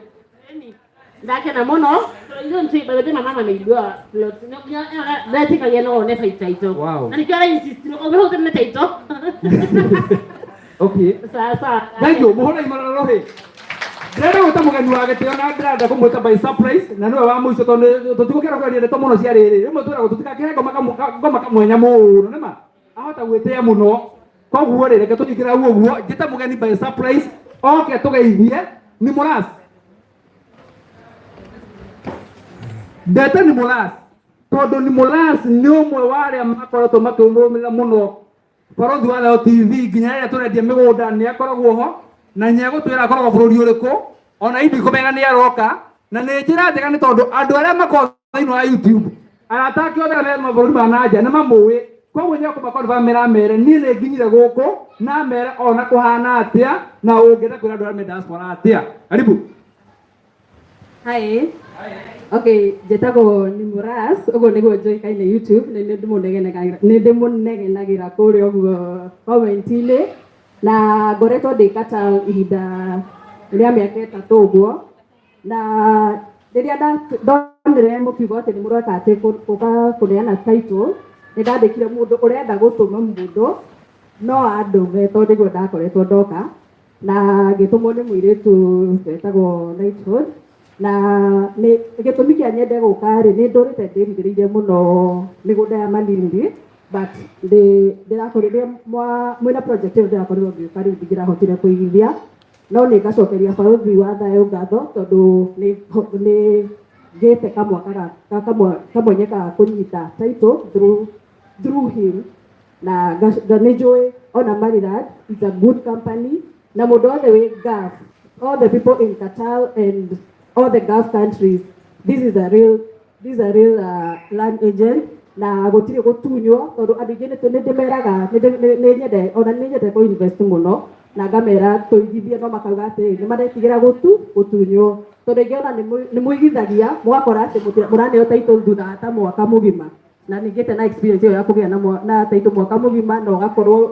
Speaker 15: Ndakena mũno ithuĩ nĩ by the time mama ameigua plot ndetĩkagia no one baita itũ.
Speaker 4: Wow.
Speaker 15: Na nĩkĩo ara insist ũmĩhũthĩre nĩ taitũ.
Speaker 4: Okay.
Speaker 15: Sawa sawa.
Speaker 4: Thank you. Mũhũre imara rũhĩ. Ndĩrenda gwĩta mũgeni wa gĩtĩo na ndĩrenda kũmwĩta by surprise na nĩwe wa mũico tondũ tũtigũkĩra kwaria ndeto mũno cia rĩrĩ. Rĩmwe twĩragwo tũtikakĩhe ngoma kamwenya mũno nĩma. Ahota gwĩtĩa mũno. Koguo rĩ reke tũnyitĩre hau ũguo njĩte mũgeni by surprise oke tũgeithie ni Mũras. Ndete ni Mũras tondũ ni Mũras nĩ ũmwe wa arĩa makoretwo makĩrũmĩrĩra mũno Barothi wa Thayo TV nginya rĩrĩa tũrendia mĩgũnda nĩ akoragwo ho na nĩ egũtwĩra akoragwo bũrũri ũrĩkũ ona ithuĩ kũmenya nĩ aroka na nĩ njĩra njega nĩ tondũ andũ arĩa makoragwo thĩinĩ wa YouTube arata ake othe arĩa me mabũrũri ma na nja nĩ mamũĩ koguo nĩ ekũmakonfamĩra amere niĩ nĩ nginyire gũkũ na amere ona kũhana atĩa na ũngĩenda kwĩra andũ arĩa me diaspora atĩa. Karibu.
Speaker 16: Hi. Okay, njĩtagwo Nimuras, ũguo nĩguo njũĩkaine YouTube, nĩ nĩ ndĩmũnegenagĩra kũrĩa ũguo comment-inĩ, na ngoretwo ndĩ Qatar ihinda rĩa mĩaka ĩtatũ ũguo, na rĩrĩa ndonire mũkiuga atĩ nĩ mũreka atĩ gũka kũneana title, nĩ ndandĩkire mũndũ ũrenda gũtũma mũndũ, no andũme tondũ nĩguo ndakoretwo ndoka, na ngĩtũmwo nĩ mũirĩtu wetagwo Knighthood, na nĩ gĩtũmi kĩa nyende gũka rĩ, nĩ ndũrĩte ndĩrirĩire mũno mĩgũnda ya Malindi, but ndĩrakorirwo mwĩna project ĩyo ndĩrakorirwo ngĩũka rĩu ndingĩrahotire kũigithia, no nĩ ngacokeria barothi wa thayũ ngatho tondũ nĩ ngĩte kamweke ga kũnyita title through him, na nĩ njũĩ ona Maryland is a good company, na mũndũ wothe wĩ Gulf, all the people in Qatar and all the Gulf countries, this is a real, this is a real land agent, na gũtirĩ gũtunywo tondũ andũ aingĩ nĩ ndĩmeraga, nĩ nyende, ona nĩ nyende kũ invest mũno, na ngamera tũigithie, no makauga atĩ nĩ maretigĩra gũtunywo, tondũ aingĩ ona nĩ mũigithagia mũgakora atĩ mũraneo title thutha wa ta mwaka mũgima, na ningĩte na experience ĩyo ya kũgĩa na title mwaka mũgima, na ũgakorwo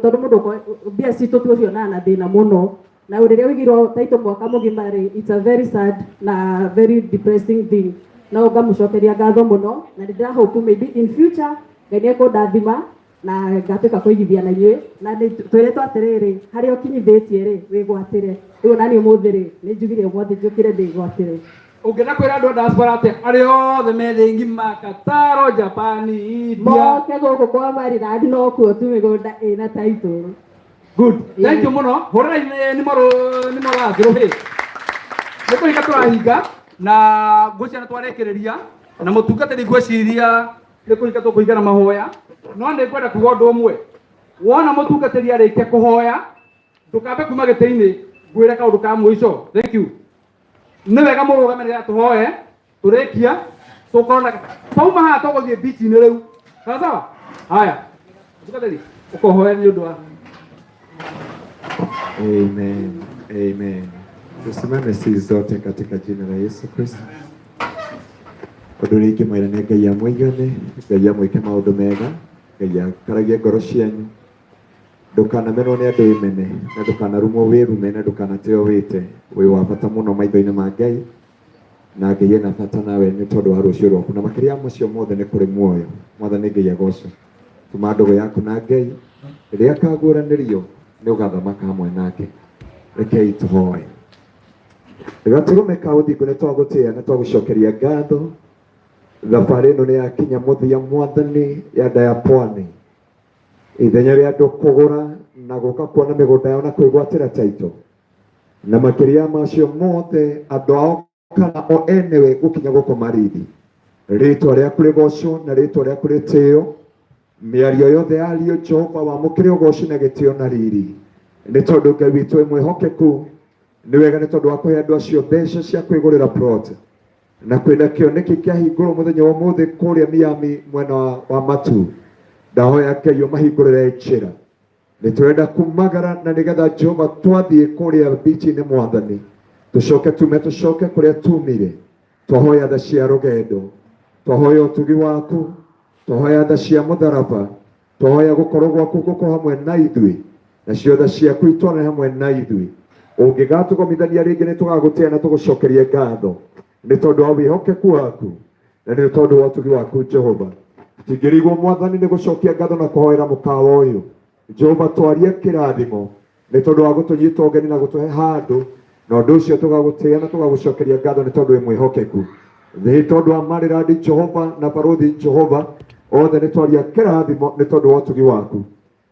Speaker 16: tondũ mũndũ mbia citũ tucionaga na thĩna mũno, na rĩrĩa ũigirwo title mwaka mũgima rĩ, it's a very sad na very depressing thing, no ngamũcokeria ngatho mũno, na nĩ ndĩrahope maybe in future Ngai nĩ ekũndathima na ngatuĩka kũigithia na inyuĩ, na nĩ twĩrĩtwo atĩrĩrĩ, harĩa ũkinyithĩtie rĩ, wĩgwatĩre. Rĩu ona niĩ ũmũthĩ rĩ, nĩ njugire ũmũthĩ njũkĩre ndĩgwatĩre.
Speaker 4: Ũngĩenda kwĩra andũ a diaspora atĩa arĩa othe me thĩ ng'ima, Qatar, Japan, India?
Speaker 16: Moke gũkũ kwa Maryland, no kuo tu mĩgũnda ĩna title.
Speaker 4: Good. Thank you mũno. Hũrĩrai nĩ mũrathi rũhĩ. Nĩ kũhinga tũrahinga na ngwĩciria nĩ twarĩkĩrĩria na mũtungatĩri ngwĩciria nĩ kũhinga tũkũhinga na mahoya, no nĩ ngwenda kuga ũndũ ũmwe. Wona mũtungatĩri arĩkia kũhoya, ndũkambe kuma gĩtĩ-inĩ, ngwĩre kaũndũ ka mũico. Thank you. Nĩ wega mũrũgame nĩgetha tũhoe, tũrĩkia, tũkorwo na twauma haha tũgũthiĩ beach-inĩ rĩu. Sawa sawa? Haya. Mũtungatĩri, ũkohoya nĩ ũndũ wa
Speaker 1: Amen. Amen. Tusimame sisi zote katika jina la Yesu Kristo. Ũndũ ũrĩa ingĩmwĩra nĩ Ngai amũigane, Ngai amwĩke maũndũ mega, Ngai akaragie ngoro cianyu. Ndũkanamenwo nĩ andũ wĩmene, na ndũkanarumwo wĩrume, na ndũkanateo wĩte. Wĩ wa bata mũno maitho-inĩ ma Ngai, na Ngai ena bata nawe nĩ tondũ wa rũciũ rwaku, na makĩria ya macio mothe nĩ kũrĩ muoyo. Mwathani Ngai agocwo. Tuma ndũgũ yaku na Ngai, rĩrĩa akaguũranĩrio nĩ ũgathamaka hamwe nake. Rekei tũhoe. Gatũrũme ka ũthingu nĩ twagũtĩĩa na twagũcokeria ngatho. Thabarĩ ĩno nĩ yakinya mũthia mwathani ya nda ya pwani. Ithenya rĩa andũ kũgũra na gũka kuona mĩgũnda yao na kwĩgwatĩra taito. Na makĩria ya macio mothe andũ ao kana o enewe gũkinya gũkũ Marindi. Rĩtwa rĩaku rĩgocwo na rĩtwa rĩaku rĩtĩo. Mĩario yothe yario Jehova wamũkĩre ũgoci na gĩtĩo na riri. Nĩ tondũ Ngai witũ wĩ mwĩhokeku. Nĩ wega nĩ tondũ wa kũhe andũ acio mbeca cia kwĩgũrĩra plot. Na kwĩna kĩoneki kĩahingũrwo mũthenya wa ũmũthĩ kũrĩa Miami mwena wa Matu. Ndahoya Ngai ũmahingũrĩre njĩra. Nĩ tũrenda kumagara na nĩgetha Jehova twathiĩ kũrĩa bichi-inĩ mwathani. Tũcoke tume tũcoke kũrĩa tumire. Twahoya tha cia rũgendo. Twahoya ũtugi waku. Twahoya tha cia mũtharaba. Twahoya gũkorwo gwaku gũkorwo hamwe na ithuĩ. Nacio tha ciaku itwarane hamwe na ithuĩ. Ũngĩgatũgomithania rĩngĩ nĩ tũgagũtĩĩa na tũgũcokerie ngatho. Nĩ tondũ wa wĩhokeku waku na nĩ tondũ wa ũtugi waku Jehova. Tingĩrigwo mwathani nĩ gũcokia ngatho na kũhoera mũkawa ũyũ. Jehova twarie kĩrathimo nĩ tondũ wa gũtũnyita ũgeni na gũtũhe handũ, na ũndũ ũcio tũgagũtĩĩa na tũgagũcokeria ngatho nĩ tondũ wĩ mwĩhokeku. Nĩ tondũ wa Marirandi Jehova na Barũthi Jehova othe nĩ twaria kĩrathimo nĩ tondũ wa ũtugi waku.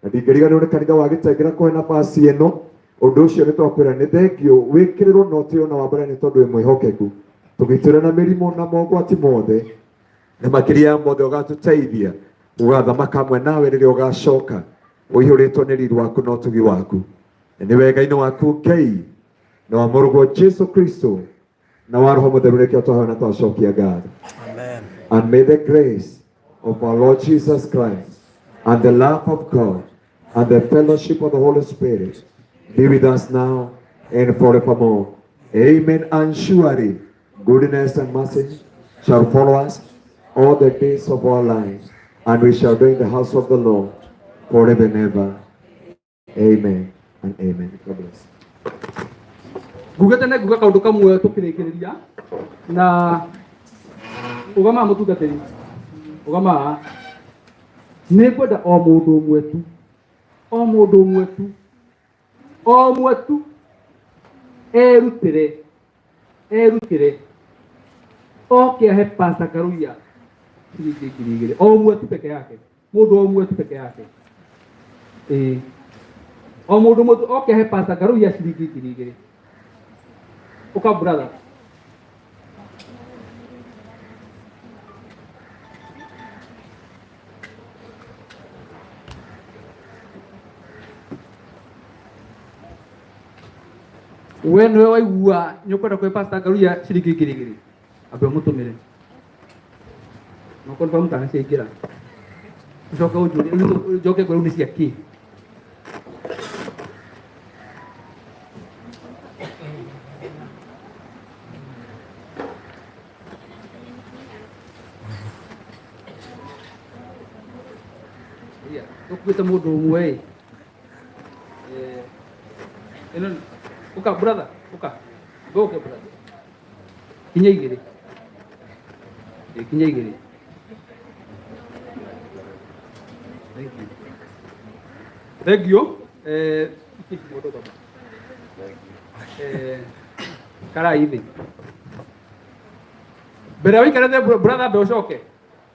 Speaker 1: Na ndingĩriganĩrwo nĩ kanitha wa Gĩtengera kũhe nafasi ĩno. Ũndũ ũcio nĩ twakwĩra nĩ thengio wĩkĩrĩrwo na ũtĩo na wambare nĩ tondũ wĩ mwĩhokeku. Tũgitĩre na mĩrimũ na mogwati mothe, na makĩria ya mothe ũgatũteithia ũgathamaka hamwe nawe rĩrĩa ũgacoka ũihũrĩtwo nĩ riri waku na ũtugi waku. Na nĩ wega-inĩ waku Ngai na wa mũrũguo Jesu Kristo na wa Roho Mũtheru nĩkĩo twahoya na twacokia ngatho.
Speaker 11: Amen.
Speaker 1: And may the grace of our Lord Jesus Christ and the love of God and the fellowship of the Holy Spirit be with us now and forevermore. Amen. And surely goodness and mercy shall follow us all the days of our lives, and we shall be in the house of the Lord forever and ever. Amen and amen. God bless.
Speaker 4: Ngugĩte nĩ nguga kaũndũ kamwe tũkĩrĩkĩrĩria na ũgama mũtungatĩri ũgama nĩ ngwenda o mũndũ ũmwe tu, o mũndũ ũmwe tu, o ũmwe tu erutĩre, erutĩre oke ahe Pastor Karuia ciringi 2,000, o ũmwe tu peke yake, mũndũ o ũmwe tu peke yake. Ĩĩ, o mũndũ ũmwe tu oke ahe Pastor Karuia ciringi 2,000. Ũka brother. We nĩwe waigua nĩ ũkwenda kũhe Pastor Karuia ciringi 2,000, ambe ũmũtũmĩre. No confirm kana ciaingĩra. Ũcoke ũnjũrie, rĩu njoke ngwĩre rĩu nĩ cia kĩ. Tũkuĩte mũndũ ũmwe ĩ. Ĩno ũka brother, ũka. Ũke brother. Kinya igĩrĩ. Kinya igĩrĩ. Thank you. Thank you. Iki mũndũ baba. Karai thĩ. Mbere ũikarĩte brother ambe ũcoke.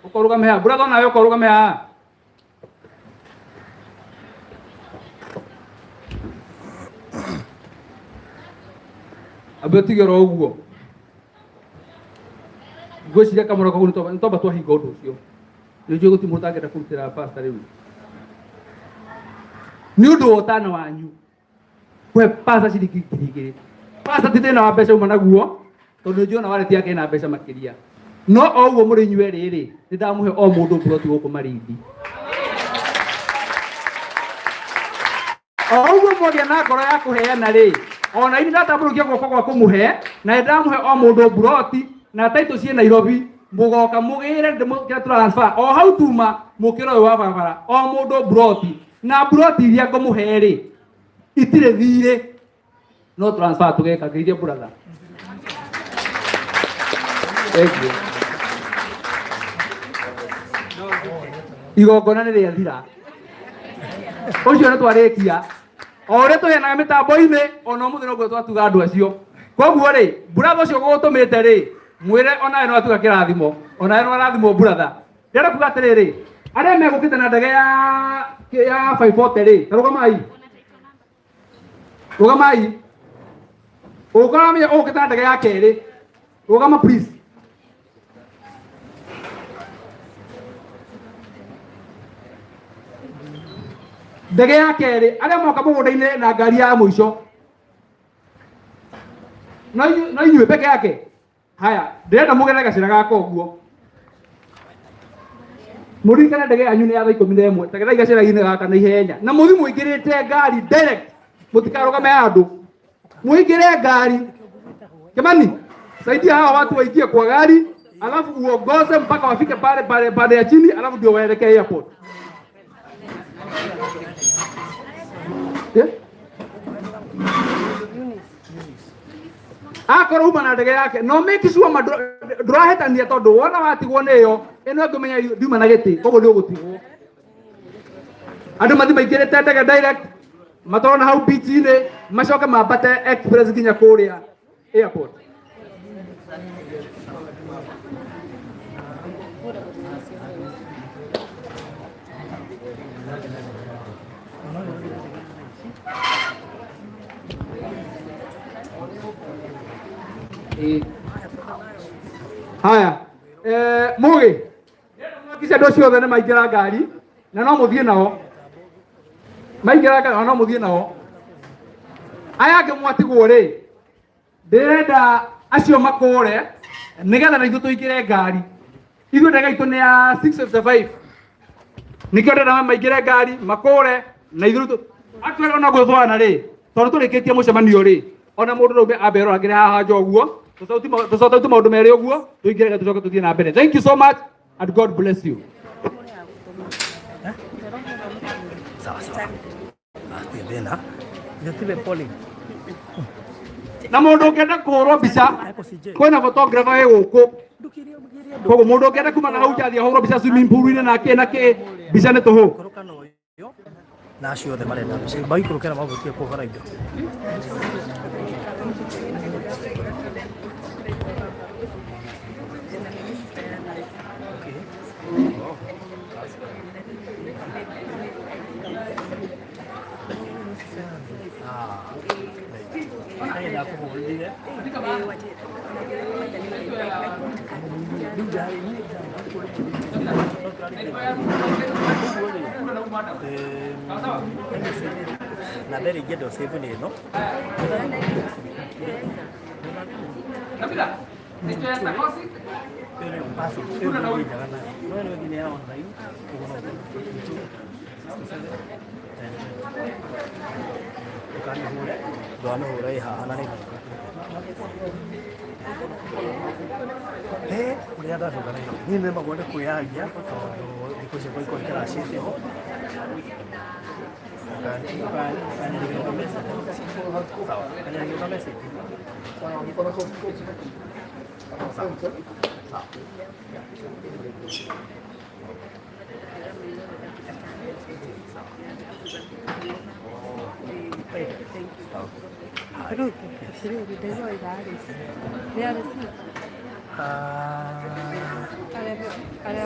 Speaker 4: Ũkorũgame haha. Brother onawe ũkorũgame haha. Ambe ũtige oro ũguo. Ngwĩciria kamũrango kau nĩ twamba twahinga ũndũ ũcio. Nĩ njũĩ gũtirĩ mũndũ ũtangĩenda kũrutĩra pastor rĩu. Nĩ ũndũ wa ũtana wanyu kũhe pastor ciringi 2,000. Pastor ti thĩna wa mbeca uma naguo, tondũ nĩ njũĩ ona wallet yake ĩna mbeca makĩria. No o ũguo mũrĩ inyuĩ erĩ rĩ, nĩ ndamũhe o mũndũ mburoti gũkũ Malindi. O ũguo mwagĩa na ngoro ya kũheana rĩ, ona inyuĩ ndatambũrũkia guoko gwa kũmũhe, na nĩndamũhe o mũndũ mburoti na taitũ ciĩ Nairobi, mũgoka mũgĩre ndĩmũkĩra transfer o hau tuma mũkĩra ũyũ wa barabara, o mũndũ mburoti. Na mburoti iria ngũmũhe rĩ, itirĩ thirĩ, no transfer tũgeka. Ngeithia brother. Thank you. Igongona nĩ rĩathira, ũcio nĩ twarĩkia. O ũrĩa tũheanaga mĩtambo-inĩ, ona ũmũthĩ noguo twatuga andũ acio. Koguo rĩ, brother ũcio gũgũtũmĩte rĩ, mwĩre onawe no atuga kĩrathimo, onawe no arathimwo brother. Ndĩrenda kuga atĩrĩrĩ, arĩa megũkĩte na ndege ya 540 rĩ, ta rũgamai, rũgamai. Ũngĩkorwo menya ũgũkĩte na ndege ya kerĩ, rũgama please. Ndege ya kerĩ, arĩa moka mũgũnda-inĩ na ngari ya mũico, no inyuĩ peke yake. Haya, ndĩrenda mũgere gacĩra gaka ũguo, mũririkane ndege yanyu nĩ ya thaa 11. Tegerai gacĩra-inĩ gaka na ihenya, na mũthi mũingĩrĩte ngari direct, mũtikarũgame handũ, mũingĩre ngari. Kimani, saidia hawa watu waingie kwa gari, alafu uongoze mpaka wafike pale pale pande ya chini, alafu ndio waelekee airport. Yeah? Akorwo uma na ndege yake, no make sure ma ndũrahĩtania, tondũ wona watigwo nĩ ĩyo ĩno ĩngũmenya ndiuma na gĩtĩ, koguo nĩ ũgũtigwo. Andũ mathi maingĩrĩte ndege direct, matwarwo na hau beach-inĩ, macoke mambate express nginya kũrĩa airport. Ĩĩ. Haya, mũgĩ mwakisha andũ acio othe nĩ maingĩra ngari, na no mũthiĩ nao. Maingĩra ngari na no mũthiĩ nao. Aya angĩ mwatigwo rĩ, ndĩrenda acio makũre nĩgetha na ithuĩ tũingĩre ngari. Ithuĩ ndege itũ nĩ ya 655, nĩkĩo ndĩrenda maingĩre ngari makũre na ithuĩ actually ona gwĩthwana rĩ, tondũ tũrĩkĩtie mũcemanio rĩ, ona mũndũ rĩu ambe eroragĩre haha nja ũguo, tũcauti maũndũ merĩ ũguo, tũingĩre ngari tũcoke tũthiĩ na mbere. Thank you so much and God bless you.
Speaker 11: Sawa sawa. Hatirĩ thĩna. Ithe tiwe Pauline.
Speaker 4: Na mũndũ ũngĩenda kũhũrwo mbica, kwĩna photographer wĩ gũkũ, koguo mũndũ ũngĩenda kuma na hau nja athiĩ ahũrwo mbica swimming pool-inĩ na kĩ na kĩ, mbica nĩ tũhũ.
Speaker 11: Na acio othe marenda mbica maikũrũke na mabutie kũhũra indo. Ndakũhũrire. Namba ĩrĩa ingĩenda ũsave nĩ ĩno. Ĩyo nĩ njega nayo. No ĩno ĩngĩ nĩ ya online, ũguo no ũtũme. Ndũkamĩhũre, ndwamĩhũra ĩ haha na nĩ ũrĩa ndacoka Nairobi niĩ nemagwo nĩ kwĩyaria tondũ thikũ ici ngoragwo ikĩracĩte ho. Ũkanyandĩkĩra ka message. Sawa, kanyandĩkĩra ka message. Sawa. Sawa.
Speaker 17: Rĩu atĩrĩrĩ, ndaigua waiga Alice. Nĩ Alice?
Speaker 11: Ah,
Speaker 17: Arĩa